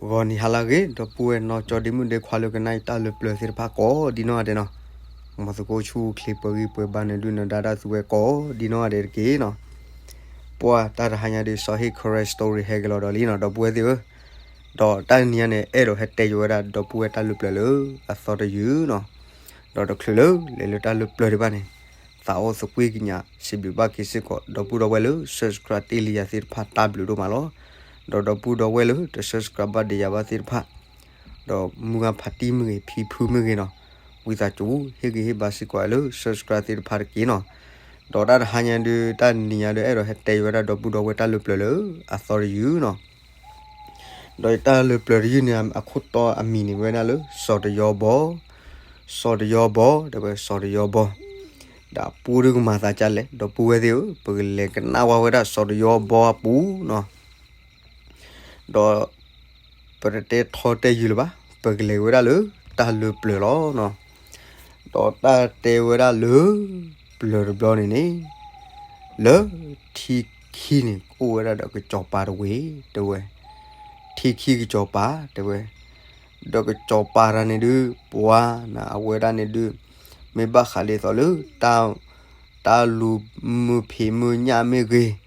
ဂီၤနံၤဟါလၢအဂ့ၤ ဒီပုၢ်ဝဲၢ်နီၢ်ကၠီဒ့မုၣ်ဒ့ခွါလၢကနၣ်အံၤတၢ်လၢပျၢၤသ့ၣ်တဖၣ်ကိးဒ်နီၢ်ဂၤဒဲးနီၤ, မ်သုကအိၣ်ဆူၣ်အိၣ်ချ့ပှဲၤဂံၢ်ပှဲၤဘါန့ၣ်ဒုးနဒါတၢ်သူဝဲကိးဒ်နီၢ်ဂၤဒဲးတက့ၢ်နီၤ. ပှၤတၢ်တဟါညါဒုး စီၤဟ့ၣ် Karen Story ဟဲက့ၤလီၤဒီးလံနီၤ ဒီပုၢ်ဝဲၢ်သ့ၣ်ဧၢ, ဒီးတၢ်တနံၤညါန့ၣ် အဲၣ်ဒိးဟဲတဲယိၤဝဲဒၣ်ဒီပုၢ်ဝဲၢ်တၢ်လၢပျၢၤလၢအသီတယုၢ်နီၤ, ဒီးတချုးလၢလဲၤလၢတၢ်လၢပျၢၤဒံးဘၣ်န့ၣ် သးအိၣ်သကွံၢ်ကညးစံးဘျုးဘၣ်က့ၤစ့ၢ်ကီး ဒီပုၢ်ဒီဝဲၢ်လၢ subscribe တ့ၢ်လံယၤသ့ၣ်တဖၣ်တၢ်ဘျုးဒိၣ်မးလီၤ. ဒီးဒီပုၢ်ဒီဝဲၢ်လၢတ subscribe ဘၣ်ဒံးယၤဘၣ်သ့ၣ်တဖၣ် ဒီးမုၢ်ဂၢ်ဖးတံၢ်မ့ၢ်ဂ့ၤ ဖံဖုမ့ၢ်ဂ့ၤနီၤ, ဝံသးစူၤ ဟ့ၣ်ဂံၢ်ဟ့ၣ်ဘါစ့ၢ်ကီးလၢ subscribe သ့ၣ်တဖၣ်တက့ၢ်နီၤ. ဒီးတၢ်တဟါညါဒုး တၢ်နံၤညါဒုး အဲၣ်ဒိးဟဲတဲယိၤဝဲဒၣ်ဒီပုၢ်ဒီဝဲၢ်တၢ်လၢပျၢၤလၢအသီတယုၢ်နီၤ. ဒီးတၢ်လၢပျၢၤတယုၢ်န့ၣ် အခိၣ်တီအမံၤန့ၣ်ဝဲဒၣ်လၢ စီၤတယီဘီ, စီၤတယီဘီ တဲဝဲ စီၤတယီဘီ, ဒီးအပူၤဒုးကမၤသးဒ်လဲၣ် ဒီပုၢ်ဝဲၢ်သ့ၣ်ဧၢ, ပကလဲၤကနၣ်ဝဲဒၣ်စီၤတယီဘီအပူၤနီၤ. ဒီး ပတတဲထီတဲယုာ်လၢၤဘၣ်, ပကလဲၤဝဲဒၣ်လၢတၢ်လၢပျၢၤလီၤနီၤ. ဒီးတၢ်တဲဝဲဒၣ်လၢပျၢၤတဘျီန့ၣ်န့ၣ် လၢထံခံန့ၣ် အိၣ်ဝဲဒၣ်ဒီးကစီၤပၤတဝ့ၢ် တဲဝဲ, ထံခံကစီၤပၤ တဲဝဲ, ဒီးကစီၤပၤတဂၤန့ၣ်ဒုး ပှၤနၤအဝဲဒၣ်န့ၣ်ဒုး မ့ၢ်ဘၣ်ဃးဒ်သိးလၢ တၢ်လူၤမုာ်ဖံးမုာ်ညၣ်မ့ၢ်ဂ့ၤ,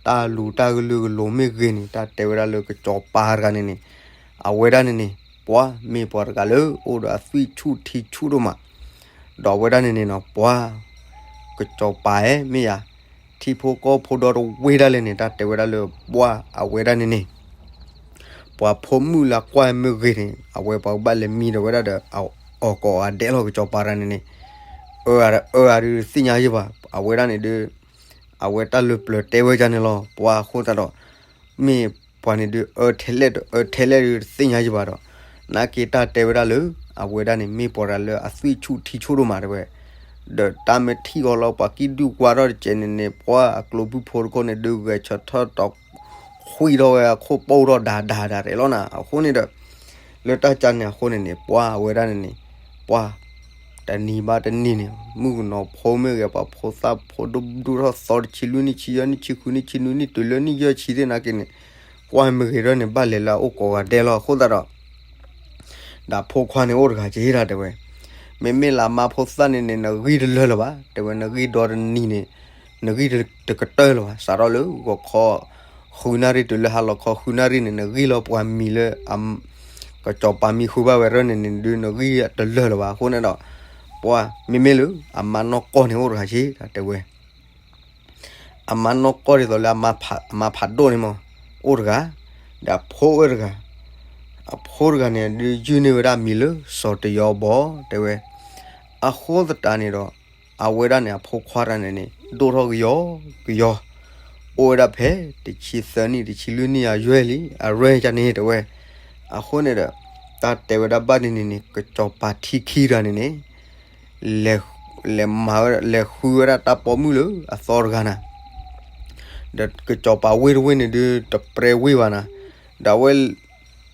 တၢ်လူၤတၢ်ကလုာ်ကလိၤမ့ၢ်ဂ့ၤန့ၣ် တၢ်တဲဝဲဒၣ်လၢကစီၤပၤတဂၤန့ၣ်န့ၣ် အဝဲဒၣ်န့ၣ်န့ၣ် ပှၤမ့ၢ်ပှၤတဂၤလၢအိၣ်ဒီးအသွံၣ်ဆူၣ်ထံဆူၣ်ဒိၣ်မး, ဒီးအဝဲဒၣ်န့ၣ်န့ၣ်နီၤ ပှၤ ကစီၤပၤဧၢ မ့ၢ်ယၤ ထံဖိကီၢ်ဖိဒီတဝ့ၢ်ဒၣ်လဲာ်န့ၣ် တၢ်တဲဝဲဒၣ်လၢပှၤအဝဲဒၣ်န့ၣ်န့ၣ် ပှၤဖိမုၣ်လၢကွၢ်မ့ၢ်ဂ့ၤန့ၣ် အဝဲပှၤကဘၣ်လဲၤမံဒီးဝဲဒၣ်ဒီး အီၣ်ကိးဂၤဒဲးလီၤ ကစီၤပၤတဂၤန့ၣ်န့ၣ် အၢအါအၢအါဒုးတသ့ၣ်ညါယံၤဘၣ် အဝဲဒၣ်န့ၣ်ဒုး အဝဲတၢ်လၢပျၢၤတဲဝဲဒ်န့ၣ်လီၤ ပှၤအဃိသတးဒီး မ့ၢ်ပှၤန့ၣ်ဒုး အၢထဲလဲၣ်ဒီးအၢထဲလဲၣ်ဒုးတသ့ၣ်ညါယံၤဘၣ်ဒီး နာ်က့တၢ်တဲဝဲဒၣ်လၢ အဝဲဒၣ်န့ၣ် မ့ၢ်ပှၤတဂၤလၢအသွံၣ်ဆူၣ်ထံဆူၣ်ဒိၣ်မးတဲဝဲ, ဒီးတၢ်မ့ၢ်ထံၣ်အီၤလီၤ ပှၤကံၣ်ဒုၣ်ကွၢ်ထီၣ်တကဲးန့ၣ်န့ၣ် ပှၤအကျိၤဘုၣ်ဖိတခိၣ်န့ၣ်ဒုး ဂဲၤဆၢထၢၣ်တီ ဃံထီၣ်ဝဲအခိၣ်ပိၢ်ထီၣ်ဒၣ်ဒၣ်ဒၣ်ရဲၣ်လီၤနၤ အဃိန့ၣ်ဒီး လၢတၢ်ကါန့ၣ်အဃိန့ၣ်န့ၣ် ပှၤအဝဲဒၣ်န့ၣ်န့ၣ် ပှၤ တနံၤဘၣ်တနံၤန့ၣ် မုၣ်ကနီၤဖိမ့ၢ်ဂ့ၤ ပှၤဖိသၣ်ဖိဒိၣ်ဒိၣ်ထီၣ်သီတဆံလွံၢ်နံၣ်ဆံယဲၢ်နံၣ်ဆံဃုနံၣ်ဆံနွံနံၣ်တုၤလၢနံၣ်ယဲၢ်ဆံသ့ၣ်နာ်က့န့ၣ် ကွၢ်မ့ၢ်ဂ့ၤထီၣ်န့ၣ် ဘၣ်လဲၤလၢအအိၣ်ကိးဂၤဒဲးလီၤ အဃိသတးဒီး ဒီးဖိခွါန့ၣ်အိၣ်တဂၤက့ၤဒၣ်တဲဝဲ, မ့မ့ၢ်လၢအမါဖိသၣ်န့ၣ်န့ၣ် နဂံၢ်တလၢာ်လၢၤဘၣ် တဲဝဲ နဂံၢ်ဒီတနံၤန့ၣ် နဂံၢ်တကတၢၢ်လၢၤဘၣ် စးထီၣ်လၢဂီၤခီ ဃုနၣ်ရံၣ်တုၤလၢဟါလီၤခီဃုနၣ်ရံၣ်န့ၣ် နဂံၢ်လီၤပှၤမံၤလၢ ကစီၤပၤမံဃုဘၣ်ဝဲရၢၢ်န့ၣ်န့ၣ်ဒုး နဂံၢ်တလၢာ်လၢၤဘၣ် အဃိန့ၣ်ဒီး ပှၤမ့မ့ၢ်လၢ အမါနီၢ်ကီၢ်န့ၣ်အိၣ်တဂၤက့ၤဒၣ်တဲဝဲ အမါနီၢ်ကီၢ်ဒ်သိးလၢ အမါဖးဒိၣ်န့ၣ်မး အိၣ်တဂၤ, ဒီးအဖိအိၣ်တဂၤ, အဖိတဂၤန့ၣ်ဒုး ယုၢ်န့ၢ်ဝဲဒၣ်မံၤလၢ စီၤတယီဘီ တဲဝဲ, အဃိသတးန့ၣ်ဒီး အဝဲဒၣ်န့ၣ် အဖိခွါတဂၤန့ၣ်န့ၣ် ဒိၣ်ထီၣ်ကယီကယီ, အိၣ်ဝဲဒၣ်ဖဲ တဆံသၢနံၣ် တဆံလွံၢ်နံၣ်အယွဲၢ်လံ အရဲၣ်ကန့ၣ်တဲဝဲ, အဃိန့ၣ်ဒီး တၢ်တဲဝဲဒၣ်ဘၣ်န့ၣ်န့ၣ်န့ၣ် ကစီၤပၤထံခံတဂၤန့ၣ်န့ၣ် လဲၤမၤဝဲ လဲၤဃုဝဲဒၣ်တၢ်ပိာ်မုၣ်လၢအသီတဂၤနၤ, ဒီးကစီၤပၤဝ့ၢ်တဝ့ၢ်န့ၣ်ဒုး တပြဲဝ့ၢ်ဘၣ်နၤ, ဒီးအဝဲ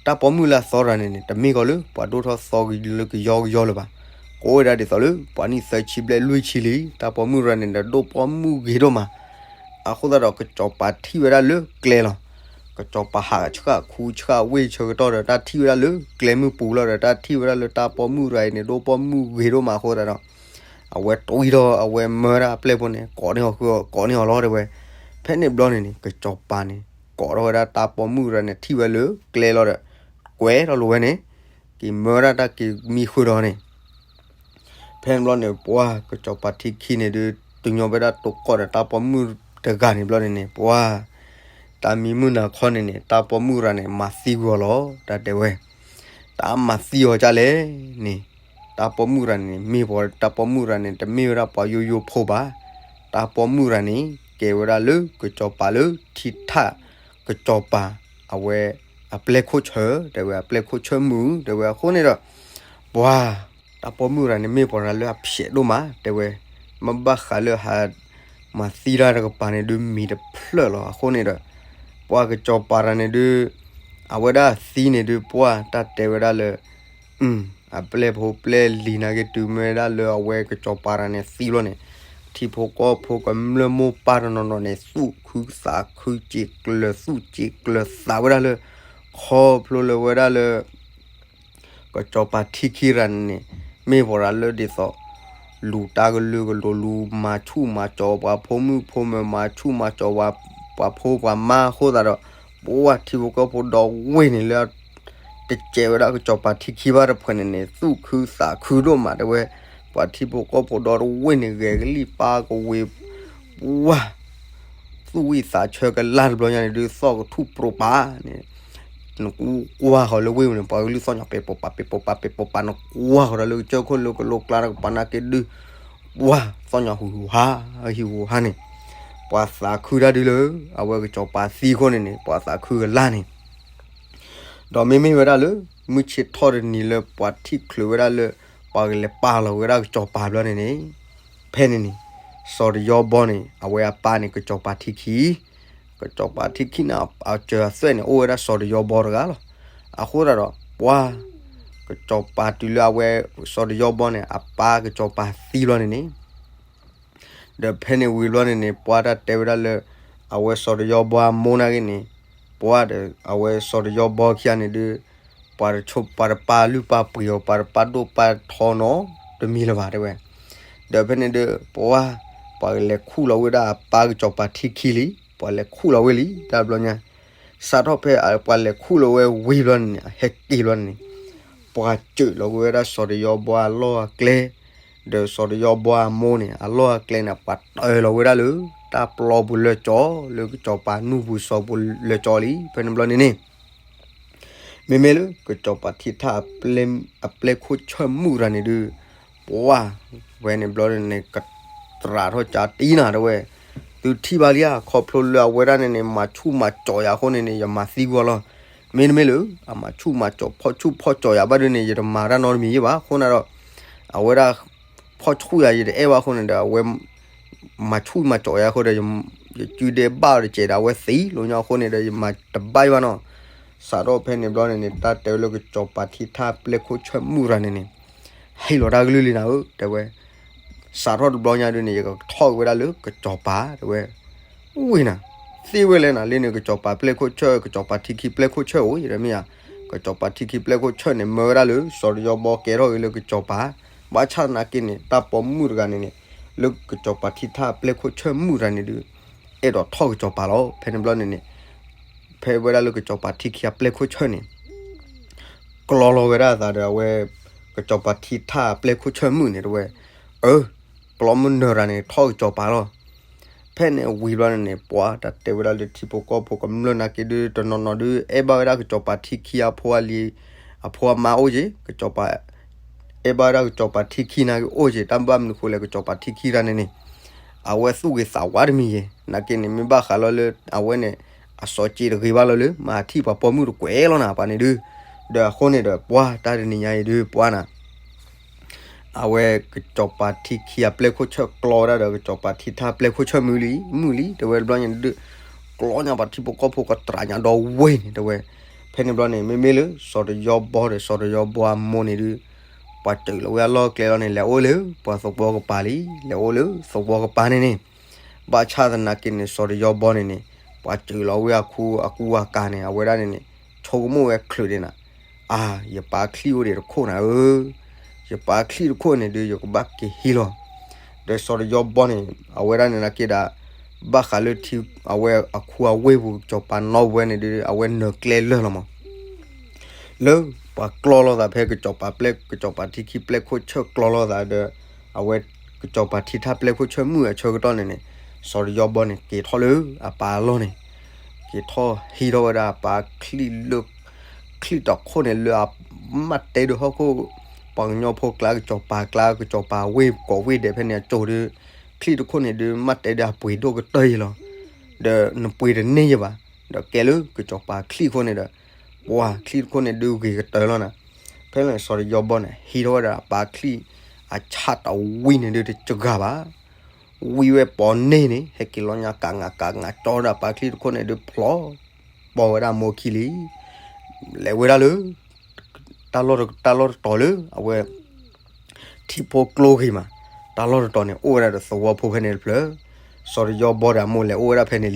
တၢ်ပိာ်မုၣ်လၢအသီတဂၤန့ၣ်န့ၣ် တမ့ၢ်ကီးလၢ ပှၤဒိၣ်ထီၣ်သီလၢကယီကယီလၢၤဘၣ်, ကအိၣ်ဝဲဒၣ်ဒ်သိးလၢ ပှၤနံၣ်သၢဆံဘျဲၣ်လွံၢ်ဆံလံ, တၢ်ပိာ်မုၣ်တဂၤန့ၣ်ဒီး ဒိၣ်ပိာ်မုၣ်ဂ့ၤဒိၣ်မး အဃိသတးဒီး ကစီၤပၤထံၣ်ဝဲဒၣ်လၢကျဲလီၤ. ကစီၤပၤဟးဆှၣ်ခူဆှၣ်ဝ့ၢ်ဆၢကတီၢ်ဒီး တၢ်ထံၣ်ဝဲဒၣ်လၢကျဲမုၢ်ပူၤလီၤဒီး တၢ်ထံၣ်ဝဲဒၣ်လၢတၢ်ပိာ်မုၣ်တဂၤအံၤန့ၣ် ဒိၣ်ပိာ်မုၣ်ဂ့ၤဒိၣ်မးအဃိသတးဒီး အဝဲတွံၢ်ထီၣ် အဝဲမၢဒၣ်အပျဲၢ်ဖိန့ၣ် ကိးန့ၢ်အီၤဃု ကိးန့ၢ်အီၤလီၤတဲဝဲ. ဖဲန့ၣ်ဘျီန့ၣ်န့ၣ် ကစီၤပၤန့ၣ် ကိးထီၣ်ဝဲဒၣ်တၢ်ပိာ်မုၣ်တဂၤန့ၣ် ထံၣ်ဝဲလၢကျဲလီၤဒီး ကွဲးထီၣ်လိာ်ဝဲန့ၣ် က့ၤမၢဒၣ်တၢ်က့ၤမံဃုာ်ဒီးန့ၣ် ဖဲန့ၣ်ဘျီန့ၣ် ပှၤကစီၤပၤထံခံန့ၣ်ဒုး တုၤညီဝဲဒၣ်တိကိးဒီးတၢ်ပိာ်မုၣ်တဂၤန့ၣ်ဘျီန့ၣ်န့ၣ် ပှၤ တၢ်မံမုၢ်နၤခီန့ၣ်န့ၣ် တၢ်ပိာ်မုၣ်တဂၤန့ၣ် မၤသံကွံာ်အီၤလီၤ တၢ်တဲဝဲ. တၢ်မၤသံအီၤဒ်လဲၣ်န့ၣ် တၢ်ပိာ်မုၣ်တဂၤန့ၣ်န့ၣ် မ့ၢ်ပှၤ တၢ်ပိာ်မုၣ်တဂၤန့ၣ် တမ့ၢ်ဝဲဒၣ်ပှၤယိယိဖိဘၣ်. တၢ်ပိာ်မုၣ်တဂၤန့ၣ် ကဲဝဲဒၣ်လၢကစီၤပၤလၢထံထၣ် ကစီၤပၤ အဝဲ အပျဲၢ်ခိၣ်ဆၢ တဲဝဲ အပျဲၢ်ခိၣ်ဆၢမုၢ် တဲဝဲအဃိန့ၣ်ဒီး ပှၤ တၢ်ပိာ်မုၣ်တဂၤန့ၣ် မ့ၢ်ပှၤတဂၤလၢအဖျဲးဒိၣ်မး တဲဝဲ, မ့ၢ်ဘၣ်ဃးလၢဟး မၤသံတၢ်တကပၤန့ၣ်ဒုး မံၤတဖျၢၣ်လီၤ. အဃိန့ၣ်ဒီး ပှၤကစီၤပၤတဂၤန့ၣ်ဒုး အဝဲဒၣ်သံန့ၣ်ဒုး ပှၤတၢ်တဲဝဲဒၣ်လၢ အပျဲၢ်ဖိပျဲၢ်လံၤနာ်က့ တုၤမ့ၢ်ဝဲဒၣ်လၢအဝဲကစီၤပၤတဂၤန့ၣ်သံလီၤန့ၣ် ထံဖိကီၢ်ဖိကမျၢၢ်မိၢ်ပၢ်တနီၤနီၤန့ၣ် သူၣ်ခုသးခုစံးကျၢၤ သူၣ်စံးကျၢၤသးဝဲဒၣ်လၢ ခီဖျိလၢဝဲဒၣ်လၢ ကစီၤပၤထံခံရၤန့ၣ်န့ၣ် မ့ၢ်ပှၤရၤလၢဒ်သိး လူၤတၢ်ကလုာ်ကလိၤ လူၤမၤဆူၣ်မၤစီၤပှၤဖိမုၣ်ဖိမၢၤ မၤဆူၣ်မၤစီၤပှၤဖိပှၤမါအဃိသတးဒီး ပှၢ်ထံဖိကီၢ်ဖိဒီဝ့ၢ်န့ၣ်လၢ တစဲးဝဲဒၣ်ကစီၤပၤထံခံဘၣ်တဖုန့ၣ်န့ၣ် သူၣ်ခုသးခုဒိၣ်မးတဲဝဲ, ပှၢ်ထံဖိကီၢ်ဖိဒီတဝ့ၢ်န့ၣ် ဂဲၤကလံၣ်ပၢ်ကဝ့ၤ ပှၢ် သူၣ်ဝံၣ်သးဆၢကလၢ်တဘျီညါန့ၣ်ဒုး သီၣ်ကထူၣ်ပြိးပာ်န့ၣ် နကွၢ်ဃီၤလၢဝ့ၢ်ပူၤန့ၣ် ပှၤကလုာ်သီၣ်ညါပဲာ်ပိာ်ပာ် ပဲာ်ပိာ်ပာ် ပဲာ်ပိာ်ပာ် နကွၢ်ဃီၤဒီးလၢကစၢၢ်ခိၣ်လၢကလိကျါတကပၤနာ်က့ဒုး ပှၢ်သီၣ်ညါဟူးဟူးဟါ ဟံးဟူးဟါန့ၣ် ပှၤသးခုတၢ်ဒုးလၢ အဝဲကစီၤပၤသံအဃိန့ၣ်န့ၣ် ပှၤသးခုကလၢ်န့ၣ် ဒီးမ့မ့ၢ်ဝဲဒၣ်လၢ မုၢ်ဆ့ၣ်ထီၣ်တနံၤလၢပှၤထံၣ်ချုးဝဲဒၣ်လၢ ပှၤကလဲၤပာ်လီၤဝဲဒၣ်ကစီၤပၤဘျီန့ၣ်န့ၣ် ဖဲန့ၣ်န့ၣ် စီၤတယီဘီန့ၣ် အဝဲအပၢ်န့ၣ် ကစီၤပၤထံခံ, ကစီၤပၤထံခံန့ၣ် အစၢၤအသွဲၣ်န့ၣ် အိၣ်ဝဲဒၣ်စီၤတယီဘီတဂၤလီၤ. အဃိသတးဒီး ပှၢ် ကစီၤပၤတုၤလၢအဝဲ စီၤတယီဘီန့ၣ် အပၢ်ကစီၤပၤသံဘျီန့ၣ်န့ၣ် ဒီးဖဲန့ၣ်ဝံၤဘျီန့ၣ်န့ၣ် ပှၢ်တၢ်တဲဝဲဒၣ်လၢ အဝဲစီၤတယီဘီအမိၢ်နာ်က့န့ၣ် ပှၢ်ဒီး အဝဲစီၤတယီဘီခံဂၤန့ၣ်ဒုး ပှၤတဆိ ပှၤတပာ်လုၢ်ပာ်ပှ့ၤအီၤ ပှၤတပာ်ဒိၣ်ပာ်ထီနီတမံၤလၢၤဘၣ်တဲဝဲ, ဒီးဖဲန့ၣ်ဒုး ပှၢ် ပှၤလဲၤခူၣ်လီၤဝဲဒၣ်အပၢ်ကစီၤပၤထံခံလံ, ပှၤလဲၤခူၣ်လီၤဝဲလံ တၢ်ဘျီညါ စးထီၣ်ဖဲပှၤလဲၤခူၣ်လီၤဝဲဝံၤဘျီန့ၣ်န့ၣ် အဟဲက့ၤဘျီန့ၣ်န့ၣ် ပှၤစၢၤလီၤဝဲဒၣ်စီၤတယီဘီအလီၢ်အကျဲ ဒီးစီၤတယီဘီအမိၢ်န့ၣ် အလီၢ်အကျဲန့ၣ် ပှၤတၢၤလီၤဝဲဒၣ်လၢ တၢ်ပျီပူၤလၢကၠီ လၢကစီၤပၤနူၢ်ပူၤစီၤပူၤလၢကၠီလံ ဖဲန့ၣ်ဘျီန့ၣ်န့ၣ် မ့မ့ၢ်လၢကစီၤပၤထံထၣ် အပျဲၢ်ခိၣ်ဆၢၣ်မုၣ်တဂၤန့ၣ်ဒုး ပှၢ် ဝဲန့ၣ်ဘျီန့ၣ်န့ၣ် ကတြးထီၣ်ကၠးတံၢ်နၤတဲဝဲ, သုထံၣ်ဘၣ်လံဧါ ခီဖျိလၢအဝဲဒၣ်န့ၣ်န့ၣ် မၤဆူၣ်မၤစီၤယၤအဃိန့ၣ်န့ၣ် ယမၤသံကွံာ်လီၤ. မ့တမ့ၢ်လၢ အမၤဆူၣ်မၤစီၤ ဖီၣ်ဆူၣ်ဖီၣ်စီၤယၤဘၣ်ဒုးန့ၣ် ယတမၤတၢ်နီတမံၤယ့ၢ်ဘၣ် အဃိန့ၣ်ဒီး အဝဲဒၣ် ဖီၣ်ဆူၣ်ယၤယတအဲၣ်ဘၣ်အဃိန့ၣ်ဒီး အဝဲ မၤဆူၣ်မၤစီၤယၤအဃိဒီး ယစုဒဲဘၣ်အီၤတစဲးဒီး အဝဲသံလီၤညါအဃိန့ၣ်ဒီး ယမၤတဘၣ်ယ့ၢ်ဘၣ်နီၤ. စးထီၣ်ဖဲန့ၣ်ဘျီန့ၣ်န့ၣ် တၢ်တဲဝဲလၢကစီၤပၤထံထၣ်ပျဲၢ်ခိၣ်ဆၢၣ်မုၣ်တဂၤန့ၣ်န့ၣ် ဟ့ၣ်လီၤတၢ်ကလုၢ်လံနၤဧၢ တဲဝဲ, စးထီၣ်တဘျီညါဒုးန့ၣ် ယကထီၣ်က့ၤဝဲဒၣ်လၢကစီၤပၤ တဲဝဲ, ဝံၤနၤ, သ့ဝဲလဲၣ်နၤ လၢန့ၣ်ကစီၤပၤပျဲၢ်ခိၣ်ဆၢၣ် ကစီၤပၤထံခံပျဲၢ်ခိၣ်ဆၢၣ်အိၣ် ယတမ့ၢ်ဧါ, ကစီၤပၤထံခံပျဲၢ်ခိၣ်ဆၢၣ်န့ၣ် မၢဝဲဒၣ်လၢ စီၤတယီဘီကဲထီၣ်က့ၤလၢကစီၤပၤ, ဘၣ်ဆၣ်သနာ်က့န့ၣ် တၢ်ပိာ်မုၣ်တဂၤန့ၣ်န့ၣ် လၢကစီၤပၤထံထၣ်ပျဲၢ်ခိၣ်ဆၢၣ်မုၣ်တဂၤန့ၣ်ဒုး အဲၣ်ဒိးထီၣ်ကစီၤပၤလီၤ. ဖဲန့ၣ်ဘျီန့ၣ်န့ၣ် ဖဲဝဲဒၣ်လၢကစီၤပၤထံခံအပျဲၢ်ခိၣ်ဆၢၣ်န့ၣ် ကျီလီၤဝဲဒၣ်အသးဒီးအဝဲ ကစီၤပၤထံထၣ်ပျဲၢ်ခိၣ်ဆၢၣ်မုၣ်န့ၣ်တဲဝဲ, အၢ ကျီမုၢ်နၢၤတဂၤန့ၣ် ထီၣ်ကစီၤပၤလီၤ. ဖဲန့ၣ်ဝံၤဘျီန့ၣ်န့ၣ် ပှၤတၢ်တဲဝဲဒၣ်လၢထံဖိကီၢ်ဖိကမျၢၢ်နာ်က့ဒုး တနီၤနီၤဒုး အဲၣ်ဘၣ်ဝဲဒၣ်ကစီၤပၤထံခံအဖိအလံၤ အဖိအမါအိၣ်က့ၤ ကစီၤပၤ အဲၣ်ဘၣ်ဝဲဒၣ်ကစီၤပၤထံခံနာ်က့အိၣ်က့ၤ တၢ်ဘၣ်မနုၤဃိလဲၣ် ကစီၤပၤထံခံတဂၤန့ၣ်န့ၣ် အဝဲသူၣ်ဂ့ၤသးဝါတမံၤယဲၢ် နာ်က့န့ၣ် မ့ၢ်ဘၣ်ဃးလီၤလၢ အဝဲန့ၣ် အစီၤစ့တဂ့ၤဘၣ်လီၤလၢ မၤထံၣ်ပှၤပိာ်မုၣ်တကွဲးလီၤနၤ ပှၤန့ၣ်ဒုး, ဒီးအဃိန့ၣ်ဒီး ပှၤတၢ်တနံၤညါအံၤဒုး ပှၤနၤ အဝဲကစီၤပၤထံခံအပျဲၢ်ခိၣ်ဆၢၣ်ကျီဝဲဒၣ်ဒီး ကစီၤပၤထံထၣ်ပျဲၢ်ခိၣ်ဆၢၣ်မုၣ်လံ မုၣ်လံ တဲဝဲတဘျီညါဒုး ကျီညါပှၤထံဖိကီၢ်ဖိကတြးညါဒီဝ့ၢ်န့ၣ် တဲဝဲ, ဖဲန့ၣ်ဘျီန့ၣ် မ့မ့ၢ်လၢ စီၤတယီဘီဒီး စီၤတယီဘီအမိၢ်န့ၣ်ဒုး ပှၤစၢၤလီၤဝဲအလီၢ်အကျဲလီၤန့ၣ် လဲၤအိၣ်လၢ ပှၤသဝီကပၤလံ လဲၤအိၣ်လၢသဝီကပၤန့ၣ်န့ၣ် ဘၣ်ဆၣ်သနာ်က့န့ၣ် စီၤတယီဘီန့ၣ်န့ၣ် ပှၤစၢၤလီၤဝဲအခူအကူအကၤန့ၣ် အဝဲဒၣ်န့ၣ်န့ၣ် ဆိကမိၣ်ဝဲချုးဒၣ်နၤ, အါ ယပၢ်ချံၣ်အိၣ်ဒံးတခိၣ်နၤဧၢ, ယပၢ်ချံၣ်တခိၣ်န့ၣ်ဒုး ယကဘၣ်က့ၤဟံးလီၤ. ဒီးစီၤတယီဘီန့ၣ် အဝဲဒၣ်န့ၣ်နာ်က့ဒီး ဘၣ်ဃးလၢထံ အဝဲအခူအဝ့ၢ်ပူၤ ကစီၤပၤနီၢ်ဝဲန့ၣ်ဒုး အဝဲနၢၤကျဲလၢာ်လီၤမး လၢပှၤကျီလိာ်သးဖဲကစီၤပၤပျဲၢ် ကစီၤပၤထံခံပျဲၢ်ခိၣ်ဆၢၣ်ကျီလိာ်သးဒီး အဝဲကစီၤပၤထံထၣ်ပျဲၢ်ခိၣ်ဆၢၣ်မုၣ်အဆၢကတီၢ်န့ၣ်န့ၣ် စီၤတယီဘီန့ၣ် က့ၤထီၣ်လၢအပၢ်အလီၢ်န့ၣ် က့ၤထီၣ်ဟံးထီၣ်ဝဲဒၣ်အပၢ်ချံၣ်လၢ ချံၣ်တခိၣ်န့ၣ်လၢအမ့ၢ်တဲဒုးဟီၣ်ခိၣ် ပှၤကညီဖိကျါ ကစီၤပၤကျါ ကစီၤပၤဝ့ၢ်ကိးဝ့ၢ်ဒဲးဖဲန့ၣ်အစိၤဒုး ချံၣ်တခိၣ်န့ၣ်ဒုး မ့ၢ်တဲဒၣ်အပှ့ၤဒိၣ်ကတၢၢ်ယဲလီၤ. ဒီးနပှ့ၤတန့ၢ်ယဲဘၣ်. ဒီးကဲလၢကစီၤပၤချံၣ်အဃိန့ၣ်ဒီး ပှၤချံၣ်တခိၣ်န့ၣ်ဒုးဂ့ၤကတၢၢ်လီၤနၤ. ဖဲန့ၣ်စီၤတယီဘီန့ၣ် ဟံးထီၣ်ဝဲဒၣ်အပၢ်ချံၣ် အဆၣ်တဝံန့ၣ်ဒုးတစှၤဘၣ်. ဝံဝဲပိာ်န့ၢ်န့ၣ် ဟဲက့ၤလီၤညါကးငါကးငါကၠီဒီးအပၢ်ချံၣ်တခိၣ်န့ၣ်ဒုးဖျိ ပိာ်ဝဲဒၣ်မိၢ်ခံလံ. လဲၤဝဲဒၣ်လၢ တၢ်လီၢ်တတီၤလၢ အဝဲ ထံဖိကျိဂ့ၤမး, တၢ်လီၢ်တတီၤန့ၣ် အိၣ်ဝဲဒၣ်ဒီးသဝီဖိဖဲန့ၣ်တဖျၢၣ်, စီၤတယီဘီဒီးအမိၢ်လဲၤအိၣ်ဝဲဒၣ်ဖဲန့ၣ်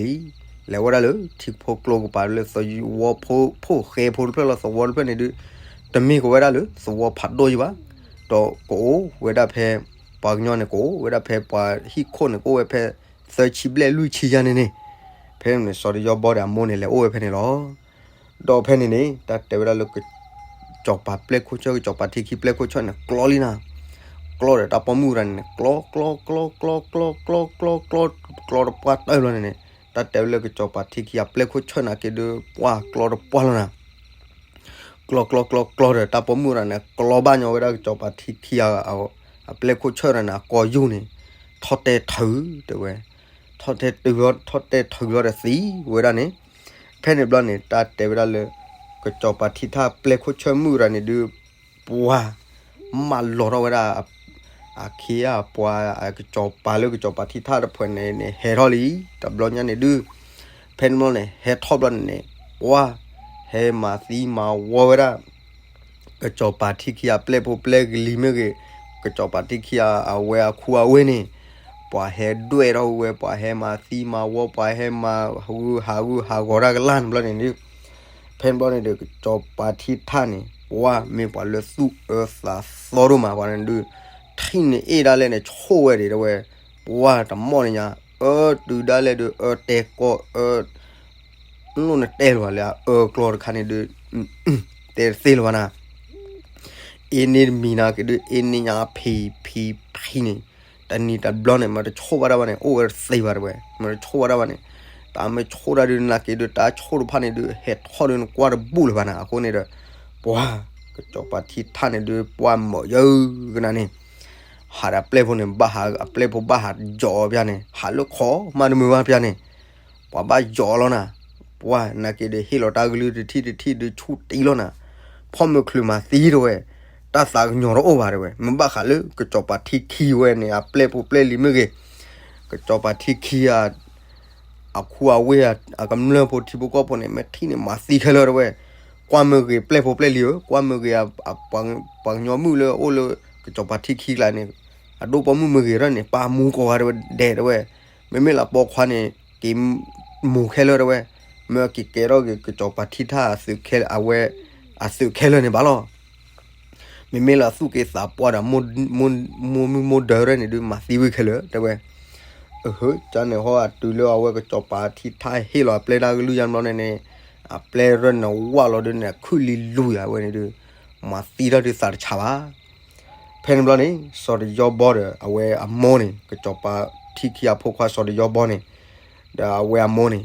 လံ. လဲၤဝဲဒၣ်လၢထံဖိကျိကပၤလၢသဝီဖိ ဖိၣ်ဃဲဖိတဖျၢၣ်လီၤ. သဝီတဖျၢၣ်န့ၣ်ဒုး တမ့ၢ်ကဝဲဒၣ်လၢသဝီဖးဒိၣ်ယံၤဘၣ်, ဒီးကအိၣ်ဝဲဒၣ်ဖဲ ပှၤကညီန့ၣ် ကအိၣ်ဝဲဒၣ်ဖဲပှၤဟံၣ်ခိၣ်န့ၣ် ကအိၣ်ဝဲဖဲသၢဆံဘျဲၣ်လွံၢ်ဆံယါန့ၣ်န့ၣ်, ဖဲန့ၣ်စီၤတယီဘီဒီးအမိၢ်န့ၣ် လဲၤအိၣ်ဝဲဖဲန့ၣ်လီၤ. ဒီးဖဲန့ၣ်န့ၣ် တၢ်တဲဝဲဒၣ်လၢ စီၤပၤပျဲၢ်ခိၣ်ဆၢၣ် ကစီၤပၤထံခံပျဲၢ်ခိၣ်ဆၢၣ်န့ၣ် ကျီလံနၤ, ကျီဒီးတၢ်ပိာ်မုၣ်ရၤန့ၣ် ကျီ ကျီ ကျီ ကျီ ကျီ ကျီ ကျီ ကျီ ကျီ ကျီတပှၢ်တၢၢ်လီၤန့ၣ်န့ၣ်, တၢ်တဲဝဲလၢကစီၤပၤထံခံအပျဲၢ်ခိၣ်ဆၢၣ်န့ၣ်က့ၤဒုး ပှၢ်ကျီတပှၢ်လီၤနၤ ကျီ ကျီ ကျီ ကျီဒီး တၢ်ပိာ်မုၣ်ရၤန့ၣ် ကျီဘၣ်ညီဝဲဒၣ်ကစီၤပၤထံခံ အပျဲၢ်ခိၣ်ဆၢၣ်ရၤန့ၣ် အကိာ်ယူၢ်န့ၣ်, ထီၣ်တဲထုး တဲဝဲ, ထီၣ်တဲထုး ထီၣ်တဲထုးလီၤဒီးသံဝဲဒၣ်န့ၣ်, ဖဲန့ၣ်ဘျီန့ၣ် တၢ်တဲဝဲဒၣ်လၢ ကစီၤပၤထံထၣ်ပျဲၢ်ခိၣ်ဆၢၣ်မုၣ်ရၤန့ၣ်ဒုး ပှၢ် မၢလီၤထီၣ်ဝဲဒၣ် အခ့အပှၤ ကစီၤပၤလၢကစီၤပၤထံထၣ်တဖုန့ၣ်န့ၣ် ဟဲထီၣ်လံ, တဘျီညါန့ၣ်ဒုး ဖဲန့ၣ်ဘျီန့ၣ် ဟဲထီၣ်ဘျီန့ၣ်န့ၣ် ပှၢ် ဟဲမၤသံမၤဝီဝဲဒၣ် ကစီၤပၤထံခံအပျဲၢ်ဖိပျဲၢ်ကလံၤမ့ၢ်ဂ့ၤ, ကစီၤပၤထံခံအဝဲအခူအဝ့ၢ်န့ၣ်, ပှၤဟဲဒွဲၣ်ထီၣ်ဝဲ, ပှၤဟဲမၤသံမၤဝီ, ပှၤဟဲမၤဟးဂူာ်ဟးဂီၤတၢ်ကလၢ်န့ၣ်ဘျီန့ၣ်ဒုး, ဖဲန့ၣ်ဘျီန့ၣ်ဒီး ကစီၤပၤထံထၣ်န့ၣ် ပှၢ်မ့ၢ်ပှၤလၢသူၣ်အၢသးသီဒိၣ်မး ပှၤန့ၣ်ဒုး ထံၣ်န့ၢ်အ့ၣ်ဒၣ်လဲာ်န့ၣ် ဆိၣ်ဝဲဒၣ်တဲဝဲ, ပှၢ်တမီၣ်န့ၣ်ညါ အၢတုၤဒၣ်လဲာ်ဒုး အၢတဲကီးအၢ လိၣ်နတဲလၢၤဘၣ်လၢအအၢကျီတခါန့ၣ်ဒုး တဲတသ့လၢၤဘၣ်နၤ, အ့န့ၢ်တမံၤနာ်က့ဒုး အ့န့ၢ်ညါဖံးဖံးဖံးန့ၣ်, တနံၤတဘျီန့ၣ် မ့ၢ်တဆိၣ်ဘၣ်တၢ်ဘၣ်န့ၣ် အိၣ်ဝဲတသ့ဘၣ်တဲဝဲ, မ့ၢ်တဆိၣ်ဘၣ်တၢ်ဘၣ်န့ၣ်, တၢ်မ့ၢ်ဆိၣ်တၢ်ဒုးနာ်က့ဒုး တၢ်ဆိၣ်တဖၣ်န့ၣ်ဒုး ဟဲထီၣ်ဒုးနကွၢ်တဘူၣ်လၢၤဘၣ်နၤ, အဃိန့ၣ်ဒီး ပှၢ် ကစီၤပၤထံထၣ်န့ၣ်ဒုး ပှၢ်မၢယၢကနၤန့ၣ် ဟးဒီးအပျဲၢ်ဖိန့ၣ် ဘၣ်ဟး အပျဲၢ်ဖိဘၣ်ဟးယီၤအီၤပျၢ်န့ၣ် ဟးလၢခီမးတမုာ်ဘၣ်ပျၢ်န့ၣ်, ပှၤဘၣ်ယီၤလီၤနၤ, ပှၢ်နာ်က့ဒီး ဟ့ၣ်လီၤတၢ်ကလုၢ်တထံၣ်တထံၣ်ဒုးဆူၣ်တံၢ်လီၤနၤ, ဖီမုၢ်ချုးမၤသံတဲဝဲ, တၢ်သးကညီၤတအိၣ်ဘၣ်တဲဝဲ, မ့ၢ်ဘၣ်ဃးလၢကစီၤပၤထံခံဝဲန့ၣ် အပျဲၢ်ဖိပျဲၢ်လံၤမ့ၢ်ဂ့ၤ, ကစီၤပၤထံခံ အခူအဝ့ၢ် အကမျၢၢ်ဖိထံဖိကီၢ်ဖိန့ၣ် မ့ၢ်ထံၣ်န့ၣ် မၤသံခဲလၢာ်တဲဝဲ, ကွၢ်မ့ၢ်ဂ့ၤပျဲၢ်ဖိပျဲၢ်လံၤဧၢ, ကွၢ်မ့ၢ်ဂ့ၤ ပှၤကညီမုၣ်လၢအအိၣ်လၢ ကစီၤပၤထံခံကျါန့ၣ်, အဒိၣ်ပိာ်မုၣ်မ့ၢ်ဂ့ၤထီၣ်န့ၣ် ပာ်မူကိးဂၤဒဲးတဲဝဲ, မ့မ့ၢ်လၢပိာ်ခွါန့ၣ် က့ၤမူခဲလၢာ်တဲဝဲ, မ့ၢ်က့ၤကဲထီၣ်က့ၤ ကစီၤပၤထံထၣ်အသုးခဲ အဝဲ အသုးခဲလၢာ်န့ၣ်ဘၣ်လီၤ. မ့မ့ၢ်လၢအသူၣ်က့ၤသးပှၢ်ဒီး မိၢ်မုၢ်မိၢ်ဒၢရဲၣ်န့ၣ်ဒုး မၤသံဝံၤခဲလၢာ်တဲဝဲ, အဟၢ ကန့ၣ်ဟီ အတုၤလၢအဝဲကစီၤပၤထံထၣ်ဟ့ၣ်လီၤအပျဲၢ်တၢ်ကလုၢ်ယါဘျီန့ၣ်န့ၣ်, အပျဲၢ်ရဲၣ်န့ၣ်ဝၢ်လီၤဒုးန့ၣ် ခုၣ်လံလူၤယါဝဲန့ၣ်ဒုး, မၤသံထီၣ်ဒုးသးတဆးဘၣ်. ဖဲန့ၣ်ဘျီန့ၣ် စီၤတယီဘီဒီး အဝဲအမိၢ်န့ၣ် ကစီၤပၤထံခံအဖိခွါစီၤတယီဘီန့ၣ်, ဒီးအဝဲအမိၢ်န့ၣ်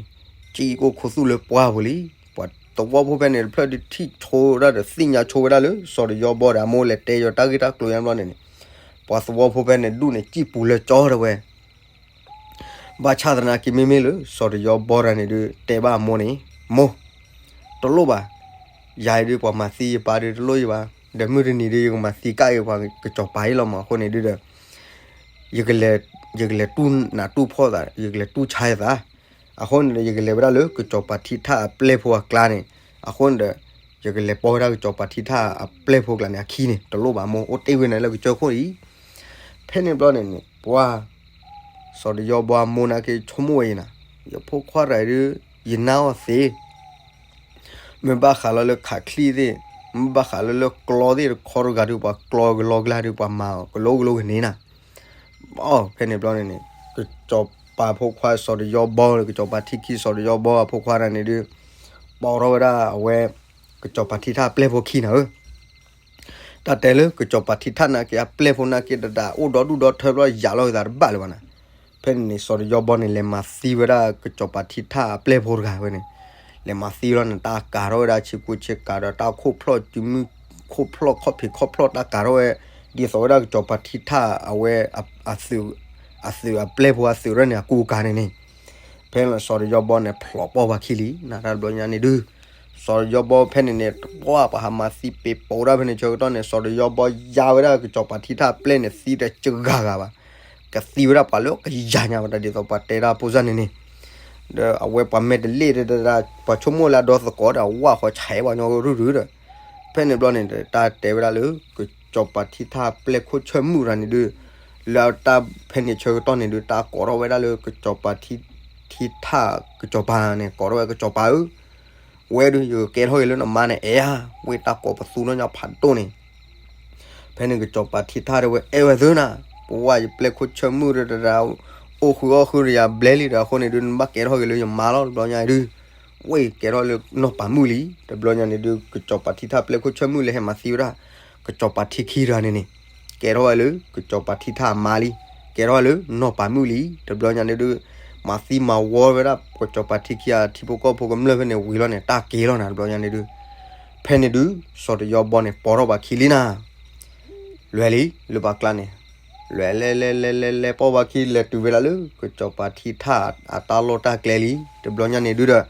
ကံၣ်ကိၢ်ခူသူၣ်လၢပှၢ်ပူၤလံ. ပှၤသဝီဖိဖဲန့ၣ်တဖျၢၣ်ဒုးထံၣ်ဆိဝဲဒၣ်ဒီးသ့ၣ်ညါဆိဝဲဒၣ်လၢ စီၤတယီဘီဒီးအမိၢ်လဲၤတဲယီၤတၢ်ဂ့ၢ်တၢ်ကျိၤယါဘျီန့ၣ်န့ၣ်, ပှၤသဝီဖိဖဲန့ၣ်ဒူၣ်န့ၣ် ကံၣ်ပူၤလၢကၠီတဲဝဲ ဘၣ်ဆၣ်သနာ်က့မ့မ့ၢ်လၢ စီၤတယီဘီတဂၤန့ၣ်ဒုး တဲဘၣ်အမိၢ်န့ၣ်, မိၢ်, တလိၣ်ဘၣ်, ယၤအံၤဒုးပှၤမၤသံယပၢ်ဒုးတလိၣ်ယဘၣ်, ဒီးမုၢ်တနံၤဒုး ယကမၤသံကၣ်က့ၤပှၤကစီၤပၤအံၤလီၤမး. အဃိန့ၣ်ဒုးဒီး ယကလဲၤ, ယကလဲၤတူၢ်နးတူၢ်ဖှီၣ်သး, ယကလဲၤတူၢ်ဆါယသး. အဃိန့ၣ်ဒီး ယကလဲၤဝဲဒၣ်လၢကစီၤပၤထံထၣ်အပျဲၢ်ဖိအကျါန့ၣ်, အဃိန့ၣ်ဒီး ယကလဲၤပိာ်ဝဲဒၣ်ကစီၤပၤထံထၣ်အပျဲၢ်ဖိကျါန့ၣ်အခံန့ၣ် တလိၣ်ဘၣ်မိၢ်, အိၣ်တ့ၢ်ဝဲနၤလၢကစၢၢ်ခိၣ်အံၤ. ဖဲန့ၣ်ဘျီန့ၣ်န့ၣ် ပှၤ စီၤတယီဘီအမိၢ်နာ်က့ဆိကမိၣ်ဝဲအံၤနၤ, ယဖိခွါတဂၤအံၤဒုး ယနာ်အီၤသ့, မ့ၢ်ဘၣ်ဃးလီၤလၢခးချံသ့ၣ်, မ့ၢ်ဘၣ်ဃးလၢလၢကျီသ့ၣ်တခီတဂၤဒုး ပှၤကျီကလီကျါဒုး ပှၤမၤကလိကလိကန့ၢ်နၤ. အီ ဖဲန့ၣ်ဘျီန့ၣ်န့ၣ် ကစီၤပၤဖိခွါစီၤတယီဘီဒီး ကစီၤပၤထံခံစီၤတယီဘီအဖိခွါတဂၤန့ၣ်ဒုး ပိာ်ထီၣ်ဝဲဒၣ်အဝဲ ကစီၤပၤထံထၣ်အပျဲၢ်ဖိခံနၤဧၢ. တၢ်တဲလၢကစီၤပၤထံထၣ်နာ်က့ အပျဲၢ်ဖိနာ်က့ တဒၣ်အိၣ်ဒီဒူၣ်ဒီထၢဘျီ ယၤလီၤက့ၤသးတဘၣ်လၢၤဘၣ်နၤ. ဖဲန့ၣ်န့ၣ် စီၤတယီဘီန့ၣ် လဲၤမၤသံဝဲဒၣ်ကစီၤပၤထံထၣ်အပျဲၢ်ဖိတဂၤဝဲန့ၣ်, လဲၤမၤသံလီၤန့ၣ် တၢ်ကၤထီၣ်ဝဲဒၣ်ဆ့ကူဆ့ကၤဒီး တၢ်ခိၣ်ဖျီၣ်စုမုၢ်ခိၣ်ဖျီၣ်ခီၣ်ဖံးခီၣ်ဖျီၣ်တၢ်ကၤထီၣ်ဝဲ, ဒ်သိးဝဲဒၣ်ကစီၤပၤထံထၣ်အဝဲ အသုး အသုးအပျဲၢ်ဖိအသုးရၢၣ်န့ၣ် အကူအကၤန့ၣ်န့ၣ် ဖဲလၢစီၤတယီဘီန့ၣ် ဖျိးပိာ်ပှၤခံလံ နတၢ်တဘျီညါန့ၣ်ဒုး, စီၤတယီဘီဖဲန့ၣ်န့ၣ် ပှၢ်ပှၤဟးမၤသံပ့ၤပိာ်ဒၣ်ဖဲန့ၣ်ဆၢကတီၢ်န့ၣ် စီၤတယီဘီယါဝဲဒၣ်ကစီၤပၤထံထၣ်အပျဲၢ်န့ၣ် သံတစှၤဂၤဘၣ်, ကသံဝဲဒၣ်ပှၤလၢကယၤညါဘၣ်တၢ်ဒ်သိးပှၤတဲဒၣ်ဖိစၢ်န့ၣ်န့ၣ်, ဒီးအဝဲပှၤမဲာ်တလ့ၣ်တဒၣ် ပှၤဆိကမိၣ်လၢအဒီသကိးဒီး အဝၣ်ဃီဆဲးပှၤညီကရူၢ်ရူၢ်ဒီး, ဖဲန့ၣ်ဘျီန့ၣ်ဒီး တၢ်တဲဝဲဒၣ်လၢ ကစီၤပၤထံထၣ်အပျဲၢ်ခိၣ်ဆၢၣ်မုၣ်တဂၤန့ၣ်ဒုး, လၢတၢ်ဖဲန့ၣ်ဆၢကတီၢ်န့ၣ်ဒုး တၢ်ကိးထီၣ်ဝဲဒၣ်လၢကစီၤပၤထံ ကစီၤပၤထံထၣ်ကစီၤပၤန့ၣ် ကိးထီၣ်ဝဲကစီၤပၤဧၢ, ဝဲဒုးယကကဲထီၣ်က့ၤလၢနမါန့ၣ် အဲၣ်ဧါ, ဝဲတၢ်ကိးပသူနီၢ်ညါဖးဒိၣ်န့ၣ်. ဖဲန့ၣ်ကစီၤပၤထံထၣ်တဲဝဲ အဲၣ်ဝဲသုနၤ, ပဝဲယပျဲၢ်ခိၣ်ဆၢၣ်မုၣ်တဒၣ် အိၣ်ဃုာ်အီၣ်ဃုာ်တယၤဘျဲလံဒီး အဃိန့ၣ်ဒုး နဘၣ်ကဲထီၣ်က့ၤလၢယမါလီၤ တဘျီညါဒုး ဝဲကဲထီၣ်လၢနီၢ်ပၤမုၣ်လံ. တဘျီညါန့ၣ်ဒုး ကစီၤပၤထံထၣ်ပျဲၢ်ခိၣ်ဆၢၣ်မုၣ်လၢဟဲမၤသံဝဲဒၣ် ကစီၤပၤထံခံတဂၤန့ၣ်န့ၣ် ကဲထီၣ်ဝဲလၢကစီၤပၤထံထၣ်အမါလံ, ကဲထီၣ်ဝဲလၢနီၢ်ပၤမုၣ်လံ. တဘျီညါန့ၣ်ဒုး မၤသံမၤဝီဝဲဒၣ် ကစီၤပၤထံခံအထံဖိကီၢ်ဖိကမျၢၢ်ဖဲန့ၣ်ဝံၤလီၤန့ၣ် တၢ်က့ၤလီၤနၤ တဘျီညါန့ၣ်ဒုး ဖဲန့ၣ်ဒုး စီၤတယီဘီန့ၣ် ပိာ်ထီၣ်ပှၤခံလံနၤ လွဲၤလံလၢပှၤကျါန့ၣ်, လွဲၤလဲၤလဲၤလဲၤလဲၤလဲၤပိာ်ပှၤခံ လဲၤတုၤဝဲဒၣ်လၢ ကစီၤပၤထံထၣ်အတၢ်လီၢ်တၢ်ကျဲလံ. တဘျီညါန့ၣ်ဒုးဒီး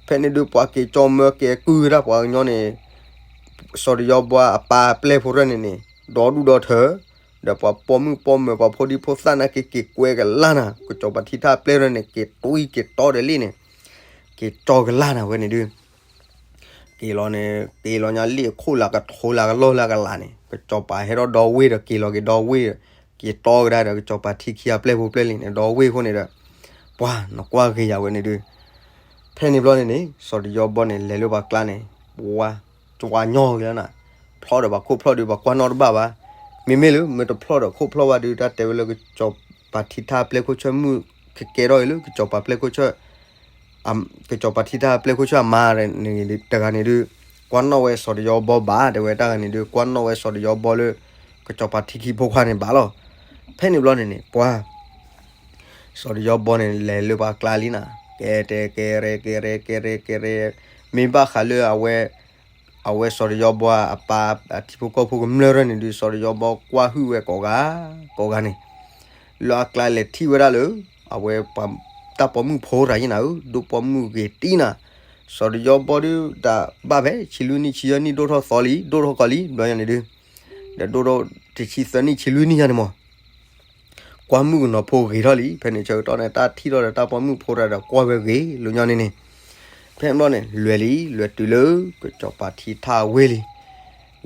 ဖဲန့ၣ်ဒုး ပှၤက့ၤကၠီမၢက့ၤကုၢ်ဝဲဒၣ်ပှၤကညီန့ၣ် စီၤတယီဘီအပၢ်အပျဲၢ်ဖိရဲၣ်န့ၣ်န့ၣ် ဒီဒူၣ်ဒီထၢ ဒီးပှၤပိာ်မုၣ်ပိာ်မၢၤ ပှၤဖိဒံဖိသၣ်နာ်က့ က့ၤကွဲကလၢ်နၤ ကစီၤပၤထံထၣ်အပျဲၢ်ရဲၣ်န့ၣ် က့ၤတွံက့ၤတီဒီးလံန့ၣ် က့ၤကၠီကလၢ်နၤဝဲန့ၣ်ဒုး က့ၤလီၤန့ၣ် က့ၤလီၤညါလံအခိၣ်လၢကထိလၢကလီၢ်လၢကလးန့ၣ် ကစီၤပၤဟဲထီၣ်ဒီဝ့ၢ်ဒီး က့ၤလီၤက့ၤဒီဝ့ၢ်ဒီး က့ၤတီကဒါဒီး ကစီၤပၤထံခံအပျဲၢ်ဖိပျဲၢ်လံန့ၣ် ဒီဝ့ၢ်အဃိန့ၣ်ဒီး ပှၤနကွၢ်ဂ့ၤယၤဝဲန့ၣ်ဒုး ဖဲန့ၣ်ဘျီန့ၣ်န့ၣ် စီၤတယီဘီန့ၣ် လဲၤလၢပှၤကျါန့ၣ် ပှၤ ကဝါညီက့ၤလီၤနၤ, ဖျီဒီးပှၤခိၣ်ဖျီၣ်ဒုး ပှၤကွၢ်နီၣ်တဘၣ်ဘၣ်. မ့မ့ၢ်လၢ မ့ၢ်တဖျီၣ်ဒီးခိၣ်ဖျီၣ်ဘၣ်ဒုး တၢ်တဲဝဲလၢကစီၤပၤထံထၣ်ပျဲၢ်ခိၣ်ဆၢၣ်မုၣ် ကကဲထီၣ်အံၤလၢကစီၤပၤပျဲၢ်ခိၣ်ဆၢၣ် ကစီၤပၤထံထၣ်ပျဲၢ်ခိၣ်ဆၢၣ်အမါန့ၣ် တဂၤန့ၣ်ဒုး ကွၢ်နီၣ်ဝဲစီၤတယီဘီဘၣ် တဲဝဲတၢ်ဂၤန့ၣ်ဒုး ကွၢ်နီၣ်ဝဲစီၤတယီဘီလၢ ကစီၤပၤထံခံဖိခွါန့ၣ်ဘၣ်လီၤ. ဖဲန့ၣ်ဘျီန့ၣ်န့ၣ် ပှၤ စီၤတယီဘီန့ၣ် လဲၤလၢပှၤကျါလံနၤ, ကဲတဲကဲရဲကဲရဲကဲရဲကဲရဲ မ့ၢ်ဘၣ်ဃးလၢအဝဲ အဝဲစီၤတယီဘီအပၢ်အထံဖိကီၢ်ဖိကမျၢၢ်ရဲၣ်န့ၣ်ဒုး စီၤတယီဘီကွၢ်ဟုၣ်ဝဲကိးဂၤ ကိးဂၤန့ၣ် လၢအကျါလဲၤထံၣ်ဝဲဒၣ်လၢ အဝဲပှၤ တၢ်ပိာ်မုၣ်ဖိတဂၤယံနၤဧၢ, ဒိၣ်ပိာ်မုၣ်ဂ့ၤတံၢ်နၤ, စီၤတယီဘီဒုး တၢ်ဘၣ်ဖဲ ဆံလွံၢ်နံၣ်ဆံယဲၢ်နံၣ် ဒိၣ်ထီၣ်သီလံ ဒိၣ်ထီၣ်ကီးလံ ဘျီညါန့ၣ်ဒုး ဒီးဒိၣ်ထီၣ် တဆံသၢနံၣ်ဆံလွံၢ်နံၣ်ယါန့ၣ်မး ကွၢ်မုၣ်ကနီၤဖိဂ့ၤထီၣ်လံ. ဖဲန့ၣ်ဆၢကတီၢ်န့ၣ် တၢ်ထံၣ်ထီၣ်ဒီးတၢ်ပိာ်မုၣ်ဖိတဂၤဒီးကွၢ်ဝဲဂ့ၤလၢညါန့ၣ်န့ၣ်, ဖဲဘျီန့ၣ် လဲၤလံ လဲၤတုၤလၢ ကစီၤပၤထံထၣ်အဝ့ၢ်လံ.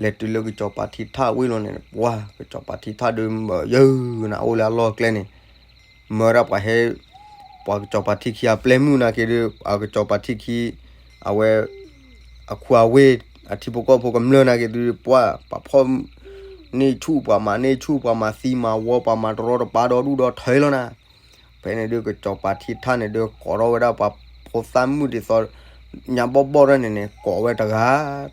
လဲၤတုၤလၢကစီၤပၤထံထၣ်အဝ့ၢ်လီၤန့ၣ် ပှၤ ကစီၤပၤထံထၣ်ဒုးမၢယၢနၤ အိၣ်လၢအလီၢ်အကျဲန့ၣ် မၢဒၣ်ပှၤဟဲ ပှၤကစီၤပၤထံခံအပျဲၢ်မုၣ်နာ်က့ဒုး အကစီၤပၤထံခံ အဝဲ အခူအဝ့ၢ် အထံဖိကီၢ်ဖိကမျၢၢ်နာ်က့ဒုး ပှၤ ပှၤဖီၣ်န့ၢ်ဆူၣ် ပှၤမၤန့ၢ်ဆူၣ် ပှၤမၤသံမၤဝီ ပှၤမၤတရီတပါဒီဒူၣ်ဒီထၢလီၤနၤ. ဖဲန့ၣ်ဒုး ကစီၤပၤထံထၣ်န့ၣ်ဒုး ကိးထီၣ်ဝဲဒၣ်ပှၤဖိသၣ်မုၣ်ဒ်သိး ညါဘီၣ်ဘီၣ်ရဲၣ်န့ၣ်န့ၣ် ကိးဝဲတဂၤ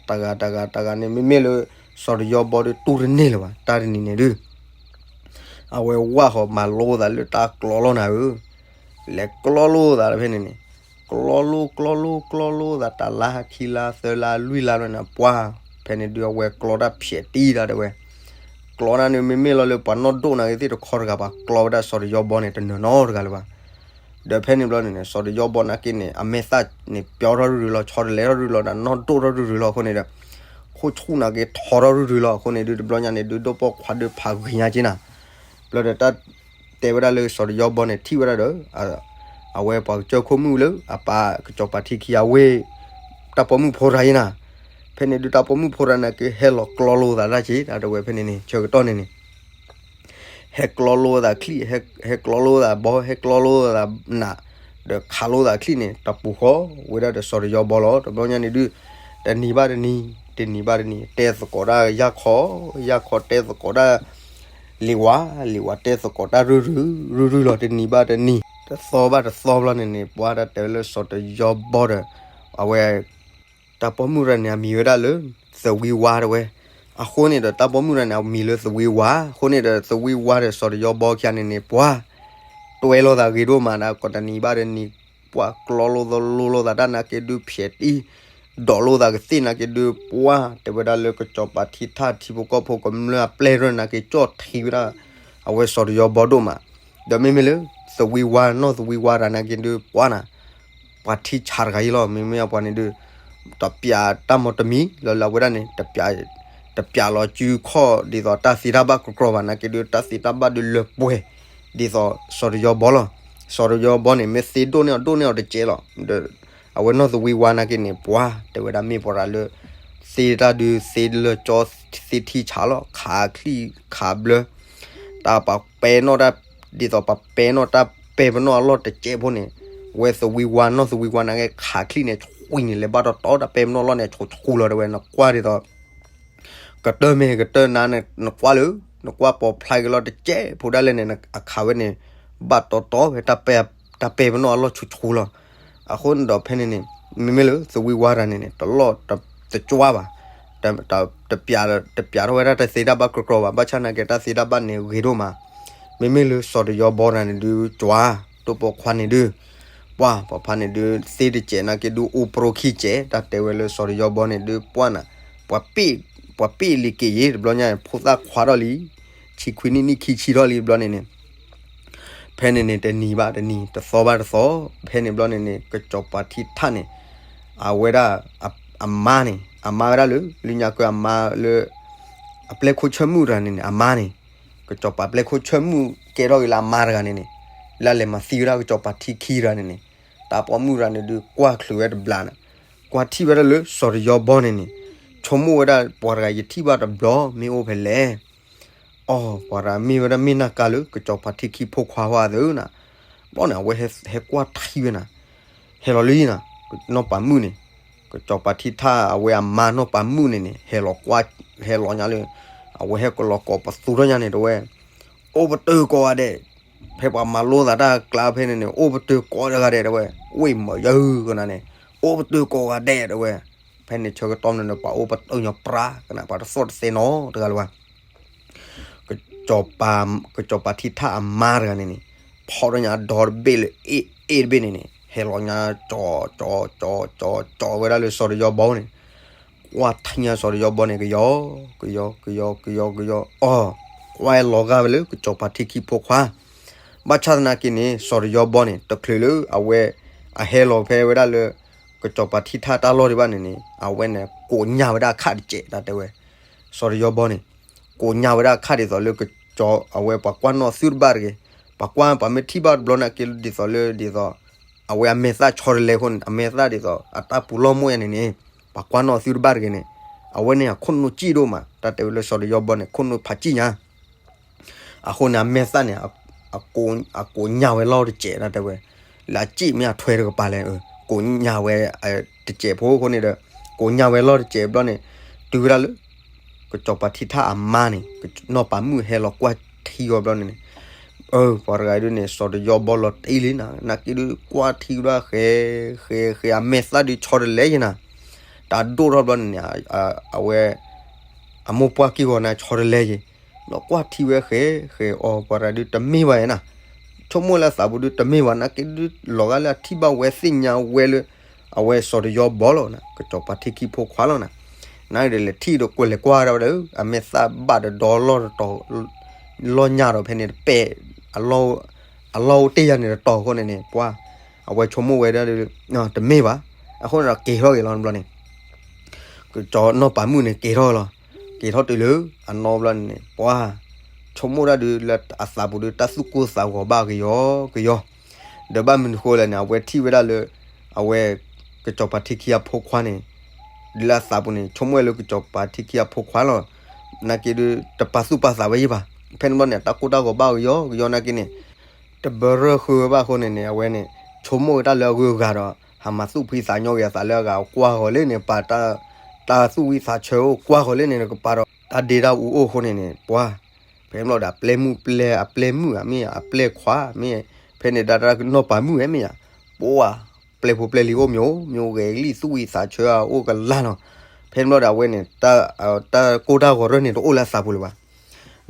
တဂၤတဂၤတဂၤန့ၣ် မ့မ့ၢ်လၢ စီၤတယီဘီဒုး တူၢ်တန့ၢ်လၢၤဘၣ် တၢ်တနံၤန့ၣ်ဒုး အဝဲဝၢ်ဃီၤမၤလိသးလၢတၢ်ကျီလီၤနၤဧၢ, လဲၤကျီလိသးဖဲန့ၣ်န့ၣ်, ကျီလိကျီလိကျီလိသး တလါခံလါသၢလါလွံၢ်လါလီၤန့ၣ် ပှၤ ဖဲန့ၣ်ဒုးအဝဲကျီတၢ်ဖျဲးတံၢ်တၢ်တဲဝဲ, ကျီတၢ်န့ၣ်မ့မ့ၢ်လီၤလၢပှၤနီၢ်ဒိၣ်နာ်က့သ့ၣ်တခီတဂၤ ပှၤကျီဝဲဒၣ်စီၤတယီဘီန့ၣ် တနၢၤနီတဂၤလၢၤဘၣ်. ဒီးဖဲန့ၣ်ဘျီန့ၣ်န့ၣ် စီၤတယီဘီနာ်က့န့ၣ် အမဲာ်သၣ်န့ၣ် ပျီထီၣ်ရုၢ်ရုၢ်လီၤ ဆီတလဲထီၣ်ရုၢ်လီၤဒီး နီၢ်ဒိၣ်ထီၣ်ရုၢ်ရုၢ်လီၤအဃိန့ၣ်ဒီး ခိၣ်ဆူၣ်နာ်က့ထီထီၣ်ရုၢ်ရုၢ်လီၤအဃိန့ၣ်ဒုး တဘျီညါန့ၣ်ဒုး ဒိၣ်ပိာ်ခွါဒုးဖးဂ့ၤညါက့နၤ. ဘျီဒီးတၢ်တဲဝဲဒၣ်လၢစီၤတယီဘီန့ၣ် ထံၣ်ဝဲဒၣ်ဒီး အဝဲပှၤကစၢၢ်ခိၣ်မုၣ်လၢအပၢ်ကစီၤပၤထံခံအဝ့ၢ် တၢ်ပိာ်မုၣ်ဖိတဂၤအံၤနၤ, ဖဲန့ၣ်ဒုးတၢ်ပိာ်မုၣ်ဖိတဂၤနာ်က့ ဟဲလီၤကျီလိသးတၢ်က့ တၢ်တဲဝဲဖဲန့ၣ်န့ၣ် ဆၢကတီၢ်န့ၣ်န့ၣ် ဟဲကျီလိသးချံၣ်, ဟဲကျီလိသးဘီ, ဟဲကျီလိသးနး, ဒီးခးလိသးချံၣ်န့ၣ် တပူၤဃီဝဲဒၣ်ဒီးစီၤတယီဘီလီၤ. တဘျီညါန့ၣ်ဒုး တနံၤဘၣ်တနံၤ, တနံၤဘၣ်တနံၤ တဲသကိးတၢ်ယၢ်ခီ, ယၢ်ခီတဲသကိးတၢ် လံၤဝါ, လံၤဝါတဲသကိးတၢ်ရုၢ်ရုၢ်, ရုၢ်ရုၢ်လီၤ တနံၤဘၣ်တနံၤ, တသီဘၣ်တသီဘျီန့ၣ်န့ၣ် ပှၤတၢ်တဲလၢစီၤတယီဘီဒီး အဝဲ တၢ်ပိာ်မုၣ်တဂၤန့ၣ် အမံၤဝဲဒၣ်လၢ သဝံဝါတဲဝဲ. အဃိန့ၣ်ဒီး တၢ်ပိာ်မုၣ်တဂၤန့ၣ် အမံၤလၢသဝံဝါ, အဃိန့ၣ်ဒီး သဝံဝါဒီးစီၤတယီဘီခံဂၤန့ၣ်န့ၣ် ပှၤ တွဲလိာ်သးဂ့ၤဒိၣ်မးဒီး ကိးတနံၤဘၣ်တနံၤ ပှၤကျီလိသလိလိာ်သးတၢ်နာ်က့ဒုး ဖျဲးတံၢ် ဒိးလိာ်သးကသ့ၣ်နာ်က့ဒုး ပှၤ တဲဝဲဒၣ်လၢကစီၤပၤထံထၣ်ထံဖိကီၢ်ဖိကမျၢၢ်အပျဲၢ်ရဲၣ်နာ်က့ ကၠီၣ်ထံဝဲဒၣ် အဝဲစီၤတယီဘီဒိၣ်မး. ဒီးမ့မ့ၢ်လၢ သဝံဝါ နီၢ်သဝံဝါတဂၤနာ်က့ဒုး ပှၤ ပှၤထံဆးတဂၤအံၤလီၤ. မ့မ့ၢ်အပှၤန့ၣ်ဒုး တပျးတၢ်မီတမံၤလၢလၢအဝဲဒၣ်န့ၣ် တပျး တပျးလီၤစုခီၣ်ဒ်သိးတၢ်သ့တၢ်ဘၣ်ကကြီဘၣ် နာ်က့ဒုး တၢ်သ့တၢ်ဘၣ်ဒုးလၢပှဲၤ ဒ်သိးစီၤတယီဘီလီၤ. စီၤတယီဘီန့ၣ် မ့ၢ်သ့ဒိၣ်န့ၢ်အီၤဒိၣ်န့ၢ်အီၤတကဲးလီၤ. ဒီး အဝဲနီၢ်သဝံဝါနာ်က့န့ၣ် ပှၤ တဲဝဲဒၣ်မ့ၢ်ပှၤတဂၤလၢ သ့တၢ်ဒုးသ့လၢကၠီသ့ထံဆးလီၤ. ခးချံၣ်ခးဘျၢ တၢ်ပှၤပဲနီၣ်တၢ် ဒ်သိးပှၤပဲနီၣ်တၢ်ပဲပနီၣ်အလီၢ်တကဲးဖိန့ၣ် ဝဲသဝံဝါနီၢ်သဝံဝါန့ၣ်က့ ခးချံၣ်န့ၣ် ဆှံန့ၣ် လဲၤဘၣ်တီတီ တၢ်ပဲာ်ပနီၣ်လီၢ်န့ၣ် ဆူၣ်ဆူၣ်လီၤ တဲဝဲ နကွၢ်ဒ်သိး ကတၢၢ်မ့ၢ်ကတၢၢ်နၤန့ၣ် နကွၢ်လၢ နကွၢ်ပိာ်ဖျါက့ၤလီၤတကဲးဖိဒၣ်လဲၣ်န့ၣ် အခးဝဲန့ၣ် ဘၣ်တီတီဝဲ တၢ်ပဲာ်ပနီၣ်အလီၢ်ဆူၣ်ဆူၣ်လီၤ. အဃိန့ၣ်ဒီးဖဲန့ၣ်န့ၣ် မ့မ့ၢ်လၢသဝံဝါတဂၤန့ၣ်န့ၣ် တလီၢ် တကွၢ်ဘၣ် တ တပျးထီၣ်ဝဲဒၣ်တၢ်သ့တၢ်ဘၣ်ကြီကြီဘၣ် ဘၣ်ဆၣ်နာ်က့ တၢ်သ့တၢ်ဘၣ်န့ၣ်ဂ့ၤဒိၣ်မး. မ့မ့ၢ်လၢစီၤတယီဘီတဂၤန့ၣ်ဒုး ကွၢ် တိၢ်ပိာ်ခွါန့ၣ်ဒုး ပှၢ် ပိာ်ဖါန့ၣ်ဒုး သ့တကဲးနာ်က့ဒုး အိၣ်ပရိခံကဲး တၢ်တဲဝဲလၢစီၤတယီဘီန့ၣ်ဒုး ပှၢ်နၤ ပှၤပ့ၢ်လံၤက့ၤယ့ၤ တဘျီညါ ဖိသၣ်ခွါထီၣ်လံ ဆံခွံနံၣ် နံၣ်ခံဆံထီၣ်လံ တဘျီန့ၣ်န့ၣ် ဖဲန့ၣ်န့ၣ် တနံၤဘၣ်တနံၤ တသီဘၣ်တသီ ဖဲန့ၣ်ဘျီန့ၣ်န့ၣ် ကစီၤပၤထံထၣ်န့ၣ် အဝဲဒၣ် အမါန့ၣ် အမါဝဲဒၣ်လၢ လၢညါကၢအမါလၢ အပျဲၢ်ခိၣ်ဆၢမုၣ်တဂၤန့ၣ်န့ၣ် အမါန့ၣ် ကစီၤပၤပျဲၢ်ခိၣ်ဆၢမုၣ်ကဲထီၣ်က့ၤလၢအမါတဂၤန့ၣ်န့ၣ် လၢအလဲၤမၤသံဝဲဒၣ်ကစီၤပၤထံခံတဂၤန့ၣ်န့ၣ် တၢ်ပိာ်မုၣ်တဂၤန့ၣ်ဒုး ကွၢ်ချုးဝဲတဘျီန့ၣ် ကွၢ်ထံၣ်ဝဲဒၣ်လၢစီၤတယီဘီန့ၣ်န့ၣ် ဆိကမိၣ်ဝဲဒၣ် ပှၤတဂၤယထံၣ်ဘၣ်တဘျီ မ့ၢ်အိၣ်ဖဲလဲၣ် အီၤ ပှၤတဂၤမ့ၢ်ဝဲဒၣ်မ့ၢ်နၢ်ကါလၢ ကစီၤပၤထံခံဖိခွါဝဲသ့ၣ်နၤ, ဘျီန့ၣ် အဝဲဟဲကွၢ်ထံဝဲနၤ, ဟဲလီၤလံနၤ, နီၢ်ပၤမုၣ်န့ၣ်, ကစီၤပၤထံထၣ်အဝဲအမါနီၢ်ပၤမုၣ်န့ၣ်န့ၣ် ဟဲလီၤကွၢ်, ဟဲလီၤညါလၢ, အဝဲဟဲကလီၤကိးပသူထီၣ်ညါန့ၣ် တဲဝဲ, အိၣ်ပတုာ်ကိးဂၤဒဲး, ဖဲပှၤမၤလိသးတၢ်ကျါဖဲန့ၣ်န့ၣ် အိၣ်ပတုာ်ကိးတဂၤဒဲး တဲဝဲ, ဝ့ၢ်မၤယၢကနၤန့ၣ်, အိၣ်ပတုာ်ကိးဂၤဒဲး တဲဝဲ, ဖဲန့ၣ်ဆၢကတီၢ်န့ၣ်န့ၣ် ပှၤအိၣ်ပတုာ်ညီပြါကနၤ ပှၤတသီၣ်တသဲနီတဂၤလၢၤဘၣ် ကစီၤပၤထံထၣ်အမါတဂၤန့ၣ်န့ၣ်, ဖီၣ်ထီၣ်ညါဒီတဘ့ၣ်လၢအ့ၣ်တဘ့ၣ်န့ၣ်န့ၣ် ဟဲလီၤညါကၠီၤကၠီၤကၠီၤကၠီၤကၠီၤဝဲဒၣ်လၢစီၤတယီဘီန့ၣ်, ကွၢ်ထံညါစီၤတယီဘီန့ၣ် ကယီၤ, ကယီၤ ကယီၤ ကယီၤ ကယီၤ အီၤ, ကွၢ်လီၤဂာ်ဝဲလၢကစီၤပၤထံခံဖိခွါ, ဘၣ်ဆၣ်သနာ်က့န့ၣ် စီၤတယီဘီန့ၣ် တချုးလၢအဝဲ အဟဲလီၤဖဲဝဲဒၣ်လၢ ကစီၤပၤထံထၣ်တၢ်လီၢ်ဒံးဘၣ်န့ၣ်န့ၣ် အဝဲန့ၣ် ကိးညါဝဲဒၣ်အခၣ်တစဲး တၢ်တဲဝဲ, စီၤတယီဘီန့ၣ် ကိးညါဝဲဒၣ်အခၣ်ဒ်သိးလၢ အဝဲပှၤကွၢ်နီၣ်သုတဘၣ်တဂ့ၤ, ပှၤကွၢ်ပှၤမ့ၢ်ထံၣ်ဘၣ်တဘျီန့ၣ်က့ ဒ်သိးလၢဒ်သိး အဝဲအမဲာ်သၣ်ဆီတလဲအဃိန့ၣ် အမဲာ်သၣ်ဒ်သိး အတၢ်ပူၤလီၢ်မိၢ်ယါန့ၣ်န့ၣ် ပှၤကွၢ်နီၣ်သုတဘၣ်တဂ့ၤန့ၣ်, အဝဲန့ၣ်အခိၣ်နူာ်စံၣ်ဒိၣ်မး တၢ်တဲဝဲလၢစီၤတယီဘီန့ၣ် ခိၣ်နူာ်ဖးစံၣ်ညါ အဃိန့ၣ် အမဲာ်သၣ်န့ၣ် အကိးညါဝဲလီၢ်တစဲး တၢ်တဲဝဲ, လၢအစံၣ်မ့ၢ်အထွဲတကပၤလဲၣ်, ကိးညါဝဲ တစဲးဖိအဃိန့ၣ်ဒီး ကိးညါဝဲလီၢ်တစဲးဘျီန့ၣ် တုၤဝဲဒၣ်လၢ ကစီၤပၤထံထၣ်အမါန့ၣ် နီၢ်ပၤမုၣ်ဟဲလီၤကွၢ်ထံအီၤဘျီန့ၣ်န့ၣ်, ပှၤတဂၤဒုးန့ၣ် စီၤတယီဘီလီၤတံၢ်လံနၤ နာ်က့ဒုးကွၢ်ထံဝဲဒၣ်ဃဲ ဃဲ ဃဲ အမဲာ်သၣ်ဒုးဆီတလဲယဲနၤ, တၢ်ဒိၣ်ထီၣ်ဘျီန့ၣ်န့ၣ် အဝဲ အမိၢ်ပှၢ်က့ၢ်ဂီၤန့ၣ် ဆီတလဲယဲ, ဒီးကွၢ်ထံဝဲဃဲ ဃဲအီၤ ပှၤတဂၤဒုးတမ့ၢ်ဘၣ်ယဲနၤ, ဆိကမိၣ်လၢအသးပူၤဒုးတမ့ၢ်ဘၣ် နာ်က့ဒုးလီၤဂာ်လၢအထံၣ်ဘၣ်ဝဲသ့ၣ်ညါဝဲလၢ အဝဲစီၤတယီဘီလီၤနၤ ကစီၤပၤထံခံဖိခွါလီၤနၤ, နာ်က့ဒီးလဲၤထံၣ်ဒီးကွဲးလဲၤကွၢ်ဒၣ်ဝဲဒီး အမဲာ်သၣ်ဘၣ်တဒီလီၢ်တတီၤ လီၢ်ညါဒီးဖဲန့ၣ်တပဲာ် အလီၢ်အိၣ်တ့ၢ်ယါန့ၣ်တတီၤအဃိန့ၣ်န့ၣ် ပှၤ အဝဲဆိကမိၣ်ဝဲဒၣ် တမ့ၢ်ဘၣ်, အဃိန့ၣ်ဒီးက့ၤထီၣ်က့ၤလီၤဘျီန့ၣ် ကစီၤနီၢ်ပၤမုၣ်န့ၣ်က့ၤထီၣ်လီၤ, က့ၤထီၣ်တုၤလၢအနီဘျီန့ၣ် ပှၤ ဆိကမိၣ်ဒၣ်ဒုးလၢအသးပူၤဒုးတၢ်သူၣ်ကိၢ်သးဂီၤဘၣ်ကယီကယီ, ဒီးဘၣ်မနုၤဃိလဲၣ်န့ၣ် အဝဲထံၣ်ဝဲဒၣ်လၢ အဝဲ ကစီၤပၤထံခံအဖိခွါန့ၣ် ဒုးလၢအသးပူၤန့ၣ် ဆိကမိၣ်ဝဲလၢကစီၤပၤထံခံအဖိခွါလီၤ, နာ်က့ဒုးတပာ်သူၣ်ပာ်သးဝဲယံၤဘၣ်, ဖဲန့ၣ်ဘျီန့ၣ် တၢ်ကိၢ်တၢ်ဂီၤဘၣ်ကယီကယီနာ်က့န့ၣ် တဘၢရၢၢ်ဃုာ်ဝဲဘၣ်အဃိန့ၣ်န့ၣ် အဝဲန့ၣ် ဆိကမိၣ်ဝဲတၢ်လၢအဂုၤအဂၤဒီး ဟးမၤသူၣ်ဖှံသးညီက့ၤအသးလၢအဂၤ ကွၢ်ဃီၤလၢန့ၣ် ပာ် တၢ်သူၣ်ဝံၣ်သးဆၢအိၣ် ကွၢ်ဃီၤလၢန့ၣ် ကပာ်ဒီးတၢ်ဒ့တၢ်အူအိၣ်အဃိန့ၣ်န့ၣ် ပှၤ ဖဲန့ၣ်ဘျီဒီး အပျဲၢ်မုၣ်ပျဲၢ် အပျဲၢ်မုၣ်ဧါမ့ၢ် အပျဲၢ်ခွါမ့ၢ် ဖဲန့ၣ်ဒၣ်တၢ်နီၢ်ပၤမုၣ်ဧါမ့ၢ်ဧါ ပှၤ ပျဲၢ်ဖိပျဲၢ်လံၤအိၣ်မ့ၢ် မ့ၢ်ဂဲၤကလံၣ်သူၣ်ဝံၣ်သးဆၢအအိၣ်ကလၢ်လီၤ, ဖဲန့ၣ်ဘျီဒီး အဝဲန့ၣ် တၢ်ကိၢ်တၢ်ဂီၤရၢၢ်န့ၣ် တအိၣ်လၢအသးပူၤလၢၤဘၣ်,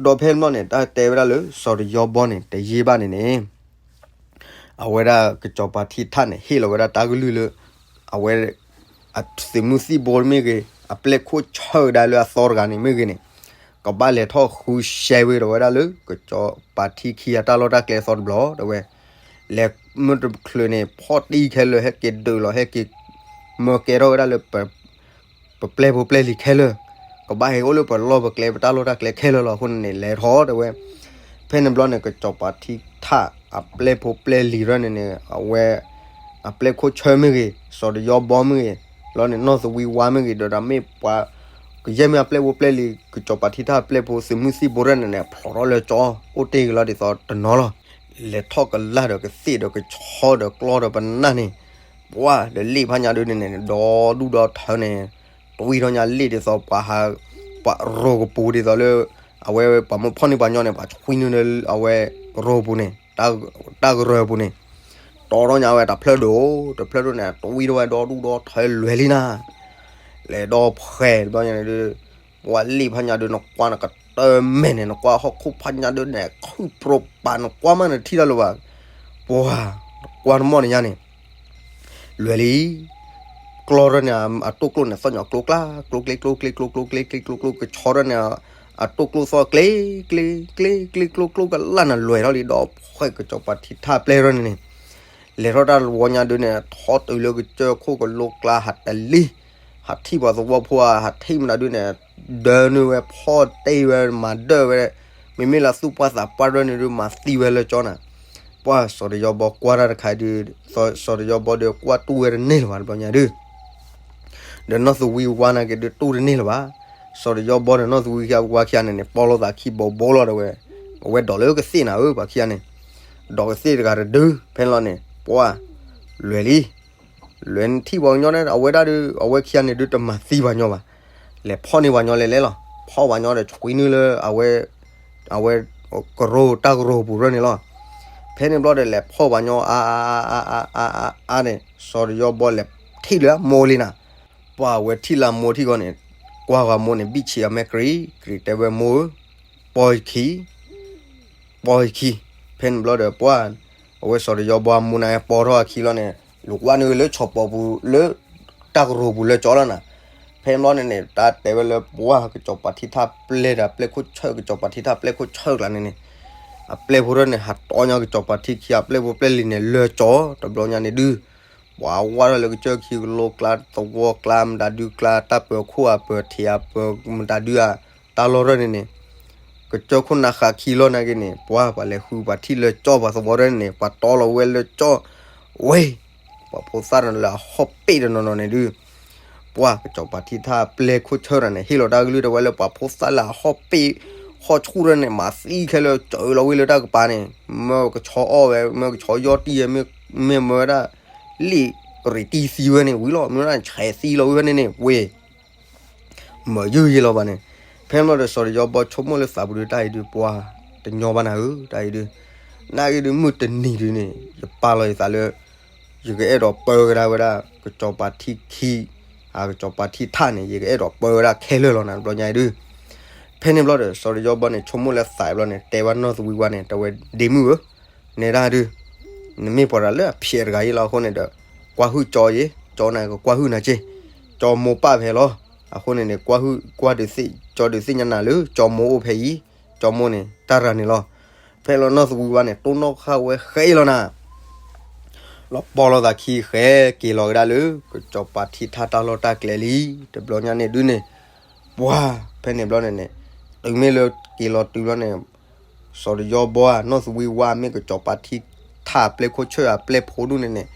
ဒီးဖဲန့ၣ်ဘျီန့ၣ် တၢ်တဲဝဲဒၣ်လၢ စီၤတယီဘီန့ၣ် တယံာ်ဘၣ်န့ၣ်န့ၣ် အဝဲဒၣ်ကစီၤပၤထံထၣ်န့ၣ် ဟ့ၣ်လီၤဝဲဒၣ်တၢ်ကလုၢ်လၢ အဝဲ အသုးမုၢ်သံၣ်ဘိမ့ၢ်ဂ့ၤ အပျဲၢ်ခိၣ်ဆၢဒၣ်လၢအသီတဂၤန့ၣ်မ့ၢ်ဂ့ၤန့ၣ် ကဘၣ်လဲၤထီၣ်ဃုရှဲဝဲဒီးဝဲဒၣ်လၢ ကစီၤပၤထံခံအတၢ်လီၢ်တၢ်ကျဲအသီတဘျီ တဲဝဲ, လဲၤမုၢ်တချုးန့ၣ် ဖီၣ်တံၢ်ခဲလၢာ် ဟဲက့ၤဒုးလီၤ ဟဲက့ၤ မၢကဲထီၣ်ဝဲဒၣ်လၢ ပပျဲၢ်ဖိပျဲၢ်လံၤခဲလၢာ်, ကဘၣ်ဟဲအိၣ်လၢပလီၢ်ပကျဲ ပတၢ်လီၢ်တၢ်ကျဲခဲလၢာ်လီၤ. အဃိန့ၣ်န့ၣ် လဲၤထီၣ်တဲဝဲ, ဖဲန့ၣ်ဘျီန့ၣ် ကစီၤပၤထံထၣ်အပျဲၢ်ဖိပျဲၢ်လံၤရၢၢ်န့ၣ်န့ၣ် အဝဲ အပျဲၢ်ခိၣ်ဆၢမ့ၢ်ဂ့ၤ, စီၤတယီဘီမ့ၢ်ဂ့ၤ, လီၤန့ၣ် နီၢ်သဝံဝါမ့ၢ်ဂ့ၤ, ဒီးဒၣ်မ့ၢ်ပှၤ ကယဲၢ်မ့ၢ်အပျဲၢ်ဖိပျဲၢ်လံၤ ကစီၤပၤထံထၣ်အပျဲၢ်ဖိသုးမုၢ်သံၣ်ဘိရၢၢ်န့ၣ်န့ၣ် ဖျိးထီၣ်လၢကၠီ အိၣ်တ့ၢ်က့ၤလီၤဒ်သိးတနီၤလီၤ. လဲၤထီၣ်ကလၢ်ဒီးကသ့ၣ်ဒီးကဆီဒီးကျီဒီးပနၢ်န့ၣ်, ပှၢ်ဒီးလ့ၣ်ဖးညါဒုန့ၣ်န့ၣ် ဒီဒူၣ်ဒီထၢန့ၣ်, တွံထီၣ်ညါလ့ၣ်ဒ်သိးပှၤဟး, ပှၤရိၢ်ကပူၤဒ်သိးလၢ, အဝဲပှၤမၢဖီၣ်န့ၢ်ပှၤညီန့ၣ် ပှၤဆှံနုာ်လၢအဝဲရိၢ်ပူၤန့ၣ်, တၢ်ကရၢၢ်ပူၤန့ၣ်, တီထီၣ်ညါဝဲတဖျၢၣ်ဒိၣ်, တဖျၢၣ်ဒိၣ်န့ၣ် တွံထီၣ်ဝဲဒီဒူၣ်ဒီထၢလွဲၤလံနၤ, လဲၤဒီဖှဲးတဘျီညါန့ၣ်ဒု ပှၢ်လ့ၣ်ဖးညါဒု နကွၢ်နကတၢၢ်မဲာ်န့ၣ် နကွၢ်ဟီၣ်ခိၣ်ဖးညါဒုန့ၣ် ခုၣ်ပြိးပာ် နကွၢ်မးနထံၣ်တၢ်လၢၤဘၣ်, ပှၢ်, နကွၢ်တမီၢ်န့ၣ်ညါန့ၣ် လွဲၤလံ, ကျီထီၣ်န့ၣ် အတိၢ်ကျိၣ်န့ၣ် သီၣ်ညီကျိကျါ, ကျိကျ့ကျိကျ့ကျိကျိကျ့ကျိကျိကျိ, ကဆီထီၣ်န့ၣ်, အတိၢ်ကျိၣ်သီၣ်ကျ့, ကျ့, ကျ့ကျ့ကျိကျိကလၢ်န့ၣ် လွဲၤထီၣ်လံဒီးဖှဲး ကစီၤပၤထံထၣ်ပျဲၢ်ထီၣ်န့ၣ်န့ၣ်, လဲၤထီၣ်တၢ်တဝီညါဒုန့ၣ် ထီၣ်တုၤလၢကစၢၢ်ခိၣ်ကလိကျါဟးတလံ, ဟးထံၣ်ပှၤသဝီဖိဧါ ဟးထံၣ်မတၤဒုန့ၣ်, ဒၢနုာ်ဝဲဖီၣ်တ့ၢ်ဝဲမၤဒၢၣ်ဝဲ, မ့မ့ၢ်လၢသူၣ်ပှၢ်သးပှၢ်ဒၢန့ၣ်ဒု မၤသံဝဲလၢကၠီနၤ, ပှၢ်စီၤတယီဘီကွၢ်တၢ်တခါဒု, စီၤတယီဘီဒုကွၢ်တူၢ်ဝဲတန့ၢ်လၢၤဘၣ်တဘျီညါဒု ဒီးနီၢ်သဝံဝါနာ်က့ဒုတူၢ်တန့ၢ်လၢၤဘၣ်, စီၤတယီဘီဒီးနီၢ်သဝံဝါခံဂၤန့ၣ်န့ၣ် ပီလိာ်သးခံဘိဘိလီၤဒီးဝဲ, အဝဲဒိးလၢကသ့ၣ်နၤဧၢ ပှၤခံဂၤန့ၣ်, ဒိးကသ့ၣ်တဂၤတဒု ဖဲန့ၣ်လီၤန့ၣ် ပှၢ်, လွဲၤလံ, လွဲၤနထံၣ်ပှၤကညီန့ၣ် အဝဲဒၣ်ဒု အဝဲခံဂၤန့ၣ်ဒုတမၤသံပှၤညီဘၣ်, လဲၤဖီၣ်န့ၢ်ပှၤညီလဲၤလဲၣ်လီၤ, ဖီၣ်ပှၤညီဒီးဆှံနုာ်လၢအဝဲ အဝဲကရိတၢ်ကရိပူၤရၢန့ၣ်လီၤ, ဖဲန့ၣ်ဘျီဒီးလဲၤဖီၣ်ပှၤညီအါအါအါအါအါအါန့ၣ် စီၤတယီဘီလဲၤထံၣ်လၢအမိၢ်လံနၤ, ပှၢ်ဝဲထံၣ်လၢအမိၢ်ထံၣ်ဂီၢ်န့ၣ်, ကွၢ်ဂီၤမိၢ်န့ၣ် ဘံၣ်ဆံးအမဲာ်ကြံၤကြံၤ တဲဝဲမိၢ်ဧၢ, ပီၢ်ယခံ ပီၢ်ယခံ, ဖဲန့ၣ်ဘျီဒီးပှၢ်, အဝဲစီၤတယီဘီအမိၢ်န့ၣ်ပီထီၣ်အခံလီၤန့ၣ်, လူၤကွၢ်နုာ်လၢဆီၣ်ပီပူၤလၢ တၢ်ကရိပူၤလၢကၠီလီၤနၤ, ဖဲန့ၣ်ဘျီန့ၣ်န့ၣ် တၢ်တဲဝဲလၢပှၢ်ကစီၤပၤထံထၣ်ပျဲၢ်ဒီးပျဲၢ်ခိၣ်ဆၢၣ် ကစီၤပၤထံထၣ်ပျဲၢ်ခိၣ်ဆၢၣ်ကျါန့ၣ်န့ၣ်, အပျဲၢ်ဖိထၢၣ်န့ၣ် ဟးတီညါကစီၤပၤထံခံအပျဲၢ်ဖိပျဲၢ်လံၤန့ၣ်လၢကၠီ တဘျီညါန့ၣ်ဒု ပှၤဝါထီၣ်လၢကစၢၢ်ခံကလိကျါသဝီကျါ မတၤဒုကျါ တၢ်ပၢၤခိၣ်အပၢၤထံးအပၢၤ မတၤဒုဧါ, တၢ်လီၢ်ထၢၣ်န့ၣ်န့ၣ်, ကစၢၢ်ခိၣ်နၢ်ဃာ်ခံလီၤနာ်က့န့ၣ် ပှၢ်ပှၤလဲၤဃုပှၤထံၣ်လၢကၠီပှၤသဝီထၢၣ်န့ၣ်န့ၣ် ပှၤတီလီၤဝဲလၢကၠီ, ဝဲ, ပှၤဖိသၣ်လၢအဟီၣ်ပ့ၣ်တနီၤနီၤန့ၣ်ဒု ပှၢ်ကစီၤပၤထံထၣ်ပျဲၢ်ခိၣ်ဆၢၣ်တဂၤန့ၣ် ဟ့ၣ်လီၤတၢ်ကလုၢ်တဲဝဲလၢပှၤဖိသၣ်လၢအဟီၣ်ပ့ၣ်, ဟီၣ်ဆူၣ်ထၢၣ်န့ၣ် မၤသံခဲလၢာ်စၢၤလီၤဝံၤလၢတၢ်ကပၤန့ၣ်, မ့ၢ်ကဆီအီၣ်ဝဲ မ့ၢ်ကဆီယီၢ်တံၢ်ဝဲ မ့ၢ်မ့ၢ်ဝဲဒၣ်, လံာ်ရံးတံၢ်သံဝဲန့ၣ်ဝံၤလီၤ မ့ၢ်ဝဲဒၣ်ဆဲးသံလီၤဝံၤဖဲန့ၣ်န့ၣ် ဝ့ၢ် မၤယုၢ်ယံလီၤဘၣ်န့ၣ်, ဖဲန့ၣ်ဘျီဒီးစီၤတယီဘီဆိကမိၣ်လၢသးပူၤဒုတၢ်အံၤဒု ပှၢ်တညီဘၣ်နၤဧၢ တၢ်အံၤဒု, နာ်က့ဒုမုၢ်တနံၤဒုန့ၣ် ယပာ်လီၤယသးလၢ ယကအဲၣ်ဒိးပၢဝဲဒၣ်ဝဲဒၣ် ကစီၤပၤထံခံ, အကစီၤပၤထံထၣ်န့ၣ် ယကအဲၣ်ဒိးပၢဝဲဒၣ်ခဲလၢာ်လီၤနၤ တဘျီညါအံၤဒု, ဖဲန့ၣ်ဘျီဒီး စီၤတယီဘီန့ၣ် ဆိကမိၣ်လၢသးဘျီန့ၣ် တဲဘၣ်နီၢ်သဝံဝါန့ၣ် တဲဝဲဒ့မုၣ်ဧၢ, နဲဒၣ်ဒု, နမ့ၢ်ပှၤတဂၤလၢအဖျဲးတဂၤအံၤလီၤအဃိန့ၣ်ဒီး, ကွၢ်ဟုၣ်ကၠီယ့, ကၠီနၤကကွၢ်ဟုၣ်နၤက့, ကၠီမိၢ်ပၢ်ဖဲလီၤ, အဃိန့ၣ်န့ၣ် ကွၢ်ဟုၣ်ကွၢ်ဒုးသ့ၣ် ကၠီဒုးသ့ၣ်ညါနၤလၢ ကၠီမိၢ်အိၣ်ဖဲအံၤ, ကၠီမိၢ်န့ၣ် တၢ်ရၤန့ၣ်လီၤ, ဖဲလီၤနီၢ်သဝံဝါန့ၣ် တိၢ်နီၣ်ဃာ်ဝဲဃဲလီၤနၤ လီၤပီလီၤသးခံဃဲ က့ၤလီၤကဒါလၢ ကစီၤပၤထံထၣ်တၢ်လီၢ်တၢ်ကျဲလံ, တဘျီညါန့ၣ်ဒုန့ၣ်, ပှၢ်, ဖဲန့ၣ်ဘျီန့ၣ်န့ၣ်, တုၤမ့ၢ်လၢက့ၤလီၤတုၤဘျီန့ၣ်, စီၤတယီဘီဧါ နီၢ်သဝံဝါ မ့ၢ်ကစီၤပၤထံထၣ်အပျဲၢ်ခိၣ်ဆၢၣ်အပျဲၢ်ဖိဒုန့ၣ်န့ၣ်,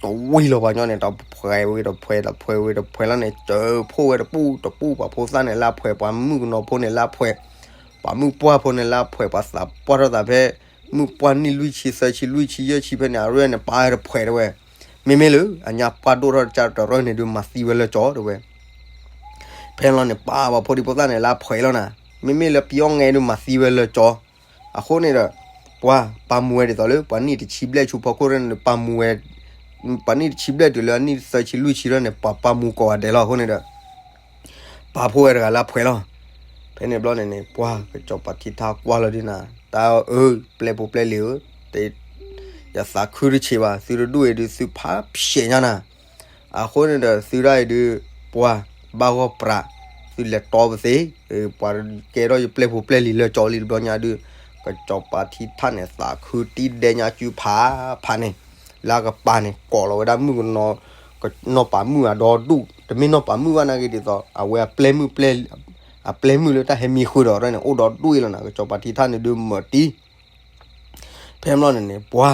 တဝံၤလီၤပှၤညီန့ၣ် တဖှဲးဝဲတဖှဲး တဖှဲးဝဲတဖှဲးလီၤန့ၣ် စၢၤဖှိၣ်ဝဲတပူၤတပူၤ ပှၤဖိသၣ်န့ၣ်လၢအဖှဲး ပှၤမုၣ်ကနီၤဖိန့ၣ်လၢအဖှဲး ပှၤမုၣ်ပှၢ်ဖိန့ၣ်လၢအဖှဲး ပှၤသးပှၢ်ထီၣ်သးဖဲ မုၣ်ပှၢ်နံၣ်လွံၢ်ဆံသၢဆံလွံၢ်ဆံယဲၢ်ဆံဖဲန့ၣ် အရဲၣ်န့ၣ် ပာ်ဝဲတဖှဲးတဝဲ, မ့မ့ၢ်လၢအညါပှၢ်ဒိၣ်ထီၣ်တကၢ်တရၢၢ်န့ၣ်ဒုး မၤသံဝဲလၢကၠီတဝဲ, ဖဲလီၤန့ၣ် ပှၤပှၤဖိဒံဖိသၣ်န့ၣ်လၢအဖှဲးလီၤနၤ, မ့မ့ၢ်လၢပယီၤငဲဒုး မၤသံဝဲလၢကၠီ, အဃိန့ၣ်ဒီး, ပှၤပာ်မူဝဲဒ်သိးလၢ ပှၤနံၣ်တဆံဘျဲၣ်ဆူဖီခိၣ်ရဲၣ်န့ၣ် ပာ်မူဝဲ, ပှၤနံၣ်တဆံဘျဲၣ်တုၤလၢအနံၣ်သၢဆံလွံၢ်ဆံရဲၣ်န့ၣ် ပှၤပာ်မူကိးဂၤဒဲးလီၤ အဃိန့ၣ်ဒီး ပာ်ဖှိၣ်ဝဲတဂၤလၢအဖှဲးလီၤ. ဖဲန့ၣ်ဘျီန့ၣ်န့ၣ် ပှၤကစီၤပၤထံထၣ်ကွၢ်လီၤဒုးနၤ, တၢ်အၢ ပျဲၢ်ဖိပျဲၢ်လံၤဧၢ, ယသးခုတဆံးဘၣ်, သုတဒူၣ်အံၤဒုး သုဖးဖျဲးညါနၤ, အဃိန့ၣ်ဒီး သုဒၣ်အံၤဒုး ပှၤဘၣ်ဂီၢ်ပြး, သုလဲၤတီပသ့, ပှၤကဲထီၣ်ယပျဲၢ်ဖိပျဲၢ်လံၤလၢကၠီလံတဘျီညါဒုး, ကစီၤပၤထံထၣ်န့ၣ် သးခုတံၢ်ဒဲညါစုဖးဖးန့ၣ်, လၢအကပၤန့ၣ် ကိးလီၤဝဲဒၣ်မုၣ်ကနီၤ, နီၢ်ပၤမုၣ်အဒီဒူၣ်, တမ့ၢ်နီၢ်ပၤမုၣ်ဘၣ်နာ်က့ဒ်သိး အဝဲအပျဲၢ်မုၣ်ပျဲၢ်, အပျဲၢ်မုၣ်လၢတၢ်ဟဲမံဃုာ်ဒီးရဲၣ်န့ၣ် အိၣ်ဒီဒူၣ်အံၤလီၤနၤ, ကစီၤပၤထံထၣ်န့ၣ်ဒုးမၤတံၢ် ဖဲန့ၣ်ဘျီန့ၣ်န့ၣ် ပှၤ,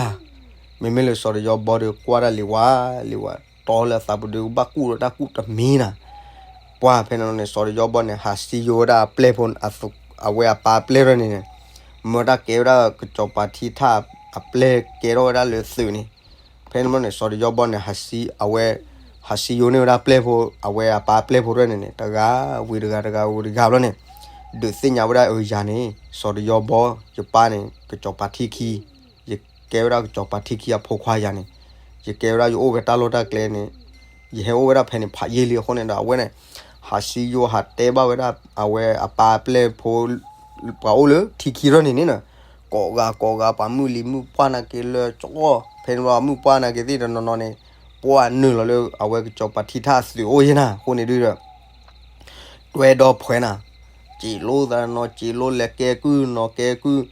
မ့မ့ၢ်လၢစီၤတယီဘီဒီး ကွၢ်တၢ်လံၤဝါ, လံၤဝါတီလၢအသးပူၤဒုး ဘၣ်ကူၣ်ဒီးတၢ်ကူၣ်တမံၤနၤ, ပှၤဖဲန့ၣ်န့ၣ် စီၤတယီဘီန့ၣ် ဟးစံယိၤဝဲဒၣ်အပျဲၢ်ဖိ, အဝဲအပၢ်အပျဲၢ်ရဲၣ်န့ၣ်န့ၣ်, မၢတၢ်ကဲဝဲဒၣ်ကစီၤပၤထံထၣ် အပျဲၢ်ကဲထီၣ်ဝဲဒၣ်လၢသုးန့ၣ်, ဖဲန့ၣ်ဘျီန့ၣ် စီၤတယီဘီန့ၣ် ဟးစံ, အဝဲ ဟးစံယိန့ၢ်ဝဲဒၣ်ပျဲၢ်ဖိ, အဝဲအပၢ်ပျဲၢ်ဖိရဲၣ်န့ၣ်န့ၣ် တဂၤဝံၤတဂၤ တဂၤဝံၤတဂၤဘျီန့ၣ်, ဒုးသ့ၣ်ညါဝဲဒၣ်အၢယၤန့ၣ် စီၤတယီဘီ ယပၢ်န့ၣ် ကစီၤပၤထံခံ, ယကဲဝဲဒၣ်ကစီၤပၤထံခံအဖိခွါယၤန့ၣ်, ယကဲဝဲဒၣ်ယအိၣ်ဖဲတၢ်လီၢ်တၢ်ကျဲန့ၣ်, ယဟဲအိၣ်ဝဲဒၣ်ဖဲန့ၣ် ဖးယံာ်လံအဃိန့ၣ်ဒီး အဝဲန့ၣ် ဟးစံယိဟးတဲဘၣ်ဝဲဒၣ် အဝဲအပၢ်ပျဲၢ်ဖိ ပှၤအိၣ်လၢထံခံရဲၣ်န့ၣ်န့ၣ်, ကိးဂၤကိးဂၤ ပှၤမုၢ်လံၤမုၢ်ပှၢ်နာ်က့ၤလၢကၠီ, ဖဲန့ၣ်ဘျီမုၢ်ပှၢ်နာ်က့ၤသ့ၣ်တနီၤနီၤန့ၣ်, ပှၤနုာ်လီၤလၢအဝဲကစီၤပၤထံထၣ်အသုးအိၣ်ယဲနၤ အဃိန့ၣ်ဒုးဒီး တွဲဒီဖှဲးနၤ, စံးလိသးနီၤ စံးလိလဲၤကဲကုၢ်နီၤကဲကုၢ်,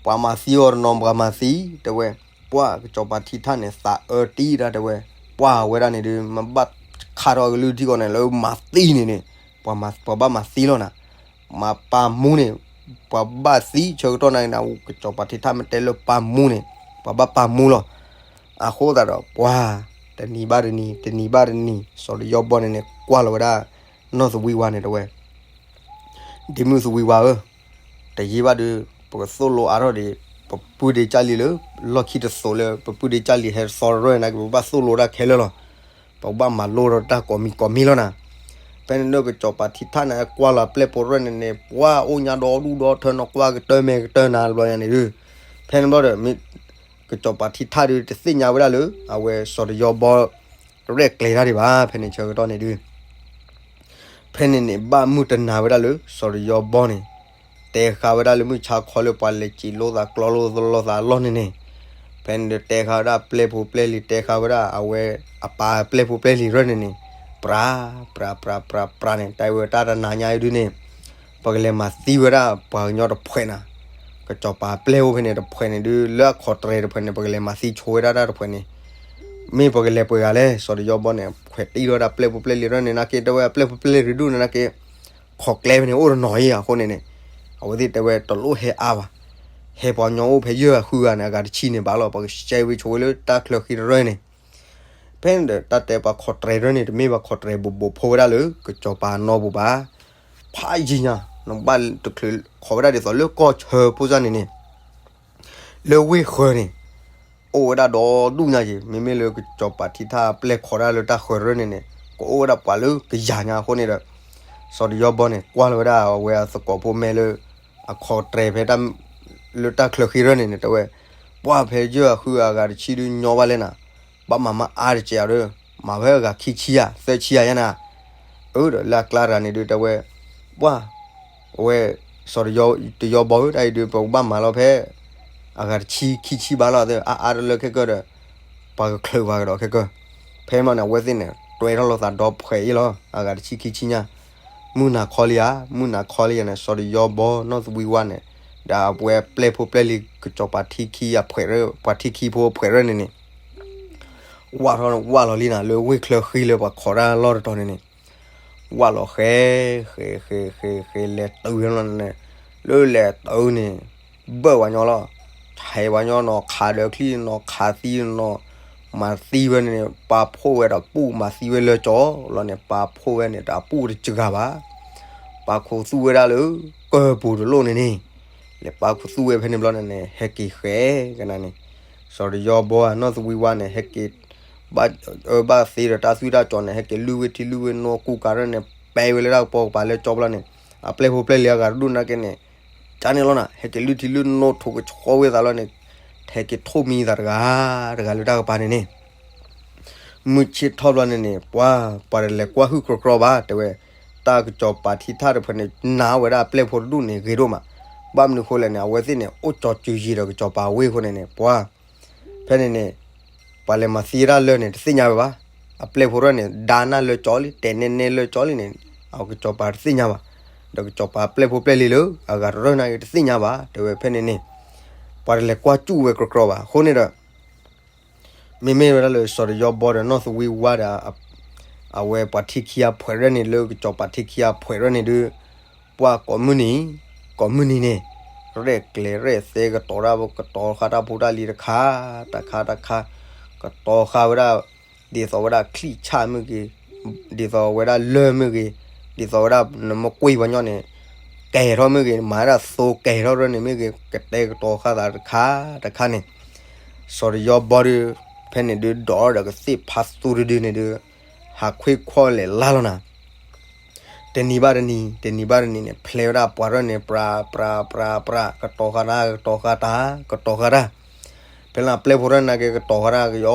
ပှၤမၤသံအီၤတနီၤ ပှၤမၤသံ, တဲဝဲ, ပှၤကစီၤပၤထံထၣ်န့ၣ် သးအၢတံၢ်ဒၣ် တဲဝဲ, ပှၤဝဲဒၣ်န့ၣ်ဒုး မ့ၢ်ဘၣ်ခးထီၣ်ကလုၢ်ထံကီၢ်န့ၣ် လၢမၤသံန့ၣ်န့ၣ်, ပှၤဘၣ်မၤသံလီၤနၤ, မၤပၢ်မူန့ၣ်, ပှၤဘၣ်သံဆၢကတီၢ်နာ်က့ၤန့ၣ် ကစီၤပၤထံထၣ်မ့ၢ်တဲလၢပၢ်မူန့ၣ်, ပှၤဘၣ်ပၢ်မူလီၤ. အဃိသတးဒီး ပှၤ တနံၤဘၣ်တနံၤ တနံၤဘၣ်တနံၤ စီၤတယီဘီန့ၣ်န့ၣ် ကွၢ်လီၤဝဲဒၣ် နီၢ်သဝံဝါန့ၣ် တဲဝဲ, ဒ့မုၣ်သဝံဝါဧၢ, တယံာ်ဘၣ်ဒုး ပကသိၣ်လိအါထီၣ်ဒံး ပပုၢ်ဒ့ကၢ်လံၤလၢ လီၢ်ခံတသိးလၢ ပပုၢ်ဒ့ကၢ်လံၤဟဲသီတရၢၢ်နာ်က့ၤ ပဘၣ်သိၣ်လိတၢ်ခဲလၢာ်လီၤ. ပကဘၣ်မၤလိထီၣ်တၢ်ကိးမံၤကိးမံၤလီၤနၤ. ဖဲန့ၣ်ဒုး ကစီၤပၤထံထၣ်န့ၣ် ကွၢ်လီၤပျဲၢ်ဖိရဲၣ်န့ၣ်န့ၣ် ပှၤအိၣ်ညါဒီဒူၣ်ဒီထၢနီၤ ကွၢ်ကတၢၢ်မဲာ်ကတၢၢ်နၤတဘျီညါန့ၣ်ဒုး, ဖဲန့ၣ်ဘျီဒီး မ့ၢ် ကစီၤပၤထံထၣ်ဒုး တသ့ၣ်ညါဝဲဒၣ်လၢ အဝဲစီၤတယီဘီ ရဲၣ်ကျဲၤတၢ်ဒံးဘၣ် ဖဲန့ၣ်ဆၢကတီၢ်န့ၣ်ဒုး ဖဲန့ၣ်န့ၣ် ဘၣ်မုၢ်တနၤဝဲဒၣ်လၢ စီၤတယီဘီန့ၣ် တဲဃာ်ဝဲဒၣ်လၢမုၢ်ဆါခီလၢပှၤလဲၤစံးလိသးကျီလိသလိသးအလီၢ်န့ၣ်န့ၣ်, ဖဲန့ၣ်ဒုးတဲဃာ်ဝဲဒၣ်ပျဲၢ်ဖိပျဲၢ်လံၤ တဲဃာ်ဝဲဒၣ်အဝဲ အပၢ်ပျဲၢ်ဖိပျဲၢ်လံၤရဲၣ်န့ၣ်န့ၣ်, ပြး ပြး ပြး ပြး ပြးန့ၣ် တဲဝဲတၢ်တနၤညါအံၤဒုးန့ၣ် ပကလဲၤမၤသံဝဲဒၣ်ပှၤကညီတဖှဲးနၤ, ကစီၤပၤပျဲၢ်ဖိဖဲန့ၣ်တဖှဲးန့ၣ်ဒုး လၢအခီၣ်တြဲၤတဖှဲးန့ၣ် ပကလဲၤမၤသံဆိဝဲဒၣ်တၢ်တဖှဲးန့ၣ်, မ့ၢ်ပကလဲၤပှဲၤဂၤလဲၣ် စီၤတယီဘီန့ၣ် ခွဲးတံၢ်ထီၣ်ဝဲဒၣ်ပျဲၢ်ဖိပျဲၢ်လံၤရဲၣ်န့ၣ်နာ်က့ တဲဝဲပျဲၢ်ဖိပျဲၢ်လံၤရ့ဒူၣ်န့ၣ်နာ်က့ ခီၣ်ကျဲဖဲန့ၣ်အိၣ်တနီၤအံၤအဃိန့ၣ်န့ၣ်, အဝဲသ့ၣ်တဲဝဲတလိၣ်ဟဲအါဘၣ်, ဟဲပှၤကညီအိၣ်ဖဲယဲၢ်ဂၤဃုဂၤန့ၣ် အဂၤတဆံန့ၣ်ဘၣ်လီၤ ပကစဲဝံၤဆိဝဲလၢတၢ်ချၢဃံတရၢၢ်န့ၣ် ဖဲန့ၣ်ဒီးတၢ်တဲပှၤခီၣ်တြဲၤတဖၢန့ၣ် တမ့ၢ်ပှၤခီၣ်တြဲၤဘိးဘိးဖိဝဲဒၣ်လၢ ကစီၤပၤနီၢ်ပူၤဘၣ်. ဖးယံာ်ညါ နဘၣ်တချုးခီၣ်ဝဲဒၣ်ဒ်သိးလၢကီၢ်ဆၢဖိစၢ်န့ၣ်န့ၣ်, လၢဝ့ၢ်ဃၢၤန့ၣ် အိၣ်ဝဲဒၣ်ဒီဒူၣ်ညါက့ၤ မ့မ့ၢ်လၢကစီၤပၤထံထၣ်ပျဲၢ်ခီၣ်ဒၣ်လၢတၢ်ဃၢၤတဖၢန့ၣ်န့ၣ် ကအိၣ်ဝဲဒၣ်ပှၤလၢကယၤညါအဃိန့ၣ်ဒီး စီၤတယီဘီန့ၣ် ကွၢ်လီၤဝဲဒၣ်အဝဲအသကိးဖိမဲလၢ အခီၣ်တြဲၤဖဲ လၢတၢ်ချၢဃံတရၢၢ်န့ၣ်န့ၣ် တဲဝဲ, ပှၤဖဲယဲၢ်ဂၤဃုဂၤအဂၤတဆံဒုးညီဘၣ်လဲၣ်နၤ, ဘၣ်မၤမၤအါတစဲးအီၤဒီး မၤဝဲအဂၤခံဆံဧါ သၢဆံဧါယဲနၤ, အၢ ဒီးလၢအကျါတဂၤန့ၣ်ဒုးတဲဝဲ, ပှၤ အဝဲ စီၤတယီဘီဧၢ တၢ်အံၤဒုး ပကဘၣ်မၤလီၤဖဲ အဂၤတဆံခံဆံဘၣ်လီၤ အါအါတလၢခဲကၢၢ်ဒီး ပှၤကချုးပှၤကဒီးခဲကၢၢ်, ဖဲမီန့ၣ် အဝဲသ့ၣ်န့ၣ် တွဲထီၣ်လိာ်သးဒီဖှဲးအံၤလီၤ အဂၤတဆံခံဆံညါ, မုၢ်နၤခီလံဧါ မုၢ်နၤခီလံဧါန့ၣ် စီၤတယီဘီ နီၢ်သဝံဝါန့ၣ် ဒီးအဝဲပျဲၢ်ဖိပျဲၢ်လံၤ ကစီၤပၤထံခံအဖှဲးရၢၢ် ပှၤထံခံဖိအဖှဲးရၢၢ်န့ၣ်န့ၣ် ဝၢ်ထီၣ်ဝၢ်လီၤလံနၤ လၢဝ့ၢ်ချၢဃံလၢပှၤခီၣ်တၢ်လီၢ်တတီၤန့ၣ်န့ၣ်, ဝၢ်လီၤဃဲ ဃဲ ဃဲ ဃဲ ဃဲ လဲၤတုၤလီၤန့ၣ်, လၢလဲၤတုၤန့ၣ် ဘၢၣ်ပှၤညီလီၤ, ဆဲးပှၤညီနီၤ ခးဒီးချံနီၤ ခးသံနီၤ, မၤသံဝဲန့ၣ် ပာ်ဖှိၣ်ဝဲဒီးပူၣ် မၤသံဝဲလၢကၠီလီၤန့ၣ် ပာ်ဖှိၣ်ဝဲန့ၣ် တၢ်ပူၣ်တစှၤဘၣ်, ပာ်ခူသူၣ်ဝဲဒၣ်လၢ ကၢၢ်ပူၤတလိၣ်န့ၣ်န့ၣ်, လဲၤပာ်ခူသူၣ်ဝဲဖဲန့ၣ်ဘျီန့ၣ်န့ၣ် ဟဲက့ၤဃဲကနၤန့ၣ်, စီၤတယီဘီဧၢ နီၢ်သဝံဝါန့ၣ် ဟဲက့ၤ ဘၣ်အၢဘၣ်သီဒီးတၢ်သွံၣ်တၢ်စီၤန့ၣ် ဟဲက့ၤလုၢ်ဝဲထံလုၢ်ဝဲနိ ကူကၤရၢၢ်န့ၣ် ပဲဝဲလၢတၢ်ကပီၤကပၤလၢကၠီဘျီန့ၣ်, အပျဲၢ်ဖိပျဲၢ်လံၤအဂၤတဒူၣ်နာ်က့န့ၣ် ကန့ၣ်လီၤနၤ ဟဲက့ၤလုၢ်ထံလုၢ်နိ ထိၣ်ကဆှီဝဲသးလီၤန့ၣ်, ဟဲက့ၤထိၣ်မံသးတဂၤ တဂၤလၢတၢ်ကပၤန့ၣ်န့ၣ် မုၢ်ဆ့ၣ်ထီၣ်ဘျီန့ၣ်န့ၣ် ပှၤ ပှၤတလဲၤကွၢ်ဟုၣ်ကြီကြီဘၣ် တဲဝဲ, တၢ်ကစီၤပၤထံထၣ်တဖၣ်န့ၣ် နာ်ဝဲဒၣ်အပျဲၢ်ဖိတဒူၣ်န့ၣ် ဂ့ၤဒိၣ်မး, ဘၣ်မနုၤဃိလဲၣ်န့ၣ် အဝဲသ့ၣ်န့ၣ် အိၣ်ကၠီၤစုၤယံၤဒီးကစီၤပၤဝ့ၢ်အဃိန့ၣ်န့ၣ် ပှၤ ဖဲန့ၣ်န့ၣ် ပှၤလဲၤမၤသံတၢ်လၢာ်န့ၣ် တသ့ၣ်ညါဝဲဘၣ်, အပျဲၢ်ဖိတဖၣ်န့ၣ် ဒါနၢ်လၢာ်ကၠီလံ တဲနဲနဲလၢာ်ကၠီလံန့ၣ် အကစီၤပၤတသ့ၣ်ညါဘၣ်, ဒီးကစီၤပၤပျဲၢ်ဖိပျဲၢ်လံၤလၢ အဂၤတရၢၢ်နာ်က့တသ့ၣ်ညါဘၣ် တဲဝဲဖဲန့ၣ်န့ၣ်, ပှၤတလဲၤကွၢ်စူၣ်ဝဲကြီကြီဘၣ် အဃိန့ၣ်ဒီး မ့မ့ၢ်ဝဲဒၣ်လၢစီၤတယီဘီဒီးနီၢ်သဝံဝါဒီး အဝဲပှၤထံခံအဖှဲးရၢၢ်န့ၣ်လၢကစီၤပၤထံခံအဖှဲးရၢၢ်န့ၣ်ဒုး, ပှၤကိးမုၢ်နံၤ, ကိးမုၢ်နံၤန့ၣ်, ရဲၣ်ကျဲၤရဲၣ်သဲကတီၤတၢ် ကတီၤဃာ်တၢ်ဖိတၢ်လံၤတခါ, တခါတခါ, ကတီၤဃာ်ဝဲဒၣ်, ဒ်သိးဝဲဒၣ်ချံၣ်ဆၣ်မ့ၢ်ဂ့ၤ, ဒ်သိးဝဲဒၣ်လၢၢ်မ့ၢ်ဂ့ၤ, ဒ်သိးဝဲဒၣ်နမ့ၢ်ကွံာ်ပှၤညီန့ၣ်, ကဲၤထီၣ်မ့ၢ်ဂ့ၤ, မၤဝဲဒၣ်သိကဲၤထီၣ်ရၢၢ်န့ၣ်မ့ၢ်ဂ့ၤ, ကတဲကတီၤဃာ်သးတခါတခါန့ၣ် စီၤတယီဘီဒုး ဖဲန့ၣ်ဒုး ဒိးထီၣ်ဒီးကသ့ၣ်ဖးသူတဒုန့ၣ်ဒုး ဟးခွ့ခွီၣ်လဲၤလၢ်လီၤနၤ. တနံၤဘၣ်တနံၤ တနံၤဘၣ်တနံၤန့ၣ် ဖျဲးဝဲဒၣ်ပှၤရဲၣ်န့ၣ် ပြးပြးပြးပြး ကတီၤဃာ်တၢ် ကတီၤဃာ်တၢ် ကတီၤဃာ်တၢ်. ဖဲလၢအပျဲၢ်ဖိရဲၣ်န့ၣ်က့ၤ ကတီၤဃာ်တၢ် ကယီက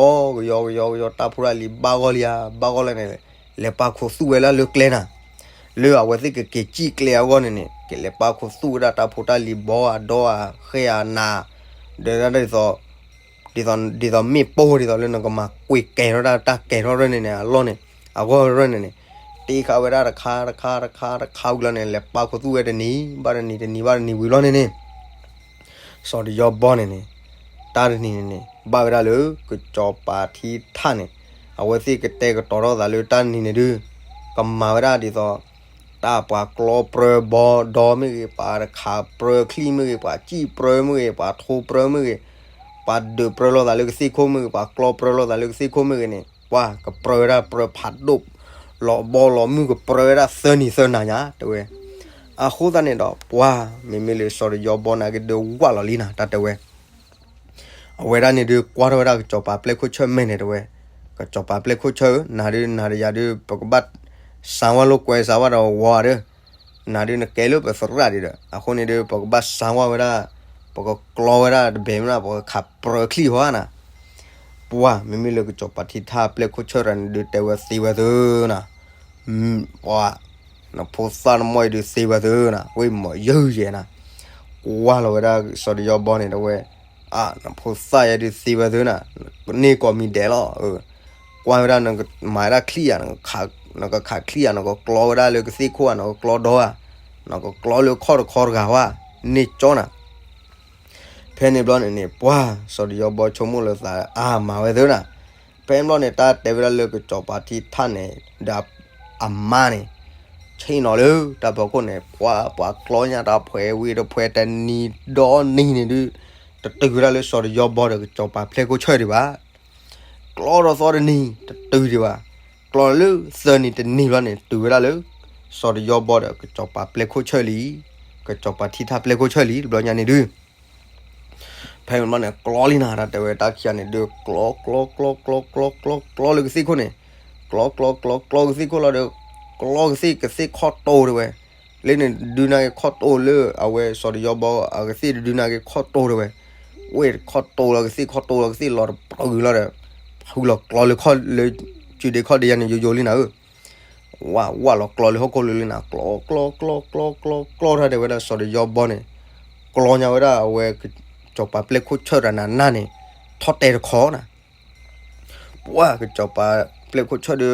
ယီကယီကယီ တၢ်ဖိတၢ်လံၤဘၣ်ဂီၢ်လံဧါ ဘၣ်ဂီၢ်လၢန့ၣ် လဲၤပာ်ခူသူၣ်ဝဲလၢလၢကျဲနၤ. လၢအဝဲသ့ၣ်ကက့ၤစံၣ်ကျဲအဂီၢ်န့ၣ်န့ၣ် ကလဲၤပာ်ခူသူၣ်ဝဲဒၣ်တၢ်ဖိတၢ်လံၤဘီအဒီအဃဲအနၤ ဒီးဒ်သိး ဒ်သိး ဒ်သိးမ့ၣ်ပိၢ်ဒ်သိးလၢနကမၤကွံာ်ကဲၤထီၣ်တၢ် တၢ်ကဲၤထီၣ်ရဲၣ်န့ၣ်န့ၣ် အလီၢ်န့ၣ် အဂီၢ်ရဲၣ်န့ၣ်န့ၣ် တ့ဃာ်ဝဲဒၣ်တခါတခါတခါတခါဝံၤလီၤန့ၣ် လဲၤပာ်ခူသူၣ်ဝဲတနံၤဘၣ်တနံၤ တနံၤဘၣ်တနံၤဝံၤလီၤန့ၣ်န့ၣ် စီၤတယီဘီန့ၣ်န့ၣ် တၢ်တနံၤန့ၣ်န့ၣ် ဘၣ်ဝဲဒၣ်လၢကစီၤပၤထံထၣ်န့ၣ် အဝဲသ့ၣ်ကတဲာ်ကတီၤထီၣ်သးလၢတၢ်တနံၤန့ၣ်ဒုး ကမၤဝဲဒၣ်ဒ်သိး တၢ်ပှၤကျီပြၢဘီဒီမ့ၢ်ဂ့ၤ ပှၤတခးပြၢချံမ့ၢ်ဂ့ၤ ပှၤစံၣ်ပြၢမ့ၢ်ဂ့ၤ ပှၤထိပြၢမ့ၢ်ဂ့ၤ ပှၤဒုးပြၢလိာ်သးလၢကသ့ၣ်ခိၣ်မ့ၢ်ဂ့ၤ ပှၤကျီပြၢလိာ်သးလၢကသ့ၣ်ခိၣ်မ့ၢ်ဂ့ၤန့ၣ် ပှၤကပြၢဝဲဒၣ်ပြၢဖးဒိၣ် လီၤဘီလီၤမုၢ်ကပြၢဝဲဒၣ်သၢနံၤသၢနၤညါ တဲဝဲ. အဃိသတးန့ၣ်ဒီး ပှၤမ့မ့ၢ်လၢစီၤတယီဘီန့ၣ်က့ၤဒုးဝၢ်လီၤလံနၤ တၢ်တဲဝဲ အဝဲဒၣ်န့ၣ်ဒုးကွၢ်ထီၣ်ဝဲဒၣ်ကစီၤပၤပျဲၢ်ခိၣ်ဆၢၣ်မဲာ်န့ၣ်တဲဝဲ, ကစီၤပၤပျဲၢ်ခိၣ်ဆၢၣ်ဧၢ, နၤဒုး နၤဒီးယၤဒုး ပကဘၣ်စါဝါလိာ်ကွဲစါဝါဒီးဝီၤဧါဒီး, နၤဒုးနကဲလၢပသရၣ်ဒံးဒီး အဃိန့ၣ်ဒုး ပကဘၣ်စါဝါဝဲဒၣ်, ပကကျီဝဲဒၣ်တဘ့ၣ်မနုၤ ပကခးပြၢချံၣ်ဟီဧါနၤ. ပှၤမ့မ့ၢ်လၢကစီၤပၤထံထၣ်ပျဲၢ်ခိၣ်ဆၢၣ်တဂၤန့ၣ်ဒုးတဲဝဲသ့ဝဲသုနၤ, ပှၤ နဖိသၣ်နမိၢ်အံၤဒုးသ့ဝဲသုနၤ, ဝဲမၤယုၢ်ယဲနၤ, ကွၢ်လီၤဝဲဒၣ်စီၤတယီဘီန့ၣ်တဲဝဲ, အါ နဖိသၣ်ယဲဒုးသ့ဝဲသုနၤ, န့ၢ်ကိးမံၤဒဲးလီၤ, ကွၢ်ဝဲဒၣ်နကမၤဝဲဒၣ်ချံၣ်ဧါ, နကခးချံၣ်ဧါ, နကကျီဝဲဒၣ်လၢကသ့ၣ်ခိၣ်ဧါ, နကကျီဒီဧါ, နကကျီလၢခီၣ်တခီတဂၤဧါ, န့ၢ်ကၠီနၤ ဖဲန့ၣ်ဘျီန့ၣ်န့ၣ် ပှၤစီၤတယီဘီဆိကမိၣ်လၢသးအါမၤဝဲသုနၤ, ဖဲန့ၣ်ဘျီန့ၣ် တၢ်တဲဝဲဒၣ်လၢကစီၤပၤထံထၣ်န့ၣ် ဒီးအမါန့ၣ် ဆ့ၣ်နီၤလၢတၢ်ဖီခိၣ်န့ၣ် ပှၤ ပှၤကျီညါတၢ်ဖှဲးဝံၤတဖှဲးတနံၤဒီနံၤန့ၣ်ဒုး တတုၤဝဲဒၣ်လၢစီၤတယီဘီဒီးကစီၤပၤပျဲၢ်ခိၣ်ဆၢၣ်ဒံးဘၣ် ကျီဒီးသီတနံၤ တတုၤဒံးဘၣ်, ကျီလၢသၢနံၤတနံၤဘျီန့ၣ် တုၤဝဲဒၣ်လၢ စီၤတယီဘီဒီးကစီၤပၤပျဲၢ်ခိၣ်ဆၢၣ်လံ, ကစီၤပၤထံထၣ်ပျဲၢ်ခိၣ်ဆၢၣ်လံ တဘျီညါန့ၣ်ဒုး ဖဲန့ၣ်ဘျီန့ၣ် ကျီလံနၤ တၢ်တဲဝဲတၢ်ခံဂၤန့ၣ်ဒုး ကျီ ကျီ ကျီ ကျီ ကျီ ကျီ ကျီလၢကသ့ၣ်ခိၣ်န့ၣ်, ကျီ ကျီ ကျီ ကျီကသ့ၣ်ခိၣ်လီၤဒီး ကျီကသ့ၣ် ကသ့ၣ်ခီၣ်တိၢ်တဲဝဲ, လၢန့ၣ်ဒုးနာ်က့ခီၣ်တိၢ်လၢအဝဲစီၤတယီဘီအကသ့ၣ်ဒုးနာ်က့ခီၣ်တိၢ်တဲဝဲ, ဝ့ၢ်ခီၣ်တိၢ်လီၤကသ့ၣ်ခီၣ်တိၢ်လီၤကသ့ၣ်လီၤတပှၤဂုၤလီၤဒီး ဖုလီၤကျီလၢခီၣ်လၢစုဒ့ခီၣ်ဒ့ယါန့ၣ်ယိယိလံနၤဧၢ ဝး ဝးလီၤကျီလၢဟီၣ်ခိၣ်လၢလံနၤ ကျီ ကျီ ကျီ ကျီ ကျီ ထီၣ်တဲဝဲဒၣ်စီၤတယီဘီန့ၣ်, ကျီညါဝဲဒၣ်အဝဲ ကစီၤပၤပျဲၢ်ခိၣ်ဆၢၣ်တဂၤန့ၣ် ထီၣ်တဲာ်တခီနၤ, ပှၤကစီၤပၤပျဲၢ်ခိၣ်ဆၢၣ်ဒီး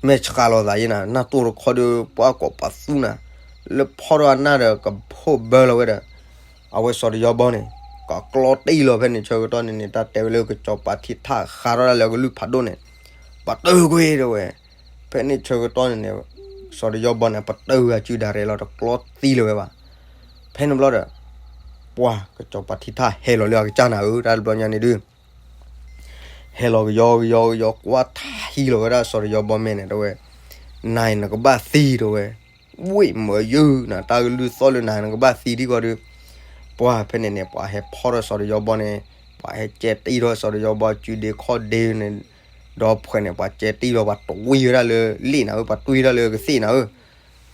မဲာ်ဆှးလီၤသးယဲနၤ နၢ်တိၢ်တခီဒီး ပှၤကိးပသူနၤ, လၢဖီထီၣ်အနၢ်ဒီးကဖိၣ်ဘၢလီၤဝဲဒီး အဝဲစီၤတယီဘီန့ၣ် ကကျီတံၢ်လီၤဖဲန့ၣ်ဆၢကတီၢ်န့ၣ်န့ၣ် တၢ်တဲဝဲလၢကစီၤပၤထံထၣ်ဃးထီၣ်ဒၣ်လၢအကလုၢ်ဖးဒိၣ်န့ၣ်, ပှၤတၢၢ်ကွံာ်တဲဝဲ, ဖဲန့ၣ်ဆၢကတီၢ်န့ၣ်န့ၣ် စီၤတယီဘီန့ၣ် ပှၤတၢၢ်ဝဲအစုဒၣ်ရဲၣ်လီၤတကျီတံၢ်လီၤဝဲဘၣ်. ဖဲန့ၣ်ဘျီဒီး ပှၤကစီၤပၤထံထၣ်ဟဲလီၤလၢအကစၢ်နၤဧၢ တၢ်တဘျီညါန့ၣ်ဒုး ဟဲလီၤကယီကယီကယီ ကွၢ်ထံလီၤဝဲဒၣ်စီၤတယီဘီမဲာ်န့ၣ်တဲဝဲ, နၤအံၤနကဘၣ်သံတဲဝဲ, ဝ့ၢ်မၤယုၢ်နၤ တၢ်ကလုၢ်သီၣ်လၢနၤ နကဘၣ်သံဒ်ကီးဒီး, ပှၤဖဲန့ၣ်န့ၣ် ပှၤဟဲဖီၣ်ထီၣ်စီၤတယီဘီန့ၣ်, ပှၤဟဲကဲတံၢ်ထီၣ်စီၤတယီဘီစုဒ့ခီၣ်ဒ့န့ၣ်, ဒီးဖှဲးန့ၣ် ပှၤကဲတံၢ်ထီၣ် ပှၤတွံၢ်ဝဲဒၣ်လၢလ့ၣ်နၤဧၢ ပှၤတွံၢ်ဝဲဒၣ်လၢကသ့ၣ်နၤဧၢ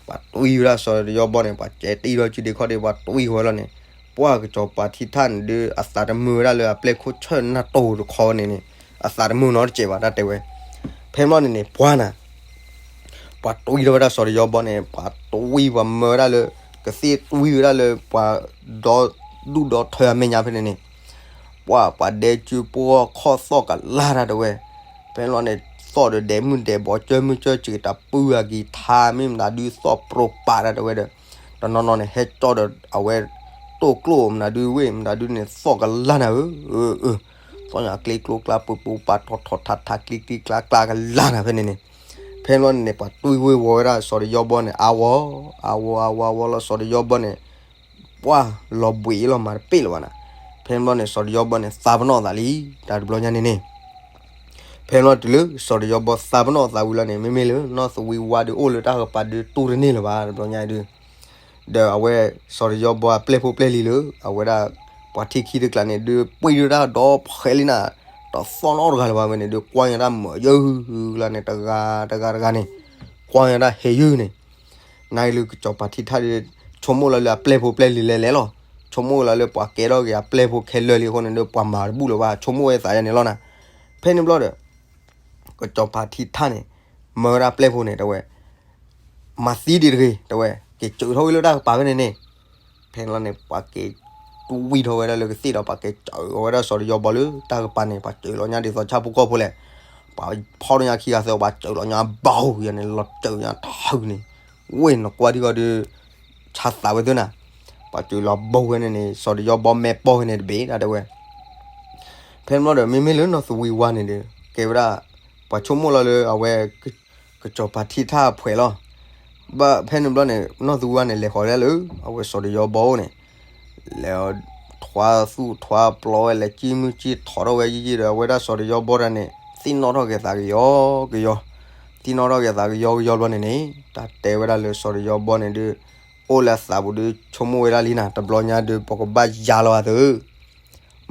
ပှၤတွံၢ်ဝဲဒၣ်စီၤတယီဘီန့ၣ် ပှၤကဲတံၢ်ထီၣ်စုဒ့ခီၣ်ဒ့ ပှၤတွံၢ်ဝဲလီၤန့ၣ်, ပှၤကစီၤပၤထံထၣ်န့ၣ်ဒုး အသးတမုာ်ဝဲဒၣ်လၢအပျဲၢ်ခိၣ်ဆၢၣ်နၢ်တိၢ်တခီန့ၣ်န့ၣ်, အသးတမုာ်နီတစဲးဘၣ် တၢ်တဲဝဲ. ဖဲန့ၣ်ဘျီန့ၣ်န့ၣ် ပှၤနၤ ပှၤတွံၢ်ထီၣ်ဝဲဒၣ်စီၤတယီဘီန့ၣ် ပှၤတွံၢ်ပှၤမၢဝဲဒၣ်လၢ ကသ့ၣ်တွံၢ်ဝဲဒၣ်လၢပှၤဒီဒူၣ်ဒီထၢအမဲာ်ညါဖဲန့ၣ်န့ၣ်, ပှၤ ပှၤဒဲကၠူပှီၢ်ခီၣ်သီၣ်ကလၢ်တၢ်တဲဝဲ. ဖဲန့ၣ်ဘျီန့ၣ် သီၣ်ဒီးဒဲးမုၢ်ဒဲးဘီကၢမုၢ်ကၢစံးတၢ်ပုၢ်အကံၤထါမ့ၢ်မတၤဒုးသီၣ်ပြိးပာ်တၢ်တဲဝဲဒီး, တနီၤနီၤန့ၣ် ဟဲကၠီဒီးအဝဲတိၢ်ကျိၣ်မတၤဒုးဝ့ၢ်မတၤဒုးန့ၣ် သီၣ်ကလၢ်နၤဧၢ, သီၣ်ညါကျ့ကျိကျါပူၤပူၤပာ်ထီၣ်ထီၣ်ထးထးကျံကျံကျါကျါကလၢ်နၤဖဲန့ၣ်န့ၣ်, ဖဲန့ၣ်ဘျီန့ၣ်န့ၣ် ပှၤတွံၢ်ဝ့ၢ်ဝီၤဝဲဒၣ်စီၤတယီဘီန့ၣ် အါဝီၤ အါဝီၤအါဝီၤအါဝီၤလီၤစီၤတယီဘီန့ၣ် ပှၤလီၤဘှံးလီၤမၤတပ့ၣ်လၢၤဘၣ်နၤ. ဖဲန့ၣ်ဘျီန့ၣ် စီၤတယီဘီန့ၣ် သးပနီၣ်အသးလံ တၢ်တဘျီညါန့ၣ်န့ၣ် ဖဲန့ၣ်ဘျီတုၤလၢစီၤတယီဘီသးပနီၣ်အသးဝံၤလီၤန့ၣ် မ့မ့ၢ်လၢနီၢ်သဝံဝါဒုးအိၣ်လၢတၢ်ကပၤဒုးတူၢ်တန့ၢ်လၢၤဘၣ် တဘျီညါဒုး, ဒီးအဝဲ စီၤတယီဘီအပျဲၢ်ဖိပျဲၢ်လံၤလၢ အဝဲဒၣ် ပှၤထံခံတကျးန့ၣ်ဒုး ပှ့ၤဒုးတၢ်ဒီဖှဲးလံနၤ, တသီၣ်နီတဂၤလၢၤဘၣ်ဝဲန့ၣ်ဒုး ကွၢ်ညါတၢ်မုာ်ယုၢ်လၢန့ၣ် တဂၤတဂၤတဂၤန့ၣ်, ကွၢ်ညါတၢ်ဟဲယုၢ်န့ၣ်, နလၢကစီၤပၤထံထၣ်ဒုး ဆိကမိၣ်လီၤလၢအပျဲၢ်ဖိပျဲၢ်လံၤလဲၤလဲၤလီၤ, ဆိကမိၣ်လီၤလၢပှၤကဲထီၣ်က့ၤအပျဲၢ်ဖိခဲလၢာ်လံအဃိန့ၣ်ဒုး ပှၤမၤတဘူၣ်လၢၤဘၣ် ဆိကမိၣ်ဝဲသးယါန့ၣ်လီၤနၤ, ဖဲန့ၣ်ဘျီဒီး ကစီၤပၤထံထၣ်န့ၣ် မၢဝဲဒၣ်ပျဲၢ်ဖိန့ၣ် တဲဝဲ မၤသံဒံးတဂ့ၤ တဲဝဲ က့ၤစၢးထီၣ်ဝံၤလၢတၢ်ကပၤဖဲန့ၣ်န့ၣ်, ဖဲန့ၣ်လီၤန့ၣ် ပှၤက့ၤတူၢ်ဝံၣ်ထီၣ်ဝဲဒၣ်လၢကသ့ၣ်ဒီး ပှၤက့ၤစၢးအီၤဝဲဒၣ်စီၤတယီဘီလၢတၢ်ကပၤန့ၣ် ပှၤစၢးလီၤညါဒ်သိးဆၣ်ဖိကီၢ်ဖိလဲၣ်, ပှၤဖီၣ်ထီၣ်ညါခံဂၤသၢ ပှၤစၢးလီၤညါဘီယၤန့ၣ် လီၤစၢးညါထၢန့ၣ်, ဝ့ၢ်နကွၢ်ထံဂီၤဒုး ဆါသးဝဲသ့ၣ်နၤ, ပှၤစၢးလီၤဘီဝဲန့ၣ်န့ၣ် စီၤတယီဘီမဲာ်ပီၢ်ဝဲန့ၣ်တဘ့ၣ်ဒၣ်တဲဝဲ ဖဲန့ၣ်ဘျီဒီး မ့မ့ၢ်လၢနီၢ်သဝံဝါန့ၣ်ဒီး ကဲဝဲဒၣ် ပှၤဆိကမိၣ်လီၤလၢအဝဲ ကစီၤပၤထံထၣ်အဖှဲးလီၤ. ဘၣ်ဖဲန့ၣ်ဘျီန့ၣ် နီၢ်သဝံဝါန့ၣ် လဲၤဃီၤဒၣ်လၢ အဝဲစီၤတယီဘီအိၣ်န့ၣ် လဲၤထွါသူၣ်ထွါပျီဝဲ လဲၤကံၣ်မုၢ်ကံၣ်ထိးထီၣ်ဝဲယံာ်ယံာ်ဒီး အဝဲဒၣ်စီၤတယီဘီတၢ်န့ၣ် သ့ၣ်နီၣ်ထီၣ်က့ၤသးကယီကယီ, သ့ၣ်နီၣ်ထီၣ်က့ၤသးကယီကယီဘျီန့ၣ်န့ၣ် တၢ်တဲဝဲဒၣ်လၢစီၤတယီဘီန့ၣ်ဒုး အိၣ်လၢအသးပူၤဒုး ဆိကမိၣ်ဝဲဒၣ်လံနၤ တဘျီညါဒုး ပကဘၣ်ယါလီၤအသး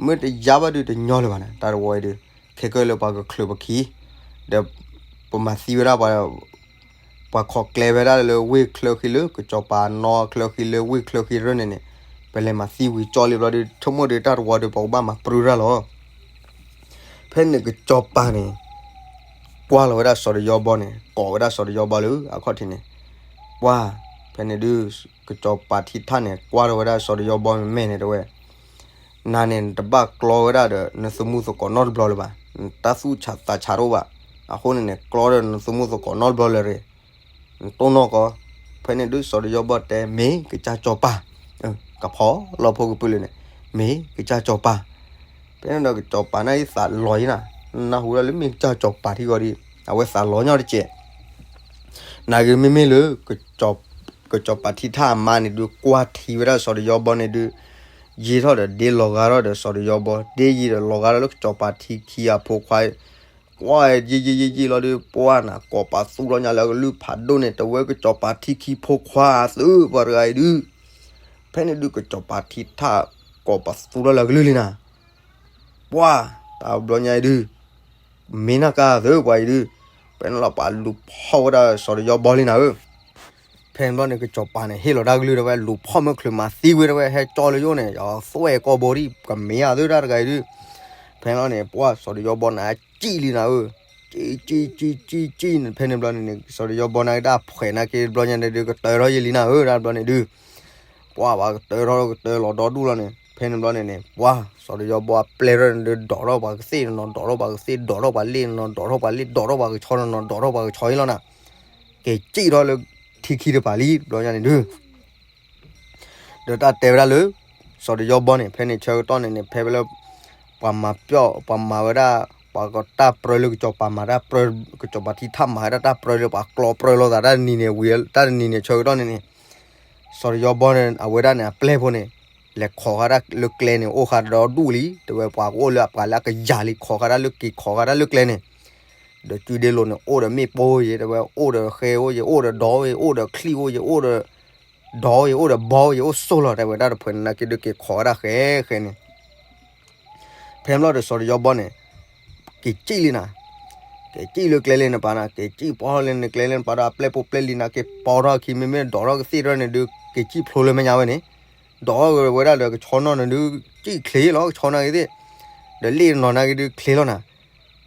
မ့ၢ်တယါဘၣ်ဒုးတညီလၢၤဘၣ်နၤ တၢ်တဝီအံၤဒုး ခဲကၢၢ်လၢပှၤကချုးပခံ ဒီး ပမၤသံဝဲဒၣ် ပှၤခိးကျဲဝဲဒၣ်လၢဝ့ၢ်ချၢဃံလၢ ကစီၤပၤနီၢ်ချၢဃံလၢဝ့ၢ်ချၢဃံရၢၢ်န့ၣ်န့ၣ် ပလဲၤမၤသံဝံၤကၠီလံဘျီဒုး ဆိကမိၣ်ဒုးတၢ်တဝီဒုး ပကဘၣ်မၤပြၢတၢ်လီၤ. ဖဲန့ၣ်ကစီၤပၤန့ၣ် ကွၢ်လီၤဝဲဒၣ်စီၤတယီဘီန့ၣ် ကိးဝဲဒၣ်စီၤတယီဘီလၢအခီၣ်ထံးန့ၣ် ပှၢ် ဖဲန့ၣ်ဒုး ကစီၤပၤထံထၣ်န့ၣ် ကွၢ်ထီၣ်ဝဲဒၣ်စီၤတယီဘီမဲာ်မဲာ်န့ၣ်တဲဝဲ နၤန့ၣ် နတဘၣ်ကျီဝဲဒၣ်ဒီး နသမူသကိးနီတဘျီလၢၤဘၣ်. နတၢ်သူၣ်ဆးသးဆးတအိၣ်ဘၣ်. အဃိန့ၣ်န့ၣ် ကျီဒီးနသမူသကိးနီတဘျီလၢၤရ့ၣ်. နတိၢ်နီၣ်ကီး. ဖဲန့ၣ်ဒုး စီၤတယီဘီတဲ မ့ၢ်ကစၢ်စီၤပၤ, ကဖီလီၤဖိကပၢၢ်လၢန့ၣ်, မ့ၢ်ကစၢ်စီၤပၤ. ဖဲန့ၣ်ဒီးကစီၤပၤန့ၣ်သးလီၤယံၤနၤ, နၢ်ဟူဒၣ်လၢမ့ၢ်ကစၢ်စီၤပၤထံဂီၤဒီး အဝဲသးလီၤညီတကဲး နာ်ဂ့ၤမ့မ့ၢ်လၢ ကစီၤပၤထံထၣ်အမါန့ၣ်ဒုး ကွၢ်ထံဝဲဒၣ်စီၤတယီဘီန့ၣ်ဒုး ယ့ၢ်ထီၣ်ဒီးဒ့လီၤဂာ်ထီၣ်ဒီးစီၤတယီဘီ ဒ့ယံၤဒီးလီၤဂာ်ထီၣ်လၢကစီၤပၤထံခံအဖိခွါ, ကွၢ်ယ့ၢ်ယ့ၢ်ယ့ၢ်ယ့ၢ်လီၤဒုး ပှၢ်နၤ ကိးပသူထီၣ်ညါလၢအကလုၢ်ဖးဒိၣ်န့ၣ် တဝဲကစီၤပၤထံခံဖိခွါသုပှၤတဂၤအံၤဒုး, ဖဲန့ၣ်ဒုးကစီၤပၤထံထၣ် ကိးပသူထီၣ်လၢအကလုၢ်လံနၤ, ပှၢ် တၢ်ဘျီညါအံၤဒုး မ့ၢ်နၢ်ကါသုပှၤအံၤဒုး, ဖဲန့ၣ်လီၤပှၤလူၤဖီၣ်ဝဲဒၣ်စီၤတယီဘီလံနၤဧၢ. ဖဲန့ၣ်ဘျီန့ၣ် ကစီၤပၤန့ၣ် ဟ့ၣ်လီၤတၢ်ကလုၢ်တဲဝဲ လူၤဖီၣ်မ့ၢ်ချုးမၤသံဝဲတဲဝဲ ဟဲကၠီလၢယအိၣ်န့ၣ် ယသွဲၣ်ကီၢ်ဘိဒံး ကမ့ၢ်ဧါသုတၢ်တဂၤအံၤဒုး, ဖဲန့ၣ်လီၤန့ၣ် ပှၢ်စီၤတယီဘီန့ၣ်ကံၣ်လံနၤဧၢ, ကံၣ်ကံၣ်ကံၣ်ကံၣ်န့ၣ် ဖဲန့ၣ်ဘျီန့ၣ်န့ၣ် စီၤတယီဘီန့ၣ်က့ၤတၢ်ဖှဲးန့ၣ်က့ၤတဘျီညါန့ၣ်ဒုး ကတၢၢ်ထီၣ်ယံၤလံနၤဧၢ တၢ်ဘျီန့ၣ်ဒုး ပှၢ်ပှၤကတၢၢ်ထီၣ်ကတၢၢ်လီၤဒီဒူၣ်လီၤန့ၣ် ဖဲန့ၣ်ဘျီန့ၣ်န့ၣ် ပှၢ်စီၤတယီဘီအပျဲၢ်ထီၣ်န့ၣ်ဒုး ဒိးထီၣ်ပှၤကသ့ၣ်တနီၤ ဒိးထီၣ်ပှၤကသ့ၣ် ဒိးထီၣ်ပှၤလ့ၣ်တနီၤ ဒိးထီၣ်ပှၤလ့ၣ် ဒိးထီၣ်ပှၤကဆီတနီၤ ဒိးထီၣ်ပှၤကဆီအံၤလီၤနၤ, က့ၤစံၣ်ထီၣ်လၢထံခံတပၤလံ တဘျီညါန့ၣ်ဒုး ဒီးတၢ်တဲဝဲဒၣ်လၢ စီၤတယီဘီန့ၣ် ဖဲန့ၣ်ဆၢကတီၢ်န့ၣ်န့ၣ် ဖဲဖဲလၢ ပှၤမၤပျီၣ် ပှၤမၤဝဲဒၣ် ပှၤကတၢ်ပြၢလၢကစီၤပၤမၤတၢ်ပြၢ ကစီၤပၤထံထၣ်မၤဝဲဒၣ်တၢ်ပြၢလၢပှၤကျီပြၢလိာ်သးတၢ်တနံၤန့ၣ် ဝံၤတၢ်တနံၤန့ၣ်ဆၢကတီၢ်န့ၣ်န့ၣ် စီၤတယီဘီန့ၣ် အဝဲဒၣ်န့ၣ် အပျဲၢ်ဖိန့ၣ် လဲၤခိးဃာ်တၢ်လၢကျဲန့ၣ် အိၣ်ဃာ်ဒီဒူၣ်လံ တဲဝဲပှၤကအိၣ်လၢအပှၤလၢအကယၤလံ ခိးဃာ်တၢ်လၢက့ၤခိးဃာ်တၢ်လၢကျဲန့ၣ် ဒီးစုဒ့လိာ်န့ၣ် အိၣ်ဒီးမ့ၣ်ပိၢ်ယဲ တဲဝဲ အိၣ်ဒီးဃဲအိၣ်ယဲ အိၣ်ဒီးဒီဝဲ အိၣ်ဒီးချံၣ်အိၣ်ယဲ အိၣ်ဒီး ဒီယအိၣ်ဒီးဘီယအိၣ်ဆိၣ်လီၤ တဲဝဲဒၣ်တဖှဲးန့ၣ်နာ်က့ဒုးက့ၤခိးဝဲဒၣ်ဃဲဃဲန့ၣ် ဖဲန့ၣ်ဘျီဒီးစီၤတယီဘီန့ၣ် က့ၤစံၣ်လံနၤ က့ၤစံၣ်လၢကျဲလၢနပၤနၤ က့ၤစံၣ်ပီထီၣ်လၢနကျဲလၢနပၤဒီးအပျဲၢ်ဖိပျဲၢ်လံၤနာ်က့ ပီထီၣ်အခံမ့မ့ၢ်ဒိးထီၣ်ကသ့ၣ်ထီၣ်န့ၣ်ဒုး က့ၤစံၣ်ဖျိလၢမဲာ်ညါဝဲန့ၣ် ဒိးထီၣ်ဝဲဒၣ်ဒီးကဆီနီၢ်န့ၣ်ဒုး စံၣ်ချ့လီၤ ကဆီနာ်က့သ့ၣ် ဒီးလ့ၣ်တနီၤနာ်က့ဒုးချ့လီၤနၤ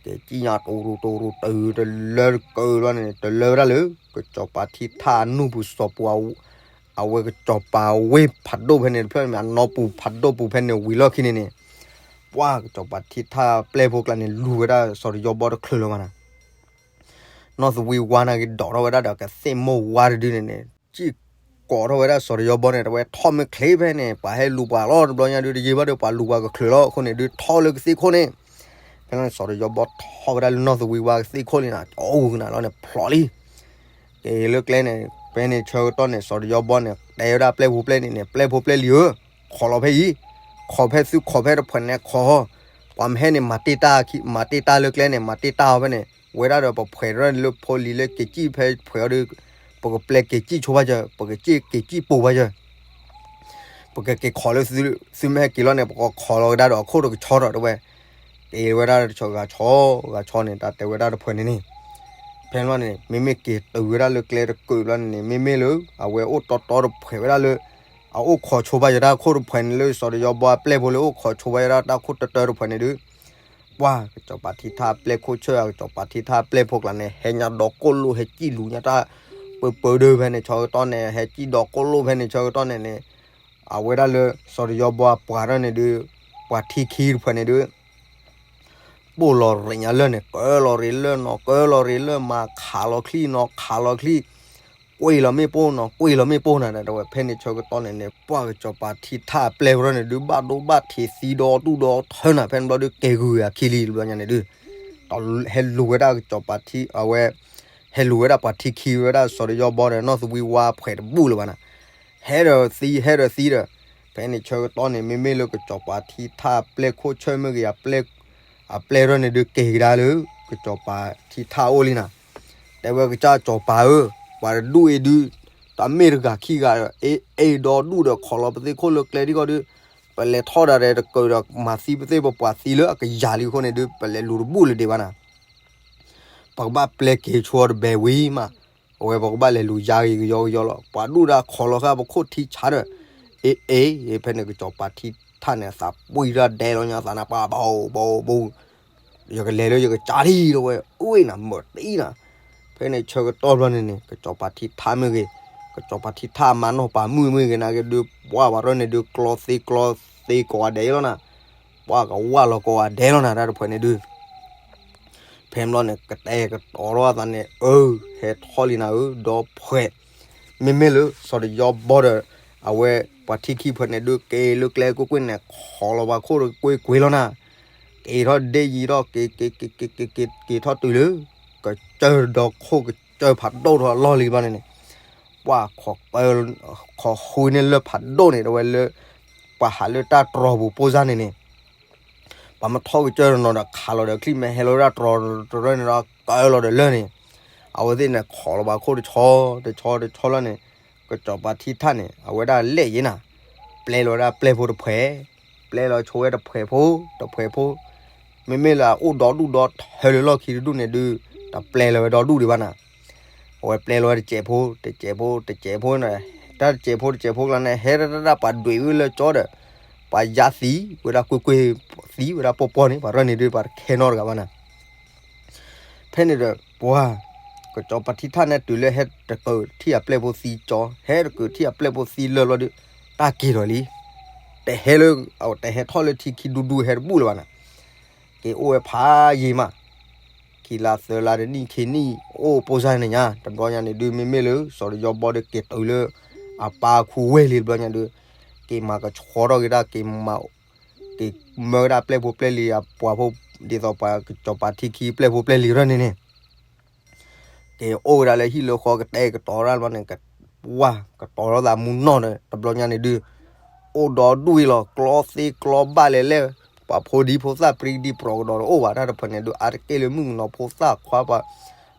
က့ၤစံၣ်ညါတရူးတရူးတရူးတလၢတကၢဘျီန့ၣ် တလၢဝဲဒၣ်လၢ ကစီၤပၤထံထၣ်အနူၢ်ပူၤစီၤပူၤ အဝဲကစီၤပၤဝ့ၢ်ဖးဒိၣ်ဖဲန့ၣ်တဖျၢၣ်န့ၣ် အနီၢ်ပူၤဖးဒိၣ်ပူၤဖဲန့ၣ်ဝံၤလီၢ်ခံန့ၣ်န့ၣ် ပှၢ်ကစီၤပၤထံထၣ်ပျဲၢ်ဖိကျါန့ၣ် လူၤဝဲဒၣ်စီၤတယီဘီတချုးလၢၤဘၣ်နၤ နီၢ်သဝံဝါနာ်က့ဒိးထီၣ်ဝဲဒၣ်ဒီးကသ့ၣ်မိၢ်ဝါတဒုန့ၣ်န့ၣ် စံၣ်ကိးထီၣ်ဝဲဒၣ်စီၤတယီဘီန့ၣ် တဝဲထီၣ်မ့ၢ်ချ့ဖဲန့ၣ် ပှၤဟဲလူၤပှၤလီၤ တဘျီညါဒုးတယံာ်ဘၣ်ဒီးပှၤလူၤပှၤကချုးလီၤ အဃိန့ၣ်ဒုးထီၣ်လၢကသ့ၣ်ခိၣ်န့ၣ် ဖဲန့ၣ်စီၤတယီဘီထီၣ်ဝဲဒၣ်လၢနီၢ်သဝံဝါကသ့ၣ်ခိၣ်လံနၤ အအိၣ်ကနၤလီၤန့ၣ်ဖျိးလံ က့ၤလၢကျဲန့ၣ် ဖဲန့ၣ်ဆၢကတီၢ်န့ၣ် စီၤတယီဘီန့ၣ် တဲဝဲဒၣ်ပျဲၢ်ဖိပျဲၢ်လံၤန့ၣ် ပျဲၢ်ဖိပျဲၢ်လံၤဧၢ ခိးလီၤဖဲအံၤ ခိးဖဲသုခိးဖဲတဖှဲးန့ၣ်ခိး ပှၤမ့ၢ်ဟဲန့ၣ် မၤတ့ၢ်တၢ်ခံ မၤတ့ၢ်တၢ်ဖဲန့ၣ် ဝဲဒၣ်ဒီးပဖှဲးရၢၢ်န့ၣ်လၢဖိလံၤလၢက့ၤစံၣ်ဖဲဖှဲးအီၤဒီး ပကပျဲက့ၤစံၣ်ဆိပှၤယၢၤ ပကစံၣ်က့ၤစံၣ်ပိာ်ပှၤယၢၤ ပကက့ၤခိးလၢသုမ့ၢ်ဟဲက့ၤလီၤန့ၣ် ပကခိးလီၤကဒါဒီးအခိၣ်တကဆီထီၣ်တဲဝဲ, က့ၤဝဲဒၣ်တဆီဂၤဆီ, ဂၤဆီန့ၣ် တၢ်တဲဝဲဒၣ်တဖုန့ၣ်န့ၣ်, ဖဲန့ၣ်န့ၣ် မ့မ့ၢ်က့ၤတုၤဝဲဒၣ်လၢကျဲတကုာ်ဘျီန့ၣ်န့ၣ် မ့မ့ၢ်လၢ အဝဲအိၣ်တီတီတဖုဝဲဒၣ်လၢ အအိၣ်ခိးဆိဘၣ်ယတၢ်ခိၣ်တဖုန့ၣ် လၢစီၤတယီဘီအပျဲၢ်ဖိလၢအိၣ်ခိးဆိဘၣ်ယတၢ်ခိၣ်တတၢတဖုန့ၣ်ဒုး ပှၢ်ကစီၤပၤထံထၣ်အပျဲၢ်ခိၣ်ဆၢၣ် ကစီၤပၤထံထၣ်အပျဲၢ်ဖိကျါန့ၣ် ဟဲညါဒီကိၣ်လိၣ် ဟဲစံၣ်လူၤညါတၢ်ပၢပၢဒၢဖဲန့ၣ် ဆၢကတီၢ်န့ၣ် ဟဲစံၣ်ဒီကိၣ်လိၣ်ဖဲန့ၣ် ဆၢကတီၢ်န့ၣ်န့ၣ် အဝဲဒၣ်လၢစီၤတယီဘီအပှၤထီၣ်န့ၣ်ဒုး ပှၤထံခံတဖုန့ၣ်ဒုး ပိၢ်လီၤရ့ၣ်ညါလၢၢ်န့ၣ် ကၢလီၤရ့ၣ်လၢၢ်နီၤ ကၢလီၤရ့ၣ်လၢၢ်မၤ ခးလီၤချံၣ်နီၤ ခးလီၤချံၣ်, ကွံာ်လီၤမ့ၣ်ပိၢ်နီၤ ကွံာ်လီၤမ့ၣ်ပိၢ်နၤ တဲဝဲဖဲန့ၣ်ဆၢကတီၢ်န့ၣ်န့ၣ် ပှၢ်ကစီၤပၤထံထၣ်အပျဲၢ်ဖိန့ၣ်ဒုး ဘၣ်ဒိဘၣ်ထံးသံဒီဒူၣ်ဒီထၢနၤ ဖဲန့ၣ်ဘျီဒုးကဲဂုာ်အခံလံတဘျီညါန့ၣ်ဒုး ဒီးဟဲလူၤဝဲဒၣ်ကစီၤပၤထံ အဝဲ ဟဲလူၤဝဲဒၣ်ပှၤထံခံဝဲဒၣ်စီၤတယီဘီဒီး နီၢ်သဝံဝါဖှဲးတဘူၣ်လၢၤဘၣ်နၤ ဟဲဒီးသံ ဟဲဒီးသံဒီး ဖဲန့ၣ်ဆၢကတီၢ်န့ၣ် မ့မ့ၢ်လၢကစီၤပၤထံထၣ်အပျဲၢ်ခိၣ်ဆၢၣ်မ့ၢ်ဂ့ၤ အပျဲၢ် အပျဲၢ်ထီၣ်န့ၣ်ဒုးက့ၤကဒါလၢ ကစီၤပၤထံထၣ်အအိၣ်လံနၤ တဲဝဲကစၢ်စီၤပၤဧၢ, ပှၤတဒူၣ်အံၤဒုး တၢ်မ့ၢ်တဂၤခံဂၤဒီး အ့ၣ်အ့ၣ်ဒီဒူၣ်ဒီးခိးလီၤပသ့ၣ်ခိၣ်လၢကျဲဒ်ဂီၢ်ဒုး ပလဲၤထီၣ်ဒၣ်ဒီးတကၢၢ်ဒီး မၤသံပသ့ၣ်ပပှၤသံလၢအကယၤလံအဃိန့ၣ်ဒုး ပလဲၤလူၤတဘူၣ်လၢၤဒံးဘၣ်နၤ ပကဘၣ်ပျဲက့ၤဆိတဘဲဝံၤမး, အဝဲပကဘၣ်လဲၤလူၤယါဂ့ၤကယီကယီလီၤ. ပှၤဒူၣ်ဒၣ်ခိးလီၤဃာ်ပခိၣ်ထံဆါဒီး အ့ၣ်အ့ၣ် ဖဲန့ၣ်ကစီၤပၤထံထၣ်န့ၣ် အသးပှံၢ်တၢ်ဒဲးလီၤညါ အသးနၢ်ပှၢ်ဘီဘီဘီ ယကလဲၤလၢယကစၢ်ထံၣ်ဒီးဝဲ အ့ၣ်နၤမၤတံၢ်နၤ, ဖဲန့ၣ်ဆၢကတီၢ်ဘျီန့ၣ်န့ၣ် ကစီၤပၤထံထၣ်မ့ၢ်ဂ့ၤ, ကစီၤပၤထံထၣ်အမါနီၢ်ပၤမုၣ်မ့ၢ်ဂ့ၤ နာ်က့ဒုး ပှၢ်ပှၤထီၣ်န့ၣ်ဒုး ကျီသ့ကျီသ့ကိးဂၤဒဲးလီၤနၤ, ပှၢ်ကဝၢ်လီၤကိးဂၤဒဲးလီၤနၤ တၢ်တဖုန့ၣ်ဒုး ဖဲဘျီန့ၣ် ကတဲာ်ကတီၤထီၣ်အသးန့ၣ် အၢ ဟဲထီၣ်လံနၤဧၢ ဒီဖှဲး, မ့မ့ၢ်လၢစီၤတယီဘီဒီး အဝဲပှၤထံခံဖုန့ၣ်ဒုး က့ၤလၢကျဲကွ့ၢ်ကွ့ၢ်န့ၣ် ခိးလီၤပှၤခိၣ်တကွ့ၢ်ကွ့ၢ်လီၤနၤ, က့ၤထီၣ်ဒ့ယံၤထီၣ် က့ၤ က့ၤ က့ၤ က့ၤ က့ၤထီၣ်တုၤလၢ ကစၢၢ်ဒီခိၣ်ကစၢၢ်ဖးဒိၣ်ထီၣ်အလီၢ်လံဘျီန့ၣ်န့ၣ်, ပှၢ်ခိးဃုန့ၢ်လၢၢ်ဖးဒိၣ်န့ၣ် တဲဝဲလၢ ပှၤဟးလၢတၢ်တြီၤပူၤပိၢ်စၢ်န့ၣ်န့ၣ် ပှၤမ့ၢ်ထီၣ်ကစၢၢ်တနီၤဒီး ခးလီၤဒီးချံၣ် မ့ၢ်ဟဲလီၤဝဲဒၣ်တြီၤတရၢန့ၣ်ဒီး ကၢလီၤဒီးလၢၢ်န့ၣ်, အဝဲသ့ၣ်န့ၣ် ခိးလီၤပှၤခိၣ်တဆီ တဆီတဆီလီၤန့ၣ်, ကစီၤပၤထံထၣ်န့ၣ် အဝဲဒၣ်လဲၣ်ယဲနၤ, ပျဲလီၤဝဲဒၣ်ပျဲၢ်ဖိတဖှဲး, ပျဲလီၤဆိဝဲတဖှဲးဖိ တဖှဲးဖိ, မ့မ့ၢ်လၢအအိၣ်ဒီဒူၣ်ဒီထၢလၢလီၢ်ခံတဒူၣ်န့ၣ်ဒုး တပျဲလီၤဝဲဒီဒူၣ်ဒံးဘၣ်နၤ အဝဲပျဲလီၤဝဲတစဲးဖိ တစဲးဖိ တစဲးဖိန့ၣ်, တၢ်တစဲးဖိ တစဲးဖိကျါန့ၣ် ဟဲဒၣ်တၢ်ပှၤဒွဲၣ်ဝဲလၢကၠီဒီး ပှၤယါသံဝဲဒၣ်ကွ့ၢ်ကွ့ၢ် သံဝဲဒၣ်ပီၢ်ပီၢ်န့ၣ် ပှၤရၢၢ်န့ၣ်ဒုး ပှၤတခဲနီတဂၤဘၣ်နၤ ဖဲန့ၣ်ဒီး ပှၤ ကစီၤပၤထံထၣ်န့ၣ်တုၤလၢဟဲတကုးထံၣ်အပျဲၢ်ဖိသံကၠီ, ဟဲတကုးထံၣ်အပျဲၢ်ဖိသံလၢာ်ဘျီဒုး တၢ်က့ၤထီၣ်လံ, တဟဲလၢ တဟဲထီၣ်လၢထံခံဒူဒူဟဲတဘူၣ်လၢၤဘၣ်နၤ, က့ၤအိၣ်ဝဲဖးယံာ်မး ခံလါသၢလါတနံၣ်ခံနံၣ် အိၣ်ပိၢ်စၢ်န့ၣ်ညါ တဘျီညါန့ၣ်ဒုး မ့မ့ၢ်လၢ စီၤတယီဘီဒီးက့ၤတုၤလၢ အပၢ်အခူဝ့ၢ်လံတဘျီညါဒုး က့ၤမၤကဆှီထီၣ်က့ၤတၢ် က့ၤမၤ က့ၤမၢဝဲဒၣ်ပျဲၢ်ဖိပျဲၢ်လံၤအပှၤဖိ ဒ်သိးပှၤကစီၤပၤထံခံပျဲၢ်ဖိပျဲၢ်လံၤရၢၢ်န့ၣ်န့ၣ် က့ၤအိၣ်ဝဲဒၣ်လၢဟံၣ်လၢဃီကတဲာ်ကတီၤတၢ်ဘျီန့ၣ် ကဝၢ်ကတီၤထီၣ်သးမူနီၢ်ဒီး တဘျီညါန့ၣ်ဒုး အိၣ်ဒီဒူၣ်အံၤလီၤ ကျီသ့ကျီဘၣ်လဲၣ်လဲၣ် ပှၤဖိဒံဖိသၣ်ပြံဒံပြီကဒီးတအိၣ်ဘၣ် တၢ်တဖၣ်န့ၣ်ဒုး အါတက့ၢ်လၢမုၣ်ကနီၤဖိသၣ်ခွါပှၤ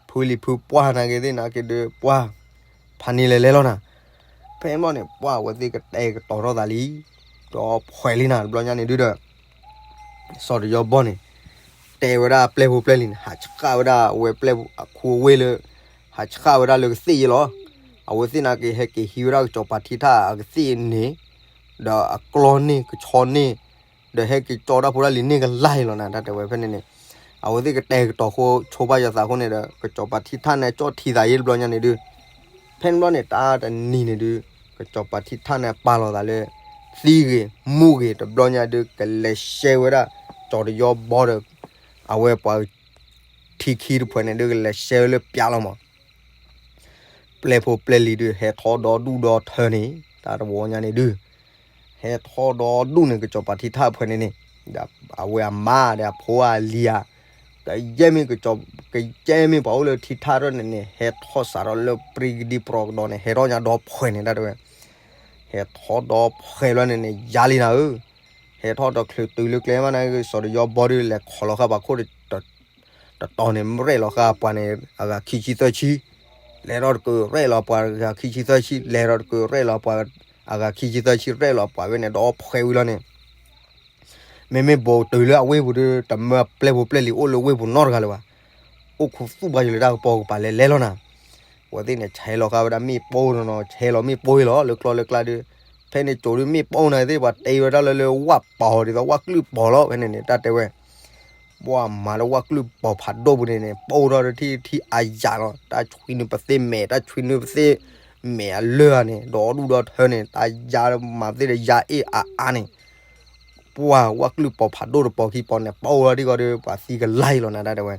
ဖုလံၤဖုပှၢ်နာ်က့သ့ၣ်နာ်က့ဒုး ပှၢ် ဖးန့ၣ်လဲၤလဲၤလီၤနၤ ဖဲမီၢ်န့ၣ် ပှၢ်အဝဲသ့ၣ်ကတဲာ်ကတီၤထီၣ်သးလံ ဒီးဖှဲးလံနၤ တဘျီညါန့ၣ်ဒုးဒီး စီၤတယီဘီန့ၣ် တဲဝဲဒၣ်ပျဲၢ်ဖိပျဲၢ်လံၤန့ၣ် ဟးဆှၣ်ဝဲဒၣ်အဝဲပျဲၢ်အခူအဝ့ၢ်လၢ ဟးဆှၣ်ဝဲဒၣ်လၢကသ့ၣ်ယဲလီၤ. အဝဲသ့ၣ်နာ်က့ ဟဲက့ၤဟံးဝဲဒၣ်ကစီၤပၤထံထၣ်အကသ့ၣ်န့ၣ် ဒီးအကျီန့ၢ်ကဆီန့ၢ် ဒီးဟဲက့ၤကၠီတၢ်ဖိတၢ်လံၤန့ၢ်ကလၢ်အံၤလီၤနၤ တၢ်တဲဝဲဖဲန့ၣ်န့ၣ် အဝဲသ့ၣ်ကတဲာ်ကတီၤဃိဆိဘၣ်ယွၤသးဃိန့ၣ်ဒီး ကစီၤပၤထံထၣ်န့ၣ် ကၠီထံသးယဲတဘျီညါန့ၣ်ဒုး ဖဲန့ၣ်ဘျီန့ၣ် တၢ်တနံၤန့ၣ်ဒုး ကစီၤပၤထံထၣ်န့ၣ် ပာ်လီၤသးလၢ သံဂ့ၤ မူဂ့ၤ တဘျီညါဒုး ကလဲၤရှဲဝဲဒၣ် စီၤတယီဘီဒီး အဝဲပှၤ ထံခံတဖၣ်န့ၣ်ဒုး ကလဲၤရှဲဝဲလၢပျးလီၤမး ပျဲၢ်ဖိပျဲၢ်လံၤဒုး ဟဲထီၣ်ဒီဒူၣ်ဒီထၢန့ၣ် တၢ်တဝီညါန့ၣ်ဒုး ဟဲထီၣ်ဒီဒူၣ်န့ၣ် ကစီၤပၤထံထၣ်တဖၣ်န့ၣ်န့ၣ် ဒီးအဝဲအမါဒီးအဖိအလံၤဧါ ကယဲၢ်မ့ၢ်ကစီၤ ကယဲၢ်မ့ၢ်ပှၤအိၣ်လၢထံထၣ်ထီၣ်န့ၣ်န့ၣ် ဟဲထီၣ်စးထီၣ်လၢပြံကဒံပြီကဒီးန့ၣ် ဟဲထီၣ်ညါဒီဖှဲးန့ၣ်တၢ်တဲဝဲ ဟဲထီၣ်ဒီဖှဲးလီၤန့ၣ်န့ၣ် ယါလံနၤဧၢ ဟဲထီၣ်ဒီချုးတုၤလၢကျဲမးန့ၣ် စီၤတယီဘီဒုး လဲၤခိးလီၤဃာ်ပှၤခိၣ် တတီၤန့ၣ် ရဲၣ်လီၤဃာ်ပှၤန့ၣ် အဂၤခံဆံသၢဆံ, လဲၤထီၣ်တကုးရဲၣ်လီၤပှၤအဂၤခံဆံသၢဆံ, လဲၤထီၣ်တကုးရဲၣ်လီၤပှၤ အဂၤခံဆံသၢဆံရဲၣ်လီၤ ပှၤဝဲန့ၣ် ဒီးအီၣ်ဖှဲဝံၤလီၤန့ၣ် မ့မ့ၢ်ဘိးတုၤလၢအဝ့ၢ်ပူၤဒီး တမၢအပျဲၢ်ဖိပျဲၢ်လံၤအိၣ်လၢဝ့ၢ်ပူၤနီတဂၤလၢၤဘၣ်. အိၣ်ခူသူၣ်ပှၤယိၤလၢတၢ်ကပီၤကပၤလဲၤလဲၤလီၤနၤ. ဝဲသ့ၣ်န့ၣ် ဆဲးလီၤဃာ်ဝဲဒၣ်မ့ၣ်ပိၢ်နီၤနီၤ ဆဲးလီၤမ့ၣ်ပိၢ်လီၤ လၢကျီလၢကျါဒီး ဖဲန့ၣ်ကၠိၤဒုးမ့ၣ်ပိၢ်နၤသ့ၣ် ပှၤတဲဝဲဒၣ်လၢလၢဝၣ်ပီၤဒ်သိးဝၣ်ကလုၢ်ပီၤလီၤ ဖဲန့ၣ်န့ၣ် တၢ်တဲဝဲ ပှၤမၤလၢဝၣ်ကလုၢ်ပီၤဖးဒိၣ်ပူၤန့ၣ်န့ၣ် ပိၢ်ထီၣ်တထံၣ်ထံၣ်အါယၤလီၤ တၢ်ဆွံနုာ်ပသ့ၣ်မဲာ် တၢ်ဆွံနုာ်ပသ့ၣ်မဲာ်အလၢာ်န့ၣ် ဒီးဒူၣ်ဒီးထၢန့ၣ် တၢ်ယါမၤသ့ၣ်ဒီးယါအ့ၣ်အါအါန့ၣ် ပှၤဝၣ်ကလုၢ်ပီၤဖးဒိၣ်တပီၤခံပီၤန့ၣ် ပိၢ်ထီၣ်ထံၣ်ဃီဒီး ပှၤသံကလါအံၤလီၤနၤ တၢ်တဲဝဲ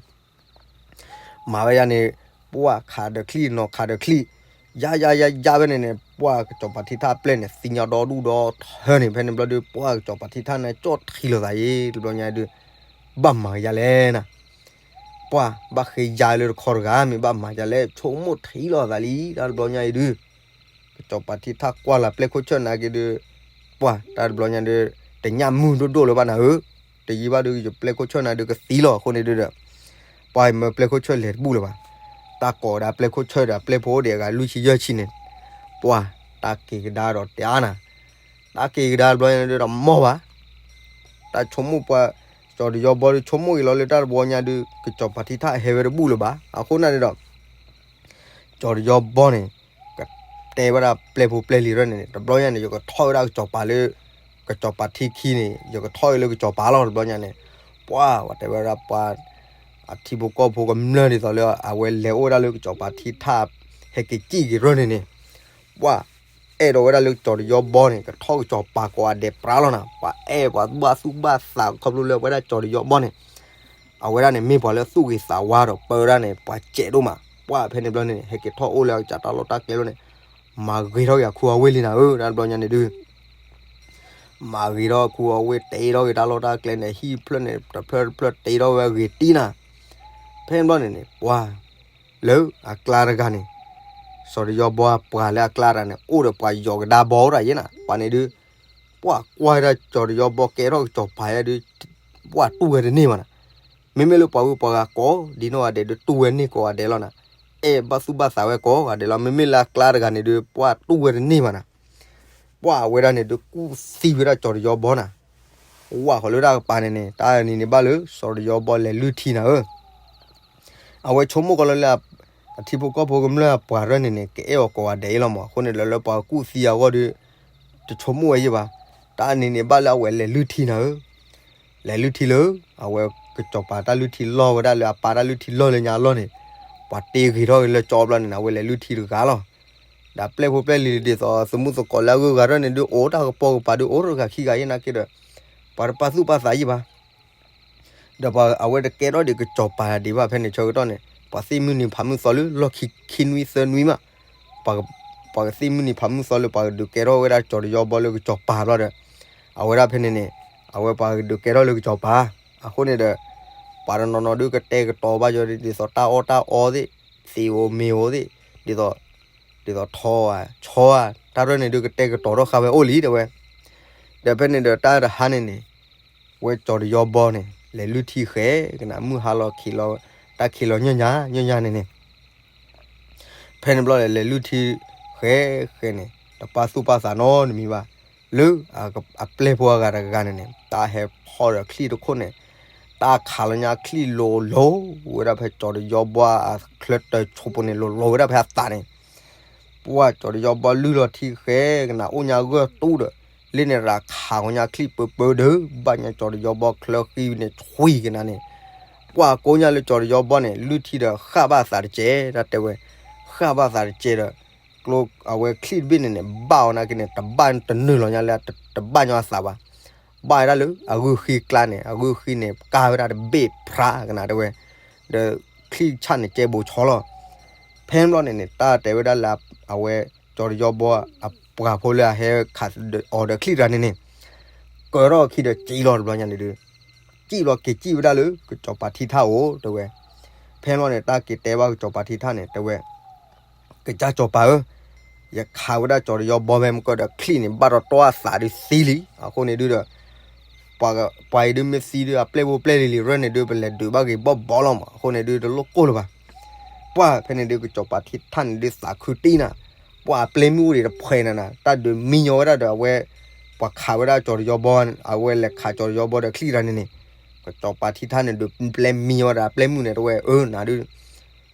မၤဝဲယါန့ၣ် ပှၤခးဒီးချံၣ်နီၤခးဒီးချံၣ် ယါယါယါယါဖဲန့ၣ်န့ၣ် ပှၤကစီၤပၤထံထၣ်အပျဲၢ်န့ၣ် သံညါဒီဒူၣ်ဒီထၢန့ၣ် ဖဲန့ၣ်ဘျီဒီး ပှၤကစီၤပၤထံထၣ်န့ၣ် ကၠီၣ်ထံလိာ်သးအံၤ တဘျီညါအံၤဒုး ဘၣ်မၤယါလဲၣ်နၤ ပှၤဘၣ်ဃ့ယါလၢတခီတဂၤ မ့ၢ်ဘၣ်မၤယါလဲၣ် ဆိကမိၣ်ထံလိာ်သးလံ တၢ်တဘျီညါအံၤဒုး ကစီၤပၤထံထၣ်ကွၢ်လၢပျဲၢ်ခိၣ်ဆၢၣ်နၤက့ၤဒီး ပှၤတၢ်တဘျီညါဒီး တညၣ်မုၢ်ဒိၣ်ဒိၣ်လၢၤဘၣ်နၤဧၢ, တယံာ်ဘၣ်ဒီး ယပျဲၢ်ခိၣ်ဆၢၣ်နၤဒီးကသံလီၤအဃိန့ၣ်ဒုးဒီး ပှၤမၢပျဲၢ်ခိၣ်ဆၢၣ်လဲၤတဘူၣ်လၢၤဘၣ်. တၢ်ကိးဝဲဒၣ်ပျဲၢ်ခိၣ်ဆၢၣ်ဒီးပျဲၢ်ဖိအိၣ်ဒံးအဂၤလွံၢ်ဆံယဲၢ်ဆံန့ၣ်, ပှၤတၢ်က့ၤကဒါဒီးတဲအါနၤ, တၢ်က့ၤကဒါတဘျီညါဒီးတမီၢ်ဘၣ် တၢ်ဆိကမိၣ်ပှၤ ကၠီၤတယီဘီဒီးဆိကမိၣ်အံၤလီၤလၢတၢ်တဘျီညါဒီး ကစီၤပၤထံထၣ်ဟဲဝဲတဘူၣ်လၢၤဘၣ်. အဃိန့ၣ်ဒီး ကၠီၤတယီဘီန့ၣ် ကတဲဝဲဒၣ်ပျဲၢ်ဖိပျဲၢ်လံၤရဲၣ်န့ၣ် တဘျီညါန့ၣ် ယကထီၣ်ဝဲဒၣ်ကစီၤပၤလၢ ကစီၤပၤထံခံန့ၣ် ယကထီၣ်ဝဲလၢကစီၤပၤလီၤ တဘျီညါန့ၣ်, ပှၤ ပှၤတဲဝဲဒၣ်ပှၤ အထံဖိကီၢ်ဖိကမျၢၢ်ဒ်သိးလၢအဝဲလဲၤအိၣ်ဝဲဒၣ်လၢကစီၤပၤထံထၣ် ဟဲက့ၤစံၣ်က့ၤရဲၣ်န့ၣ်န့ၣ်, ပှၤ အဲၣ်ဒိးဝဲဒၣ်လၢကၠီၤတယီဘီန့ၣ် ကထီၣ်ကစီၤပၤကိးဂၤဒဲးပြးလီၤနၤ, ပှၤအဲၣ်ပှၤသူၣ်ဘၣ်သူၣ်ဘၣ်သးခီဖျိလၢဝဲဒၣ်ကၠီၤတယီဘီန့ၣ် အဝဲဒၣ်န့ၣ်မ့ၢ်ပှၤလၢသူၣ်ဂ့ၤသးဝါဒီးပၢဝဲဒၣ်န့ၣ် ပှၤစဲးဒိၣ်မး, ပှၤဖဲန့ၣ်ဘျီန့ၣ် ဟဲက့ၤထီၣ်အိၣ်လၢအကစၢ်တၢ်လီၢ်တၢ်ကျဲလီၤန့ၣ်, မၤဂ့ၤထီၣ်က့ၤအခူအဝ့ၢ်လံနၤဧၢ, တၢ်တဘျီညါန့ၣ်ဒုး မၤဂ့ၤထီၣ်အခူအဝ့ၢ် တ့ထီၣ်က့ၤတၢ်လီၢ်တၢ်ကျဲန့ၣ် ဟံၣ်ဖျၢၣ်န့ၣ် တဖျၢၣ်တဖျၢၣ်တ့ထီၣ်ဝဲဂ့ၤတံၢ်နၤ, ဖဲန့ၣ်ဘျီန့ၣ်န့ၣ် ပှၤ လၢအကျါတဂၤန့ၣ်, စီၤတယီဘီပှၤလၢအကျါတဂၤန့ၣ် အိၣ်ဒီးပှၤယီၤကဒါဘီအိၣ်တၢ်ယဲနၤ, ပှၤန့ၣ်ဒုး ပှၤကွၢ်ဝဲဒၣ်ကၠီၤတယီဘီကဲထီၣ်ကစီၤပၤယဲဒုး, ပှၤတူၢ်ဝဲတန့ၢ်ဘၣ်နၤ, မ့မ့ၢ်လၢပှၤဝံပှၤဂၤကိးဒ်နီၢ်ဂၤဒဲးဒုးတူၢ်ဝဲန့ၢ်ကိးဂၤဒဲးလီၤနၤ, အဲၣ်ဘၣ်သူၣ်ဘၣ်သးဝဲကိးဂၤဒဲးလီၤ, မ့မ့ၢ်လၢအကျါတဂၤန့ၣ်ဒုး ပှၤတူၢ်ဝဲတန့ၢ်ဘၣ်နၤ ပှၤအဝဲဒၣ်န့ၣ်ဒုးကူၣ်သံဝဲဒၣ်ကၠီၤတယီဘီနၤ, ဝၢ်ဃီၤလၢတၢ်ကပၤန့ၣ်န့ၣ် တၢ်နံၤန့ၣ်ဘၣ်လၢ စီၤတယီဘီလဲၤလုၢ်ထံနၤဧၢ, အဝဲဆိကမိၣ်ကီးလၢလၢ အထံဖိကီၢ်ဖိကမျၢၢ်အပှၤရဲၣ်န့ၣ်န့ၣ် ကအဲၣ်အီၤကိးဂၤဒဲးအံၤလီၤမး, အဃိန့ၣ်လၢလၢပှၤကူၣ်သံအဂီၢ်ဒီး တဆိကမိၣ်ဝဲယဲၢ်ဘၣ်, တၢ်နံၤန့ၣ်ဘၣ်လၢအဝဲလဲၤလုၢ်ထံနၤဧၢ လဲၤလုၢ်ထံလၢ အဝဲကစီၤပၤတၢ်လုၢ်ထံလီၢ်ဝဲဒၣ်လၢအပၢ်တၢ်လုၢ်ထံလီၢ်လၢညါအလီၢ်န့ၣ်, ပှၤတ့ဂ့ၤထီၣ်က့ၤလၢကၠီဘျီန့ၣ် အဝဲလဲၤလုၢ်ထံတဂၤလီၤ, ဒီးပျဲၢ်ဖိပျဲၢ်လံၤဒ်သိးသမူသကိးလၢအဂုၤအဂၤရဲၣ်န့ၣ်ဒုး အိၣ်တၢ်ကပီၤကပၤဒုး အိၣ်တဂၤခံဂၤယဲၢ်နာ်က့ဒီး ပှၤတပာ်သူၣ်ပာ်သးယဲၢ်ဘၣ် ဒီးပှၤအဝဲတကဲထီၣ်ဒံးကစီၤပၤဒံးဘၣ် ဖဲန့ၣ်ဆၢကတီၢ်န့ၣ် ပှၤသ့ၣ်မုၢ်နံၤဖးမုၢ်သီလၢလီၢ်ခံခံနွံသၢနွံမး, ပှၤကသ့ၣ်မုၢ်နံၤဖးမုၢ်သီလၢပှၤကဒုးကဲထီၣ်ဝဲဒၣ်ကၠီၤတယီဘီလၢကစီၤပၤဘျီဒီး အဝဲဒၣ်ဖဲန့ၣ်န့ၣ် အဝဲပှၤကဒုးကဲထီၣ်လၢကစီၤပၤ, အဃိန့ၣ်ဒီး ပှၤတနီၤနီၤဒုးကတဲာ်ကတီၤဘၣ်ယီၤဒ်သိးတၢ်အီၣ်တၢ်အီသ့ၣ်, သ့ၣ်ဧိၤမ့ၤဧိၤသ့ၣ်, ဒ်သိး ဒ်သိးထီဧါ ဆီဧါ, တၢ်ရဲၣ်န့ၣ်ဒုးကတဲာ်ကတီၤထီၣ်ဃာ်ဝဲအိၣ်လံတဲဝဲ, ဒီးဖဲန့ၣ်ဒီးတၢ်တဟါန့ၣ်န့ၣ် ဝဲကၠီၤတယီဘီန့ၣ် လဲၤလုၢ်ထံဃဲကနၣ်မုၢ်ဟါလီၤခံလီၤ တၢ်ခံလီၤညၣ်ညါညၣ်ညါန့ၣ်န့ၣ် ဖဲန့ၣ်ဘျီလဲၤလဲၤလုၢ်ထံဃဲဃဲန့ၣ် တပာ်သူၣ်ပာ်သးနီတမံၤဘၣ်, လၢအပျဲၢ်ဖိအဂၤတဂၤန့ၣ်န့ၣ် တၢ်ဟဲဖီၣ်ဒီးချံၣ်တခိၣ်န့ၣ်, တၢ်ခးလီၤညါချံၣ်လိၤလိၤဝဲဒၣ်ဖဲကၠီၤတယီဘီအချၢတၢၤဆိပူၤန့ၣ် လိၤလိၤဝဲဒၣ်ဖဲအသးန့ၣ် ပှၤကၠီၤတယီဘီလုၢ်လီၤထံဃဲကနၣ်အိၣ်ညါဂၢၢ်တူၢ်ဒီး လ့န့ၣ်ရၤခးကီၤညါချံၣ်ပၢပၢဒီး ဘၣ်ညါကၠီၤတယီဘီချၢဃံန့ၣ်ဆွံကနၣ်န့ၣ်, ပှၤကိးညါလၢကၠီၤတယီဘီန့ၣ် လုၢ်ထံဒီးဃၣ်ဘၣ်အသးတကဲး တၢ်တဲဝဲ, ဃၣ်ဘၣ်သးတကဲးဒီး ကျိအဝဲချံၣ်တဘ့ၣ်န့ၣ်န့ၣ် ဘၣ်အီၤနာ်က့န့ၣ် တဘၣ်တနုာ်လီၤညါလၢတဘၣ်ညီအသးဘၣ်, ဘၣ်ဝဲဒၣ်လၢအဂုၢ်ဃံကျါန့ၣ် အဂုၢ်ဃံန့ၣ် ကၢ်ဝဲဒၣ်တဘ့ၣ်ဖြးကနၣ်တဲဝဲ, ဒီးချံၣ်ဆၣ်န့ၣ်ကဲဘိးဆီလီၤ ဖဲန့ၣ်ဘျီန့ၣ်န့ၣ် တၢ်တဲဝဲဒၣ်လၢ အဝဲ ကၠီၤတယီဘီ အပှၤဖိလၢအဟဲခးအီၤဒီးချံၣ်တဂၤန့ၣ်န့ၣ်, ကၢၤထီၣ်အခံဒီးစံၣ်လီၤတဘျီညါန့ၣ်ဒုး, စံၣ်လီၤက့ၤစံၣ်ဝဲဒၣ်လၢကစီၤပၤထံထၣ်အိၣ်တဲဝဲ, ဖဲန့ၣ်ဘျီန့ၣ် တၢ်က့ၤတဲဘၣ်ကစီၤပၤထံထၣ်န့ၣ်တဲဝဲ, ကစၢ်စီၤပၤဧၢ, ယခးဝဲဒၣ်ကၠီၤတယီဘီဖဲမုၢ်ကၢၢ်ဒီးချံၣ်န့ၣ် ဘၣ်ဒီးတီအသးဒုးသံလံ, အဃိန့ၣ်ဒုးဒီး ပှၤအံၤဒုးမ့ၢ်သံဒုး အပျဲၢ်ဖိပျဲၢ်လံၤလံၤရဲၣ်န့ၣ်ဒုး ပလဲၤဒုးဘၣ်ဂ့ၤဘီၣ်ဘီလီၤမး အဃိန့ၣ်ဒုးတလိၣ်ကိၢ်လၢၤဘၣ်, ပှၤဖဲန့ၣ်ဒုးကစီၤပၤထံထၣ်န့ၣ်ဒုးသးခုတံၢ်နၤ, ပှၤပျဲၢ်မုၣ်အိၣ်ဒံးတဖှဲးနၤနၤ တၢ်ဒုးမံညီဝဲဒၣ်ဒီးအဝဲ ပှၤခးဝဲဒၣ်ကၠီၤတယီဘီ အဝဲလဲၤခးကၠီၤတယီဘီဒီးချံၣ်တၢ်န့ၣ်န့ၣ် ကစီၤပၤထံထၣ်န့ၣ်ဒုးပျဲၢ်မံညီဝဲဒၣ်ပျဲၢ်မုၣ်န့ၣ်တဝဲ အၢ နၤဒုး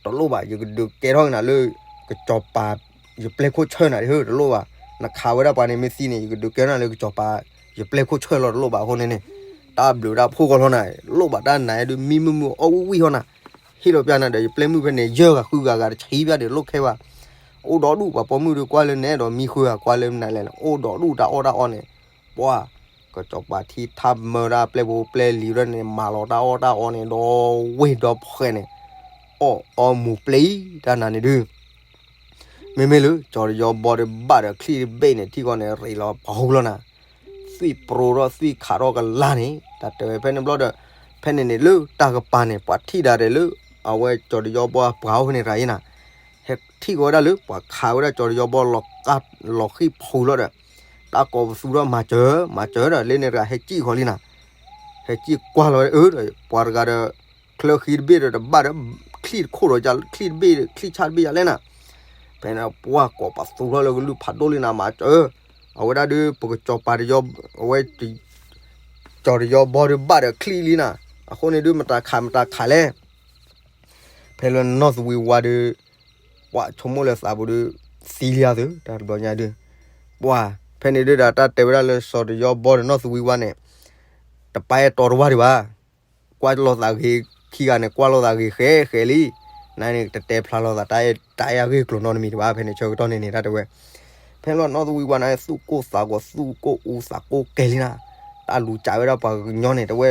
တလိၣ်ဘၣ် ယကဒုးကဲထီၣ်က့ၤနၤလၢ ကစီၤပၤ ယပျဲၢ်ခိၣ်ဆၢၣ်နၤဒုး တလိၣ်ဘၣ် နခးဝဲဒၣ်ပှၤန့ၣ်မ့ၢ်သံန့ၣ် ယကဒုးကဲထီၣ်နၤလၢကစီၤပၤ ယပျဲၢ်ခိၣ်ဆၢၣ်လီၤတလိၣ်ဘၣ်အဃိန့ၣ်န့ၣ် တၢ်ဘျုးတၢ်ဖှိၣ်ကီၢ်လီၤနၤ လိၣ်ဘၣ်တၢ်နၤဒုးမံမုာ်မုာ်အီၣ်ဝံၣ်ဝံၣ်ဟီနၤ ဟ့ၣ်လီၤပျၢ်နၤဒီး ယပျဲၢ်မုၣ်ဖဲန့ၣ် ယဲၢ်ဂၤဃုဂၤဂၤတဆံပျၢ်ဒီးလိၣ်ခဲဘၣ် အိၣ်ဒီဒူၣ်ပှၤပိာ်မုၣ်ဒုးကွၢ်လၢနဲဒီးမံဃုဂၤကွၢ်လၢနၤလဲၣ် အိၣ်ဒီဒူၣ်တၢ်အီၣ်တၢ်အီန့ၣ် ပှၤ ကစီၤပၤထံထၣ်မၢဒၣ်ပျဲၢ်ဖိပျဲၢ်လံၤဒၣ်န့ၣ် မၤလီၤတၢ်အီၣ်တၢ်အီန့ၣ် ဒီဝ့ၢ်ဒီဖှဲးန့ၣ် အီၣ်အီမူၤပျံၤတၢ်နၤန့ၣ်ဒုး မ့မ့ၢ်လၢ ကၠီၤတယီဘီဒီးဘၣ်ဒီးချံၣ်တဘ့ၣ်န့ၣ် ထံၣ်ဃီန့ၣ် ရ့းလီၤပှၤဟူလီၤနၤ သွံၣ်ပြိထီၣ်သွံၣ်ခးထီၣ်ကလါန့ၣ် တၢ်တဲဝဲဖဲန့ၣ်ဘျီဒီး ဖဲန့ၣ်န့ၣ်လၢတၢ်ကပၤန့ၣ် ပှၤထံၣ်ဒၣ်ဒဲးလၢ အဝဲကၠီၤတယီဘီအပှၤအိၣ်ဖဲန့ၣ်တဂၤအံၤနၤ ဟဲထံၣ်ဃီဝဲဒၣ်လၢပှၤခးဝဲဒၣ်ကၠီၤတယီဘီလီၤဃံၢ်ဖူလီၤဒီး တၢ်ကိးပသူထီၣ်မၤစၢၤ မၤစၢၤဒီး လၢန့ၣ်တဂၤဟဲစံၣ်ဃီလံနၤ ဟဲစံၣ်ကွၢ်လီၤအၢဒီး ပှၤတဂၤဒီး ချၢဃံတဘ့ၣ်ဒီးတဘၣ်ဒီး ချံၣ်တခိၣ်ဒီးချံၣ်တဘ့ၣ် ချံၣ်ဆၣ်တဘ့ၣ်ယၤလဲၣ်နၤ ဖဲန့ၣ်ပှၤကိးပသူထီၣ်လၢကလုၢ်ဖးဒိၣ်လံနၤ မၤစၢၤ အဝဲဒၣ်ဒုး ပကစီၤပၤတယီ အဝဲ ကၠီၤတယီဘီဒုးဘၣ်ဒီးချံၣ်လံနၤ အဃိန့ၣ်ဒုး မတၤခးမတၤခးလဲၣ် ဖဲလၢနီၢ်သဝံဝါဒုး ပှၤဆိကမိၣ်လၢသးပူၤဒုး သံလံဧါသု တၢ်တဘျီညါဒုး ပှၤ ဖဲန့ၣ်ဒုးဒီးတၢ်တဲဝဲဒၣ်လၢစီၤတယီဘီဒီးနီၢ်သဝံဝါန့ၣ် တပာ်အဲၣ်တီတဝၢ်ဒံးဘၣ် ကွၢ်လိာ်သးဂ့ၤခံဂၤန့ၣ် ကွၢ်လိာ်သးဂ့ၤဃဲဃဲလံ နန့ၣ်တတဲဖျါလီၤသးတၢ်အဲၣ်တၢ်အဲၣ်အဂ့ၢ်ကျိၤနီတမံၤဒံးဘၣ် ဖဲန့ၣ်ဆၢကတီၢ်န့ၣ်န့ၣ် တၢ်တဲဝဲ ဖဲလၢနီၢ်သဝံဝါန့ၣ် သူၣ်ကိၢ်သးဂီၤ သူၣ်ကိၢ်အူသးကိၢ်ကဲလံနၤ တၢ်လူၤစးဝဲဒၣ်ပှၤကညီန့ၣ် တဝဲ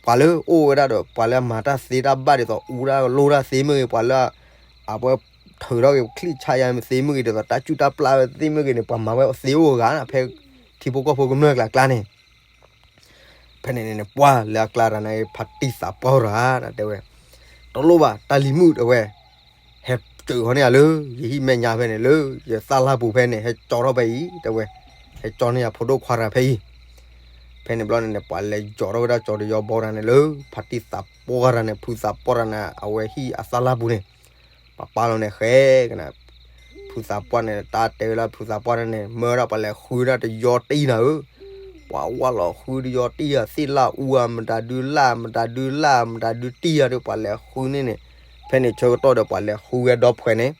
ပှၤလၢအိၣ်ဝဲဒၣ်ဒီး ပှၤလၢအမၤတၢ်သ့တၢ်ဘၣ်ဒ်သိး အူတၢ်လိၣ်တၢ်သ့မ့ၢ်ဂ့ၤ ပှၤလၢ အဝဲထုးထီၣ်က့ၤချံၣ်ဆါယၤမ့ၢ်သ့မ့ၢ်ဂ့ၤ ဒ်သိးတၢ်စုၣ်တၢ်ပျၢ်ဝဲသ့မ့ၢ်ဂ့ၤန့ၣ် ပှၤမၤဝဲသ့အိၣ်အဂၤနၤ ဖဲထံဖိကီၢ်ဖိကမျၢၢ်အကျါန့ၣ် ဖဲန့ၣ်န့ၣ် ပှၤလၢအကျါတဂၤန့ၣ် ဖါတံၢ်သးပှၢ်တဂၤ တဲဝဲ တလိၣ်ဘၣ် တၢ်လံၤမုၣ်တဲဝဲ ဟဲစၢၤဃီန့ၢ်ယၤလၢ ယဟံၣ်မဲာ်ညါဖဲန့ၣ် လၢယသၣ်လၢ်ပူၤဖဲန့ၣ် ဟဲကၠီထီၣ်ဖဲအံၤ တဲဝဲ ဟဲကၠီန့ၢ်ယၤဖိဒိၣ်ခွါတဂၤဖဲအံၤ ဖဲန့ၣ်ဘျီန့ၣ်န့ၣ် ပှၤလဲၤယီၤထီၣ်ဝဲဒၣ်ကၠီၤတယီၤဘီတဂၤန့ၣ်လၢ ဖါတံၢ်သးပှၢ်တဂၤန့ၣ် ဖုသးပှၢ်တဂၤန့ၣ် အဝဲဟံၣ်အသၣ်လၢ်ပူၤန့ၣ် ပှၤပာ်လီၤန့ၣ်ဃဲကနၤ ဖုသးပှၢ်န့ၣ် တၢ်တဲဝဲဒၣ်ဖုသးပှၢ်န့ၣ်န့ၣ် မၢဒၣ်ပှၤလဲၤဃုဒၣ်တယီၤတံၢ်နၤဧၢ, ပှၤဝၢ်လီၤဃုတယီၤတံၢ်ဧါ သ့ၣ်လၢအူဧါ မတၤဒုလၢ် မတၤဒုလၢ် မတၤဒုတံၢ်ဧါဒီး ပှၤလဲၤဃုန့ၣ်န့ၣ်, ဖဲန့ၣ်ဆၢကတီၢ်ဒီးပှၤလဲၤဃုဝဲဒီဖှဲးန့ၣ်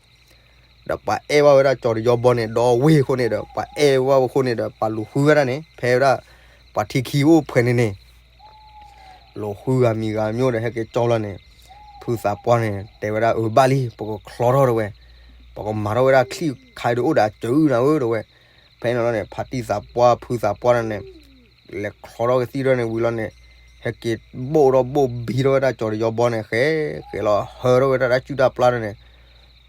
ဒီးပှၤအဲၣ်ဝဲဒၣ်ကၠီၤတယီၤဘီန့ၣ် ဒီဝ့ၢ်အဃိန့ၣ်ဒီး ပှၤအဲၣ်ဝဲအဃိန့ၣ်ဒီး ပှၤလူၤဃုဝဲဒၣ်န့ၣ် ဖဲဝဲဒၣ် ပှၤထံခံအိၣ်ဖှဲးန့ၣ်န့ၣ် လူၤဃုဂၤမံၤဂၤမံၤဒီး ဟဲက့ၤကၠီလီၤန့ၣ်, ဖုသးပှၢ်န့ၣ် တဲဝဲဒၣ် အၢ ဘၣ်လံ ပကချီထီၣ်တဝဲ, ပကမၤထီၣ်ဝဲဒၣ်ချံၣ်ခါဒီးအိၣ်ဒီးအစၢၤနၤဧၢ တဝဲ, ဖဲန့ၣ်လီၤန့ၣ် ဖါတံၢ်သးပှၢ် ဖုသးပှၢ်န့ၣ် လဲၤချီထီၣ်ကသံၣ်ထီၣ်န့ၣ်ဝံၤလီၤန့ၣ်, ဟဲက့ၤဘိၣ်ထီၣ်ဘိၣ်ဘံထီၣ်ဝဲဒၣ်ကၠီၤတယီၤဘီန့ၣ် ဃဲ ဃဲလီၤဟၢထီၣ်ဝဲဒၣ်တၢ်စုၣ်တၢ်ပျၢ်ထီၣ်န့ၣ်,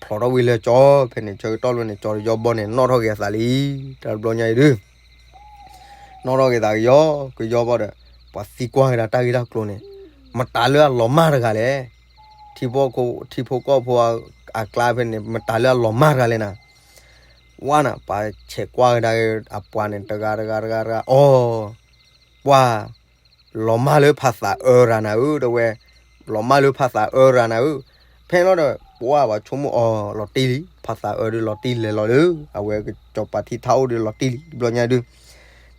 ဖျိးထီၣ်ဝံၤလၢကၠီ, ဖဲန့ၣ်ဆၢကတီၢ်လီၤန့ၣ် ကၠီၤတယီၤဘီန့ၣ် နီၣ်ထီၣ်က့ၤအသးလံ, တၢ်တဘျီညါအံၤဒုး နီၣ်ထီၣ်က့ၤသးကယီ ကယီဘီဒီး ပှၤသံကွၢ်က့ၤဒၣ်တၢ်ဂ့ၢ်တၢ်ကျိၤန့ၣ်, မတၤလၢအလီၤမၢ်တဂၤလဲၣ်, ထံဖိကီၢ်ဖိအကျါဖဲန့ၣ် မတၤလၢအလီၤမၢ်တဂၤလဲၣ်နၤ, ဝါနၤ ပှၤဆဲးကွၢ်က့ၤဒၣ်အပှၤန့ၣ် တဂၤတဂၤတဂၤတဂၤ အီၤ, ပှၤ လီၤမၢ်လၢဖးသးအၢရၤနၤဧၢ တဝဲ, လီၤမၢ်လၢဖးသးအၢရၤနၤဧၢ, ဖဲလီၤဒီး ပှၤဘၣ်ဆိကမိၣ်အီၤ လီၤတံၢ်လံ, ဖးသးအၢဒုးလီၤတံၢ်လဲၤလီၤလၢ အဝဲကစီၤပၤထံထၣ်အိၣ်ဒီးလီၤတံၢ်လံ တဘျီညါဒုး,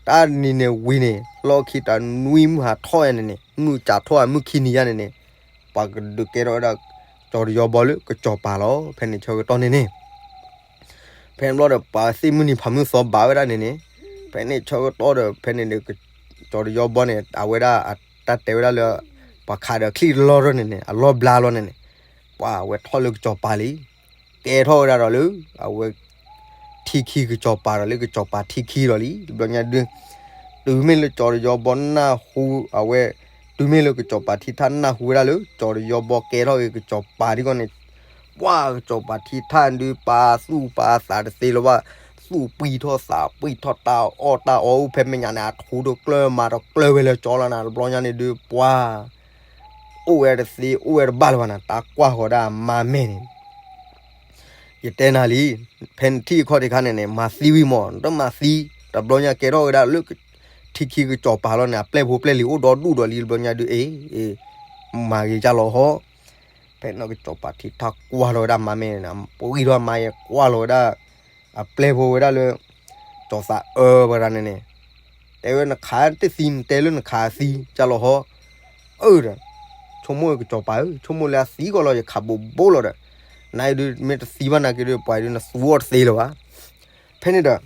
တၢ်နံၤန့ၣ်ဝံၤန့ၣ် လီၢ်ခံတၢ်နွံမုၢ်ဟးထီၣ်ယါန့ၣ်န့ၣ် မုၢ်စးထီၣ်မုၢ်ခံနံၤယါန့ၣ်န့ၣ်, ပှၤကဒုးကဲထီၣ်ဝဲဒၣ် ကၠီၤတယီၤဘီလၢကစီၤပၤလီၤ, ဖဲန့ၣ်ဆၢကတီၢ်န့ၣ်န့ၣ် ဖဲန့ၣ်ဘျီဒီး ပှၤသ့ၣ်မုၢ်နံၤဖးမုၢ်သီဘၣ်ဝဲဒၣ်န့ၣ်န့ၣ်, ဖဲန့ၣ်ဆၢကတီၢ်ဒီး ဖဲန့ၣ်ဒီး ကၠီၤတယီၤဘီန့ၣ် အဝဲဒၣ် တၢ်တဲဝဲဒၣ်လၢ ပှၤခးဒီးချံၣ်လီၢ်ထီၣ်န့ၣ်န့ၣ် အလီၢ်ဘျါလီၤန့ၣ်န့ၣ်, ပှၤအဝဲထီၣ်လၢကစီၤပၤလံ, ကဲထီၣ်ဝဲဒၣ်ဒီးလၢ အဝဲ ထံခံကစီၤပၤဒီးလၢကစီၤပၤထံခံဒီးလံ တဘျီညါဒုး, တုၤမ့ၢ်လၢကၠီၤတယီၤဘီနၢ်ဟူ အဝဲ တုၤမ့ၢ်လၢကစီၤပၤထံထၣ်နၢ်ဟူဝဲဒၣ်လၢ ကၠီၤတယီၤဘီကဲထီၣ်က့ၤကစီၤပၤဒ်ဂီၢ်န့ၣ်, ပှၤကစီၤပၤထံထၣ်ဒုး ပာ်သူၣ်ပာ်သးတသ့လၢၤဘၣ်, သူၣ်ပှံၢ်ထီၣ်သးပှံၢ်ထီၣ် တၢ်အီၣ်တၢ်အီအိၣ်ဖဲမဲာ်ညါန့ၣ် အထူတကျၢၢ်မၤတကျၢၢ်ဝဲလၢကၠီလီၤနၤ တဘျီညါန့ၣ်ဒုး ပှၤ အိၣ်ဝဲတသ့ အိၣ်ဝဲတဘၣ်လၢၤဘၣ်နၤ တၢ်ကွၢ်ဃီၤဒၣ်အမါမဲာ်န့ၣ် ယတဲနၤလံ, ဖဲနထံၣ်အခီၣ်ထံးခါန့ၣ်န့ၣ် မၤသံဝံၤမး နတမၤသံ, တဘျီညါကဲထီၣ်ဝဲဒၣ်လၢ ထံခံကစီၤပၤလီၤန့ၣ် အပျဲၢ်ဖိပျဲၢ်လံၤအိၣ်ဒီဒူၣ်ဒီးလံ တဘျီညါဒုး အ့ အ့ မၤဂ့ၤကၢ်လီၤဟီ, ဖဲန့ၣ်ကစီၤပၤထံထၣ်ကွၢ်လီၤဝဲဒၣ်မါမဲာ်န့ၣ် ပှံၢ်ထီၣ်မါယဲကွၢ်လီၤဝဲဒၣ် အပျဲၢ်ဖိဝဲဒၣ်လၢ ကၠီၤသးအၢပှၤတဂၤန့ၣ်န့ၣ် တဲဝဲနခးတသံ နတဲလၢနခးသံ ကၢ်လီၤဟီ အၢဒီး ဆိကမိၣ်ကစီၤပၤဧၢ ဆိကမိၣ်လၢအသံကီးလီၤ ယခးဘူးဘူးလီၤဒီး နဒုးမ့ၢ်တသံဘၣ်နာ်က့ဒုး ပှၤဒုးနသူအီၤတသ့လၢၤဘၣ်. ဖဲန့ၣ်ဒီး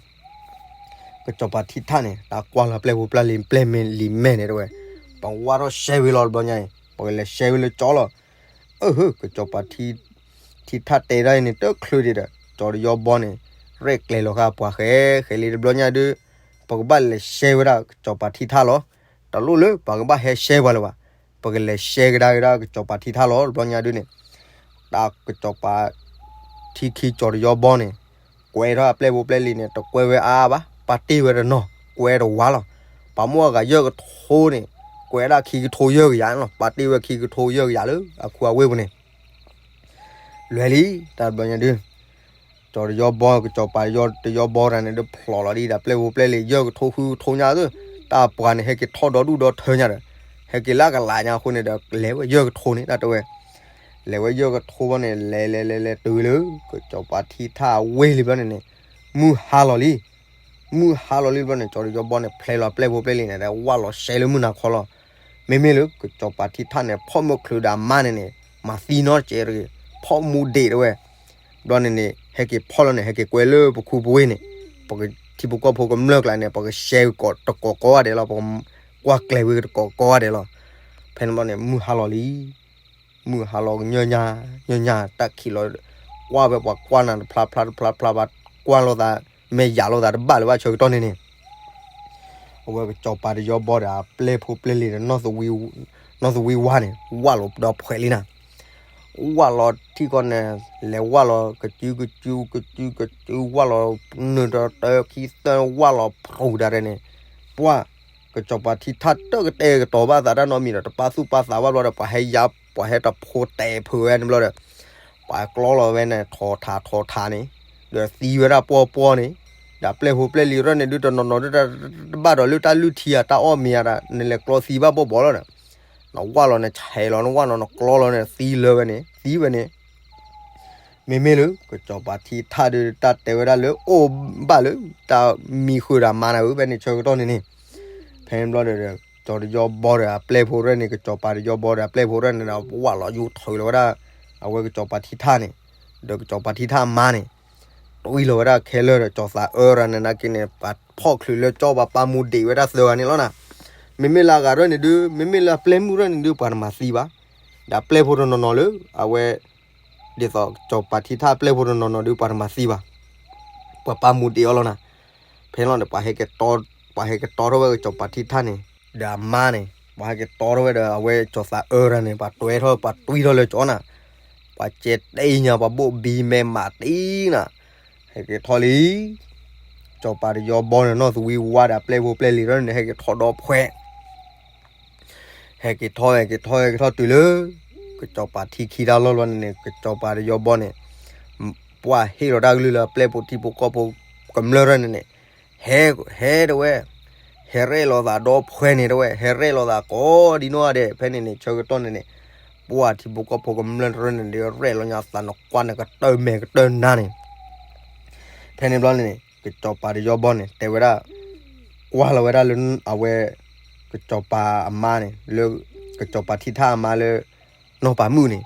ကစီၤပၤထံထၣ်န့ၣ် တၢ်ကွၢ်လီၤပျဲၢ်ဖိပျဲၢ်လံၤ ပျဲၢ်မ့ၢ်လံၤမဲာ်န့ၣ်တဲဝဲ ပဝၢ်ထီၣ်ရှဲဝဲလီၤတဘျီညါအံၤ ပကလဲၤရှဲဝဲလၢကၠီလီၤ. အၢ ကစီၤပၤထံထၣ်တဲဒၣ်အံၤန့ၣ် တချုးဒံးဒီး ကၠီၤတယီဘီန့ၣ် ရဲၣ်ကျဲၤလီၤဃာ်ပှၤဃဲဃဲလံတဘျီညါဒုး ပကဘၣ်လဲၤရှဲဝဲဒၣ်ကစီၤပၤထံထၣ်လီၤ. တလိၣ်လၢပှၤကဘၣ်ဟဲရှဲပှၤလၢၤဘၣ်. ပကလဲၤရှဲကဒါက့ၤဒၣ်ကစီၤပၤထံထၣ်လီၤ တဘျီညါဒုးန့ၣ် တၢ်ကစီၤပၤထံခံကၠီၤတယီဘီန့ၣ် ကွဲးထီၣ်အပျဲၢ်ဖိပျဲၢ်လံၤန့ၣ် တကွဲးဝဲအါအါဘၣ် ပာ်တ့ၢ်ဝဲတနီၤ ကွဲးတဝါလီၤ. ပာ်မူအဂၤယဲၢ်ကထိန့ၣ် ကွဲးဒၣ်ခံကထိယဲၢ်ကယၤန့ၣ်လီၤ. ပာ်တ့ၢ်ဝဲခံကထိယဲၢ်ကယၤလၢအခူအဝ့ၢ်ပူၤန့ၣ် လွဲၤလံ တၢ်တဘျီညါဒုး ကၠီၤတယီဘီ ကစီၤပၤတယီဘီတဂၤန့ၣ် ဒုးဖျိးလီၤဒ်ဒီးပျဲၢ်ဖိပျဲၢ်လံၤ ယဲၢ်ကထိဃုကထိညါသ့ၣ် တၢ်ပှၤန့ၣ် ဟဲက့ၤထီၣ်ဒီဒူၣ်ဒီထၢညါဒီး ဟဲက့ၤလၢကလးညါအဃိန့ၣ်ဒီး လဲၤဝဲယဲၢ်ကထိန့ၣ် တၢ်တဲဝဲ လဲၤဝဲယဲၢ်ကထိဘီန့ၣ် လဲၤလဲၤလဲၤလဲၤတုၤလၢ ကစီၤပၤထံထၣ်အဝ့ၢ်လံဘျီန့ၣ်န့ၣ် မုၢ်ဟါလီၤလံ မုၢ်ဟါလီၤလံဘျီန့ၣ် ကၠီၤတယီဘီန့ၣ် ဖျဲလီၤပျဲၢ်ဖိပျဲၢ်လံၤန့ၣ် ဒီးဝၢ်လီၤရှဲလၢမုၢ်နၤခီလီၤ. မ့မ့ၢ်လၢကစီၤပၤထံထၣ်န့ၣ် ဖီၣ်မုၢ်ချုးဒီးအမါန့ၣ်န့ၣ် မၤသံနီတစဲးတဂ့ၤ ဖီၣ်မူဒံးတဲဝဲ ဘျီန့ၣ်န့ၣ် ဟဲက့ၤဖီၣ်လီၤန့ၣ် ဟဲက့ၤကွဲလၢပခူပဝ့ၢ်န့ၣ် ပကထံဖိကီၢ်ဖိကမျၢၢ်ကျါန့ၣ် ပကရှဲကီးတကိးကိးဂၤဒဲးလီၤ ပကကွၢ်ကျဲၤဝဲတကိးကိးဂၤဒဲးလီၤ. ဖဲန့ၣ်ဘျီန့ၣ် မုၢ်ဟါလီၤလံ မုၢ်ဟါလီၤကညီညါ ညီညါတၢ်ခံးလီၤ ကွၢ်ဝဲပှၤကွၢ်နၤတဖျါဖျါတဖျါဖျါဘၣ် ကွၢ်လိာ်သး မ့ၢ်ယၤလိာ်သးတဘၣ်လၢၤဘၣ်ဆၢကတီၢ်န့ၣ်န့ၣ် အဝဲကစီၤပၤတယီဘီဒီးအပျဲၢ်ဖိပျဲၢ်လံၤဒီး နီၢ်သဝံဝါန့ၣ် ဝၢ်လီၤဒီးဖှဲးလံနၤ ဝၢ်လီၤထံၣ်ကီးန့ၣ် လဲၤဝၢ်လီၤကစုကစုကစုကစု ဝၢ်လီၤနုာ်တတၢခံသၢ ဝၢ်လီၤဖရူးဒၣ်ဒဲးန့ၣ် ပှၢ် ကစီၤပၤထံထၣ်တကတဲာ်ကတီၤဘၣ်သးတၢ်နီတမံၤဒီး တပာ်သူၣ်ပာ်သးဘၣ်ဘျီဒီး ပှၤဟဲယါ ပှၤဟဲတဖိတဲာ်ဖုးဝဲန့ၣ်ဘျီဒီး ပှၤကျီလီၤဝဲန့ၣ် ထိးထးထိးထးန့ၣ် ဒီးသံဝဲဒၣ်ပှီၢ်ပှီၢ်န့ၣ် ဒီးပျဲၢ်ဖိပျဲၢ်လံၤရၢၢ်န့ၣ် ဒုးတနီၤနီၤဒုး တဘၣ်ဒီးလၢတၢ်လုၢ်ထံဧါ တၢ်အီၣ်မ့ၤဧါဒီး နလဲၤကျီသံဘၣ်ဘီၣ်ဘီလီၤဒီး နဝၢ်လီၤန့ၣ် ဆဲးလီၤ နဝၢ်လီၤ နကျီလီၤန့ၣ် သံလၢဝဲန့ၣ် သံဝဲန့ၣ် မ့မ့ၢ်လၢ ကစီၤပၤထံထၣ်ဒုး တၢ်တဲဝဲဒၣ်လၢ အိၣ်ဘၣ်လၢ တၢ်မံဃုာ်ဒီးမါနၤဧၢ ဖဲန့ၣ်ဆၢကတီၢ်န့ၣ်န့ၣ် ဖဲန့ၣ်ဘျီဒီး ကစီၤတယီဘီဒီးအပျဲၢ်ဖိရၢၢ်န့ၣ် ကစီၤပၤတယီဘီဒီးအပျဲၢ်ဖိရၢၢ်န့ၣ်ဒီး ဝၢ်လီၤယူၤထုးလီၤဝဲဒၣ် အဝဲကစီၤပၤထံထၣ်န့ၣ် ဒီးကစီၤပၤထံထၣ်အမါန့ၣ် တွံၢ်လီၤဝဲဒၣ်ခဲလၢာ်ဒီး ကၠီၤသးအၢရၤန့ၣ်နာ်က့န့ၣ် ပှၤဖီၣ်ချုးလၢကၠီ ပှၤပာ်မူဒံးဝဲဒၣ်သၢဂၤန့ၣ်လီၤနၤ. မ့မ့ၢ်လၢအဂၤရၢၢ်န့ၣ်ဒုး မ့မ့ၢ်လၢအပျဲၢ်မုၣ်ရၢၢ်န့ၣ်ဒုး ပှၤတမၤသံဘၣ်. ဒီးအပျဲၢ်ဖိတနီၤနီၤလၢ အဝဲ ဒ်သိးကစီၤပၤထံထၣ်အပျဲၢ်ဖိတနီၤနီၤဒုး ပှၤတမၤသံဘၣ်. ပှၤပာ်မူဒံးအီၤလီၤနၤ. ဖဲန့ၣ်လီၤဒီး ပှၤဟဲကတီ ပှၤဟဲကတီထီၣ်ဝဲကစီၤပၤထံထၣ်န့ၣ် ဒီးအမါန့ၣ် ပှၤဟဲကတီထီၣ်ဝဲဒီး အဝဲကၠီၤသးအၢရၤန့ၣ် ပှၤတွဲထီၣ် ပှၤတွံၢ်ထီၣ်လၢကၠီနၤ. ပှၤကဲတ့ၢ်ညါ ပှၤဘိၣ်ဘံမဲမးတံၢ်နၤ. ဟဲက့ၤထီၣ်လံ ကစီၤပၤတယီဘီန့ၣ် နီၢ်သဝံဝါဒီးအပျဲၢ်ဖိပျဲၢ်လံၤထီၣ်န့ၣ် ဟဲက့ၤထီၣ်ဒီဖှဲး ဟဲက့ၤထီၣ် ဟဲက့ၤထီၣ် ဟဲက့ၤထီၣ်တုၤလၢ ကစီၤပၤထံခံတၢ်လီၢ်လီၤန့ၣ်န့ၣ် ကစီၤပၤတယီဘီန့ၣ် ပှၤဟ့ၣ်လီၤတၢ်ကလုၢ်လၢအပျဲၢ်ဖိထံဖိကီၢ်ဖိကမျၢၢ်ရၢၢ်န့ၣ်န့ၣ် ဟဲ ဟဲတဲဝဲ ဟဲရဲၣ်လီၤသးဒီဖှဲးန့ၣ်တဲဝဲ ဟဲရဲၣ်လီၤသးကိးဒံနီၢ်ဂၤဒဲး ဖဲန့ၣ်န့ၣ် ဆၢကတီၢ်န့ၣ်န့ၣ် ပှၤထံဖိကီၢ်ဖိကမျၢၢ်ရၢၢ်န့ၣ် ဒုးရဲၣ်လီၤညါသးနကွၢ်န့ၣ် ကတၢၢ်မဲာ်ကတၢၢ်နါန့ၣ် ဖဲန့ၣ်ဘျီန့ၣ်န့ၣ် ကစီၤပၤတယီဘီန့ၣ် တဲဝဲဒၣ် ကွၢ်လီၤဝဲဒၣ်လၢအဝဲ ကစီၤပၤအမါန့ၣ် လၢ ကစီၤပၤထံထၣ်အမါလၢ နီၢ်ပၤမုၣ်န့ၣ်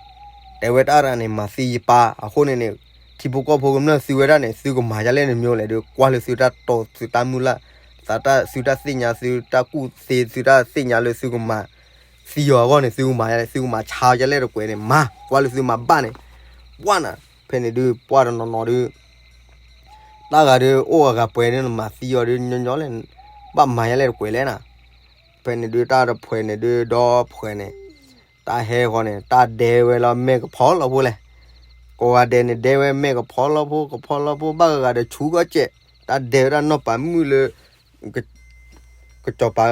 တဲဝဲတၢ်ရၣ်န့ၣ် မၤသံယပၢ်အဃိန့ၣ်န့ၣ် ထံဖိကီၢ်ဖိကမျၢၢ်သုဝဲဒၣ်န့ၣ် သုကမၤယၤလဲၣ်န့ၣ် မ့ၢ်လဲၣ်ဒီး ကွၢ်လၢသုတၢ်တိာ်သုတၢ်မုၢ်လၢ် သုတၢ် သုတၢ်သ့ၣ်ညါ သုတၢ်ကူၣ်သ့ သုတၢ်သ့ၣ်ညါလၢသုကမၤသံအီၤအဂီၢ်န့ၣ် သုကမၤယၤလဲၣ် သုကမၤဆါယၤလဲၣ်တကွဲးန့ၣ် မၤ ကွၢ်လၢသုမၤဘၣ်န့ၣ် ပှၢ်နၤ ဖဲန့ၣ်ဒုး ပှၢ်တနီၤနီၤဒုး တၢ်ဂၤဒုး အိၣ်အဂၤပှဲၤဒုး နမၤသံအီၤဒုး ညီညီလဲၣ် ဘၣ်မၤယၤလဲၣ်တကွဲးလဲၣ်နၤ ဖဲန့ၣ်ဒုး တၢ်တဖှဲးန့ၣ်ဒုး ဒီဖှဲးန့ၣ် တၢ်ဟဲဃီန့ၣ် တၢ်ဒဲဝဲလီၤမဲာ်ကဖီလီၤဖိလဲၣ် ကိးဂၤဒဲးန့ၣ် ဒဲဝဲမဲာ်ကဖီလီၤဖိ ကဖီလီၤဖိ ဘၣ်ဂၤဂၤဒီးဆူကီၢ်စဲး တၢ်ဒဲဝဲဒၣ်နီၢ်ပၤမုၣ်လၢ ကစီၤပၤ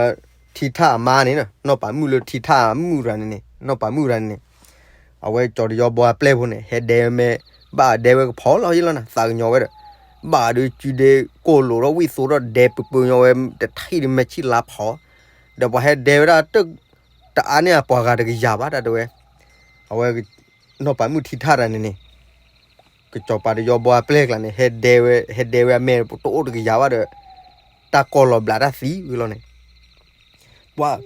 ထံထၣ်အမါန့ၣ် နီၢ်ပၤမုၣ်လၢထံထၣ်မုၣ်ရၤန့ၣ်န့ၣ် နီၢ်ပၤမုၣ်ရၤန့ၣ်န့ၣ် အဝဲကၠီၤတယီဘီအပျဲၢ်ဖိန့ၣ် ဟဲဒဲဝဲမဲာ် ဘၣ်ဒဲဝဲကဖီလီၤယ့လီၤနၤ သးကညီၤဝဲဒီး ဘၣ်ဒုးစုဒဲကိၢ်လိာ်ထီၣ်ဝံၣ်သိးထီၣ်ဒဲပၢၤပၢၤညီဝဲ တထံၣ်ဒုးမဲာ်ဆံၣ်လါဖီ ဒီးပှၤဟဲဒဲဝဲဒၣ် တအါန့ၢ်အပှၤဂၤတကယၤဘၣ်တၢ်တဲဝဲ အဝဲ နီၢ်ပၤမုၣ်ထံထၣ်တၢ်န့ၣ်န့ၣ် ကစီၤပၤတယီဘီအပျဲၢ်ကျါန့ၣ် ဟဲဒဲဝဲ ဟဲဒဲဝဲအမဲာ်တအိၣ်တကယၤဘၣ်ဒီး တၢ်ကီၢ်လီၤဘျးတၢ်သံဝံၤလီၤန့ၣ် ပှၢ်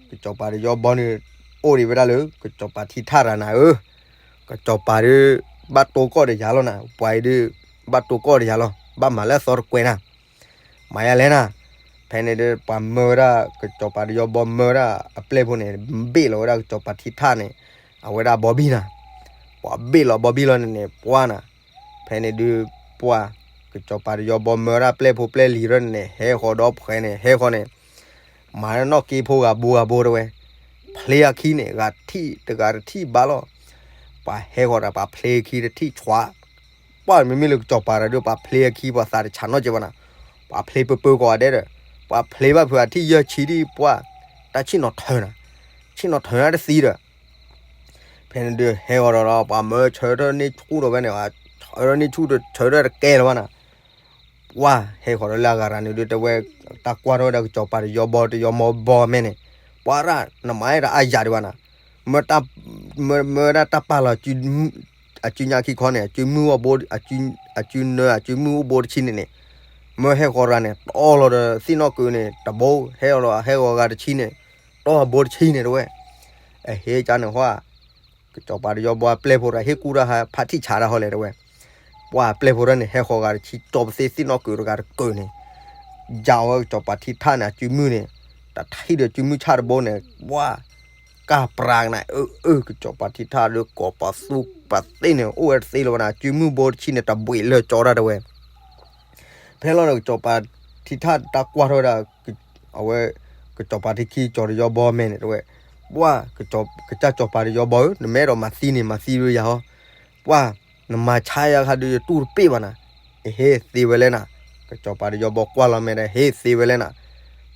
ကစီၤပၤတယီဘီန့ၣ် အိၣ်ဒံးဝဲဒၣ်လၢ ကစီၤပၤထံထၣ်ရၤနၤဧၢ, ကစီၤပၤဒုး ဘၣ်တိၢ်ကီၢ်ဒီးယၤလီၤနၤ, ပှၤအံၤဒုး ဘၣ်တိၢ်ကီၢ်ဒီးယၤလီၤ, ဘၣ်မၤလၢအသီတကွဲးနၤ, မၤယၤလဲၣ်နၤ, ဖဲန့ၣ်ဒီး ပှၤမၢဝဲဒၣ် ကစီၤပၤတယီဘီမၢဝဲဒၣ်အပျဲၢ်ဖိန့ၣ် ဘ့ၣ်လီၤဝဲဒၣ်ကစီၤပၤထံထၣ်န့ၣ် အဝဲဒၣ်ဘီဘံၣ်နၤ, ပှၤဘ့ၣ်လီၤဘီဘံၣ်လီၤန့ၣ်န့ၣ် ပှၢ်နၤ, ဖဲန့ၣ်ဒုး ပှၢ် ကစီၤပၤတယီဘီမၢဝဲဒၣ်ပျဲၢ်ဖိပျဲၢ်လံၤရၢန့ၣ်န့ၣ် ဟဲဃီၤဒီးဖှဲးန့ၣ် ဟဲဃီၤန့ၣ် မၤနီၣ်က့ဖိဂၤဘိဂၤဘိတဝဲ, ဖျ့အခံန့ၣ် ဂၤထံၣ်တဂၤတထံၣ်ဘၣ်လီၤ, ပှၤဟဲဃီၤတၢ် ပှၤဖျ့အခံတထံၣ်ဆွး, ပှၢ်မ့မ့ၢ်လၢကစီၤပၤတဒုး ပှၤဖျ့အခံ ပှၤသးတဆးနီၣ်ကဲဘၣ်နၤ, ပှၤဖျ့ပၢပၢကိးဂၤဒဲးဒီး ပှၤဖျ့ဘၣ်ဖုးအထံၣ်ယဲၢ်ဆံဒံး ပှၢ် တၢ်ဆ့ၣ်နီၤထၢနၤ, ဆ့ၣ်နီၤထၢနၤတသံဒီး ဖဲန့ၣ်ဒုးဟဲဃီၤဒီး ပှၤမၢဆၢထၢၣ်န့ၢ်ဆူၣ်ဒီးဖဲန့ၣ် ဆၢထၢၣ်န့ၢ်ဆူၣ်ဒီးဆၢထၢၣ်တကဲလၢၤဘၣ်နၤ, ပှၢ်ဟဲဃီၤဒီးလၢအဂၤရၤန့ၣ်ဒုး တဝဲ တၢ်ကွၢ်ထီၣ်ဝဲဒၣ်ကစီၤပၤတယီဘီတယီမီဘီမဲန့ၣ်, ပှၢ်ရၣ် နမၤအဲၣ်ဒိးအါယၤဒံးဘၣ်နၤ, မၢ မၢဝဲဒၣ်တၢ်ပာ်လီၤ အစုညါခံခီန့ၣ် အစုမုၢ်အိၣ်ဘိ အစုနၢ အစုမုၢ်အိၣ်ဘိတဆံန့ၣ်န့ၣ်, မၢဟဲဃီၤရၤန့ၣ် တီၢ်လီၤဒီးသ့ၣ်နီၣ်ကုၤန့ၣ် တဘိ ဟဲဃီၤလီၤ ဟဲဃီၤဂၤတဆံန့ၣ် တီၢ်အဘိတဆံန့ၣ်တဝဲ, အဟ့ၣ်ကန့ၣ်ဟီ ကစီၤပၤတယီဘီအပျဲၢ်ဖိတၢ်ဟ့ၣ်ကူၣ်တၢ်ဟး ဖးထံၣ်ဆးတၢ်ဟီလဲၣ်တဝဲ, ပှၢ်အပျဲၢ်ဖိတၢ်န့ၣ် ဟဲဃီၤဂၤတဆံ တီၢ်ပသ့ၣ်သ့ၣ်နီၣ်ကုၤတဂၤတကုၤန့ၣ်, ယၤဝဲကစီၤပၤထံထၣ်န့ၣ် အစုမုၢ်န့ၣ်, တထံၣ်ဒီးစုမုၢ်ဆၣ်တဘိန့ၣ် ပှၢ် ကၢ်ပြးကနၤ အၢ အၢ ကစီၤပၤထံထၣ်ဒီးကိးပသူပသ့ၣ်န့ၣ် အိၣ်ဝဲတသ့လၢၤဘၣ်နၤ စုမုၢ်ဘိတဆံန့ၣ် တဘှံးလၢာ်ကၠီတၢ်တဝဲ ဖဲလီၤဒီး ကစီၤပၤထံထၣ်တၢ်ကွၢ်ထီၣ်ဝဲဒၣ် အဝဲ ကစီၤပၤထံခံ ကစီၤတယီဘီမဲန့ၣ်တဝဲ, ပှၢ် ကစၢ်ကစီၤပၤတယီဘီဧၢ နမ့ၢ်အဲၣ်ဒိးမၤသံန့ၣ် မၤသံဝဲယၤဟီ, ပှၢ် နမၤဆါယၤခါဒုး ယတူၢ်တပ့ၢ်ဘၣ်နၤ, အဟ့ၣ်သ့ဝဲလဲၣ်နၤ, ကစီၤပၤတယီဘီကွၢ်လီၤမဲာ်ဒီး ဟ့ၣ်သ့ဝဲလဲၣ်နၤ,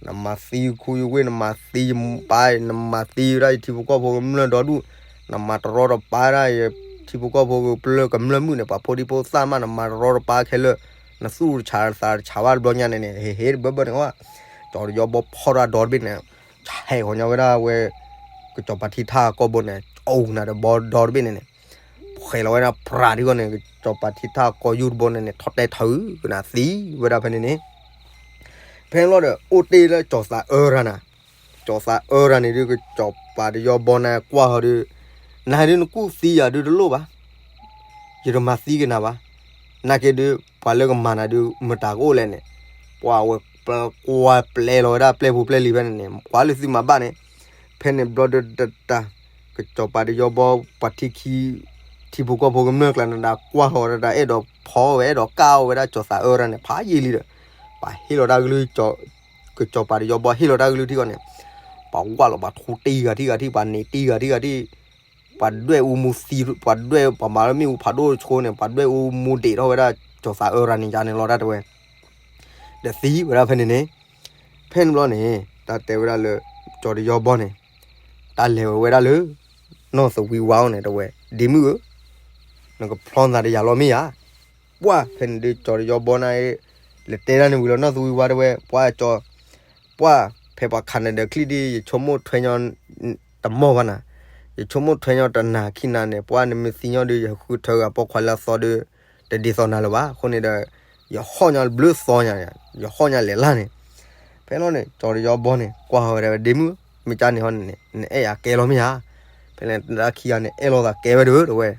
နမၤသံခူယဝ့ၢ် နမၤသံယပၢ် နမၤသံဝဲဒၣ်ယထံဖိကီၢ်ဖိကမျၢၢ်ဒီဒူၣ်, နမၤတရီတပါဒၣ်ယထံဖိကီၢ်ဖိကမျၢၢ်မုၣ်န့ၣ် ပှၤဖိဒံဖိသၣ်မး နမၤတရီတပါခဲလၢာ်, နသူၣ်တဆးတသးတဆးဘၣ်တဘျီညါန့ၣ်န့ၣ် ဟ့ၣ်ဟ့ၣ်တဘၢဘၢန့ၣ်ဝဲ, ကစီၤတယီဘီဖီၣ်တၢ်ဒီတဘ့ၣ်န့ၣ်, ဆဲးဃီၤညီဝဲဒၣ်ဝဲ ကစီၤပၤထံထၣ်အကီၢ်ဘိန့ၣ် အိၣ်နၤဒီးဘီဒီတဘ့ၣ်န့ၣ်န့ၣ်, ဖှဲးလီၤဝဲဒၣ်ပြးဒ်ဂီၢ်န့ၣ် ကစီၤပၤထံထၣ်အကီၢ်ယူၢ်တဘိန့ၣ်န့ၣ် ထီၣ်တဲထီၣ်အုကနၤသံဝဲဒၣ်ဖဲန့ၣ်န့ၣ်, ဖဲန့ၣ်ဘျီဒီး အိၣ်တ့ၢ်လၢကၠီၤသးအၢရၤနၤ, ကၠီၤသးအၢရၤန့ၣ်ဒုး ကစီၤပၤတယီဘီန့ၣ်ကွၢ်ဟီဒုး, နၤဒုးနကူၣ်သံယၤဒုးတလိၣ်ဘၣ်, ယတမၤသံကနၤဘၣ်, နာ်က့ဒုး ပှၤလၢကမၤနၤဒုး မတၤကအိၣ်လဲၣ်န့ၣ်, ပှၤဝဲကွၢ်ပျဲလီၤဝဲဒၣ်ပျဲၢ်ဖိပျဲၢ်လံၤဖဲန့ၣ်န့ၣ် ကွၢ်လၢသုမၤဘၣ်န့ၣ်, ဖဲန့ၣ်ဘျီဒီးတတၢ် ကစီၤပၤတယီဘီ ပှၤထံခံ ထံဖိကီၢ်ဖိကမျၢၢ်ကျါန့ၣ်ဒီး ကွၢ်လီၤဝဲဒၣ် အဲၣ်ဒိးဖီဝဲ အဲၣ်ဒိးကၢ်အီၣ်ဝဲဒၣ်ကၠီၤသးအၢရၤန့ၣ် ဖးယံာ်လံဒီး, ပှၤဟ့ၣ်လီၤတၢ်ကလုၢ် ကစီၤပၤတယီဘီဟ့ၣ်လီၤတၢ်ကလုၢ်ထံဃီန့ၣ်, ပှၤဝၢ်လီၤပှၤထူတံၢ်ဂၤထံၣ်ဂၤထံၣ် ပှၤန့ၢ်တံၢ်ဂၤထံၣ်ဂၤထံၣ်, ပှၤဒွဲၣ်အူမူသံ ပှၤဒွဲၣ်ပှၤမၤလၢမ့ၣ်အူဖးဒိၣ်တဆိန့ၣ် ပှၤဒွဲၣ်အူမူဒံးထီၣ်ဝဲဒၣ်ကၠီၤသးအၢရၤန့ၣ်ယါန့ၣ်လီၤတၢ်တဝဲ, ဒီးသံဝဲဒၣ်ဖဲန့ၣ်န့ၣ်, ဖဲန့ၣ်ဘျီန့ၣ် တၢ်တဲဝဲဒၣ်လၢ ကၠီၤတယီဘီန့ၣ် တၢ်လဲၤဝဲဝဲဒၣ်လၢ နီၢ်သဝံဝါအအိၣ်န့ၣ်တဝဲ, ဒ့မုၣ်ဧၢ, နကဖျီသးဒီးယၤလီၤမ့ၢ်ဧါ, ပှၢ် ဖဲန့ၣ်ဒုးကၠီၤတယီဘီန့ၣ် လဲၤတဲဒၣ်န့ၣ်ဝံၤလီၤ နီၢ်သဝံဝါတဝဲ ပှၢ်ကၠီၤ, ပှၢ် ဖဲပှၤခးနၤဒီးချံၣ်ဒုး ယဆိကမိၣ်ထွဲညီ တမီၢ်ဘၣ်နၤ, ယဆိကမိၣ်ထွဲညီတနၤခံနၤန့ၣ် ပှၢ်နမ့ၢ်သံညီဒုး ယဃုထၢဂၤပိာ်ခွါလၢအသီဒုး တဒ်သိးနၤလၢၤဘၣ်, အဃိန့ၣ်ဒီး ယဟီၣ်ညီဘျုးသီညါ, ယဟီၣ်ညီလဲၤလၢ်န့ၣ်, ဖဲန့ၣ်န့ၣ် ကၠီၤတယီဘီန့ၣ် ကွၢ်ဟီဝဲဒၣ်ဝဲ ဒ့မုၣ် မ့ၢ်ကၠါန့ၣ်ဟီန့ၣ်န့ၣ် နအဲၣ်ယၤကဲလီၤမ့ၢ်ဧါ, ဖဲန့ၣ်တၢ်ခံဂၤန့ၣ် အဲၣ်လိာ်သးကဲဝဲဒၣ်တဝဲ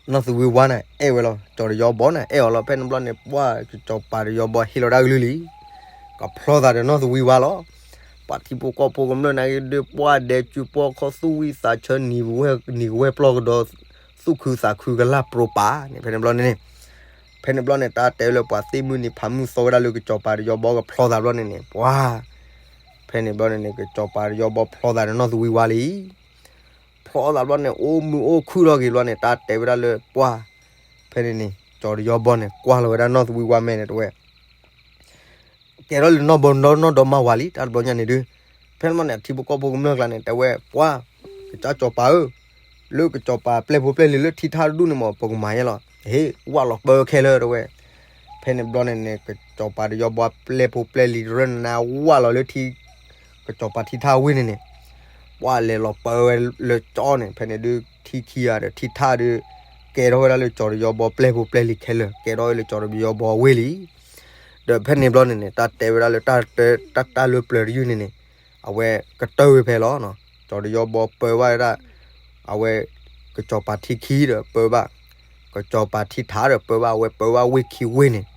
နီၢ်သဝံဝါန့ၣ် အဲၣ်ဝဲလီၤ, ကၠီၤတယီဘီန့ၣ် အဲၣ်အီၤလီၤ, ဖဲန့ၣ်ဘျီန့ၣ် ပှၢ်ကစီၤပၤတယီဘီဟ့ၣ်လီၤတၢ်ကလုၢ်လံ, ကဖျီသးဒီးနီၢ်သဝံဝါလီၤ, ပှၤထံဖိကီၢ်ဖိကမျၢၢ်နာ်က့ဒုး ပှၢ်ဒဲးစုပှီၢ်ခီသူၣ်ဝံၣ်သးဆၢ နံၤကဝဲၢ်ပျီၢ်ကဒီး သူၣ်ခုသးခုကလၢ်ပြိပာ်န့ၣ် ဖဲန့ၣ်ဘျီန့ၣ်န့ၣ်, ဖဲန့ၣ်ဘျီန့ၣ် တၢ်တဲဝဲလၢပှၤသ့ၣ်မုၢ်နံၤဖးမုၢ်သီဝဲဒၣ်လၢကစီၤပၤတယီဘီကဖျီသးဘျီန့ၣ်န့ၣ် ပှၢ် ဖဲန့ၣ်ဘျီန့ၣ်န့ၣ် ကစီၤပၤတယီဘီဖျီသးဒီးနီၢ်သဝံဝါလံ ဖျီသးဘျီန့ၣ် အိၣ်မုာ်အိၣ်ခုၣ်ထီၣ်က့ၤဘျီန့ၣ် တၢ်တဲဝဲဒၣ်လၢပှၢ်, ဖဲန့ၣ်န့ၣ် ကၠီၤတယီဘီန့ၣ် ကွၢ်လီၤဝဲဒၣ်နီၢ်သဝံဝါမဲာ်န့ၣ်တဝဲ ကဲထီၣ်လၢနီၢ်ဘီနီၢ်ဒီမါဝၤလံ တၢ်တဘျီညါန့ၣ်ဒုး, ဖဲန့ၣ်ဘျီန့ၣ် အထံဖိကီၢ်ဖိကမျၢၢ်ကျါန့ၣ် တဲဝဲ ပှၢ်, ကစၢ်စီၤပၤဧၢ, လၢကစီၤပၤပျဲၢ်ဖိပျဲၢ်လံၤလၢထံထၣ်တဒူၣ်န့ၣ်မး ပကမၤယဲလီၤ, ဟ့ၣ် ဝၣ်လီၤပၢခဲလၢာ်တဝဲ ဖဲန့ၣ်ဘျီန့ၣ်န့ၣ် ကစီၤပၤတယီဘီပျဲၢ်ဖိပျဲၢ်လံၤတရၢၣ်န့ၣ် ဝၣ်လီၤလၢထံ ကစီၤပၤထံထၣ်ဝ့ၢ်န့ၣ်န့ၣ်, ပှၢ်လဲၤလီၤပၢဝဲလၢကၠီန့ၣ် ဖဲန့ၣ်ဒုး ထံခံဂၤဒီးထံထၣ်ဒုး, ပ ကဲထီၣ်ဝဲဒၣ်လၢကၠီၤတယီဘီပျဲၢ်ဖိပျဲၢ်လံၤခဲလၢာ် ကဲထီၣ်ဝဲလၢကၠီၤတယီဘီအဝ့ၢ်လံ. ဒီးဖဲန့ၣ်ဘျီန့ၣ်န့ၣ် တၢ်တဲဝဲဒၣ်လၢတၢ်တၢ်တၢ်လၢပျၢၤတယုၢ်န့ၣ်န့ၣ် အဝဲကတၢၢ်ဝဲဖဲလီၤ. ကၠီၤတယီဘီပၢဘၣ်ဝဲဒၣ် အဝဲ ကစီၤပၤထံခံဒီးပၢဘၣ်, ကစီၤပၤထံထးဒီးပၢဘၣ်, အဝဲပၢဘၣ်ဝ့ၢ်ခံဝ့ၢ်န့ၣ်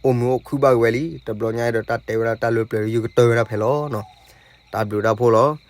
အိၣ်မုာ်အိၣ်ခုၣ်ဘၣ်က့ၤဝဲလံ. တဘျီညါအံၤဒီးတၢ်တဲဝဲဒၣ်တၢ်လၢပျၢၤတယုၢ်ကတၢၢ်ဝဲဒၣ်ဖဲလီၤ. တၢ်ဘျုးတၢ်ဖှိၣ်လီၤ.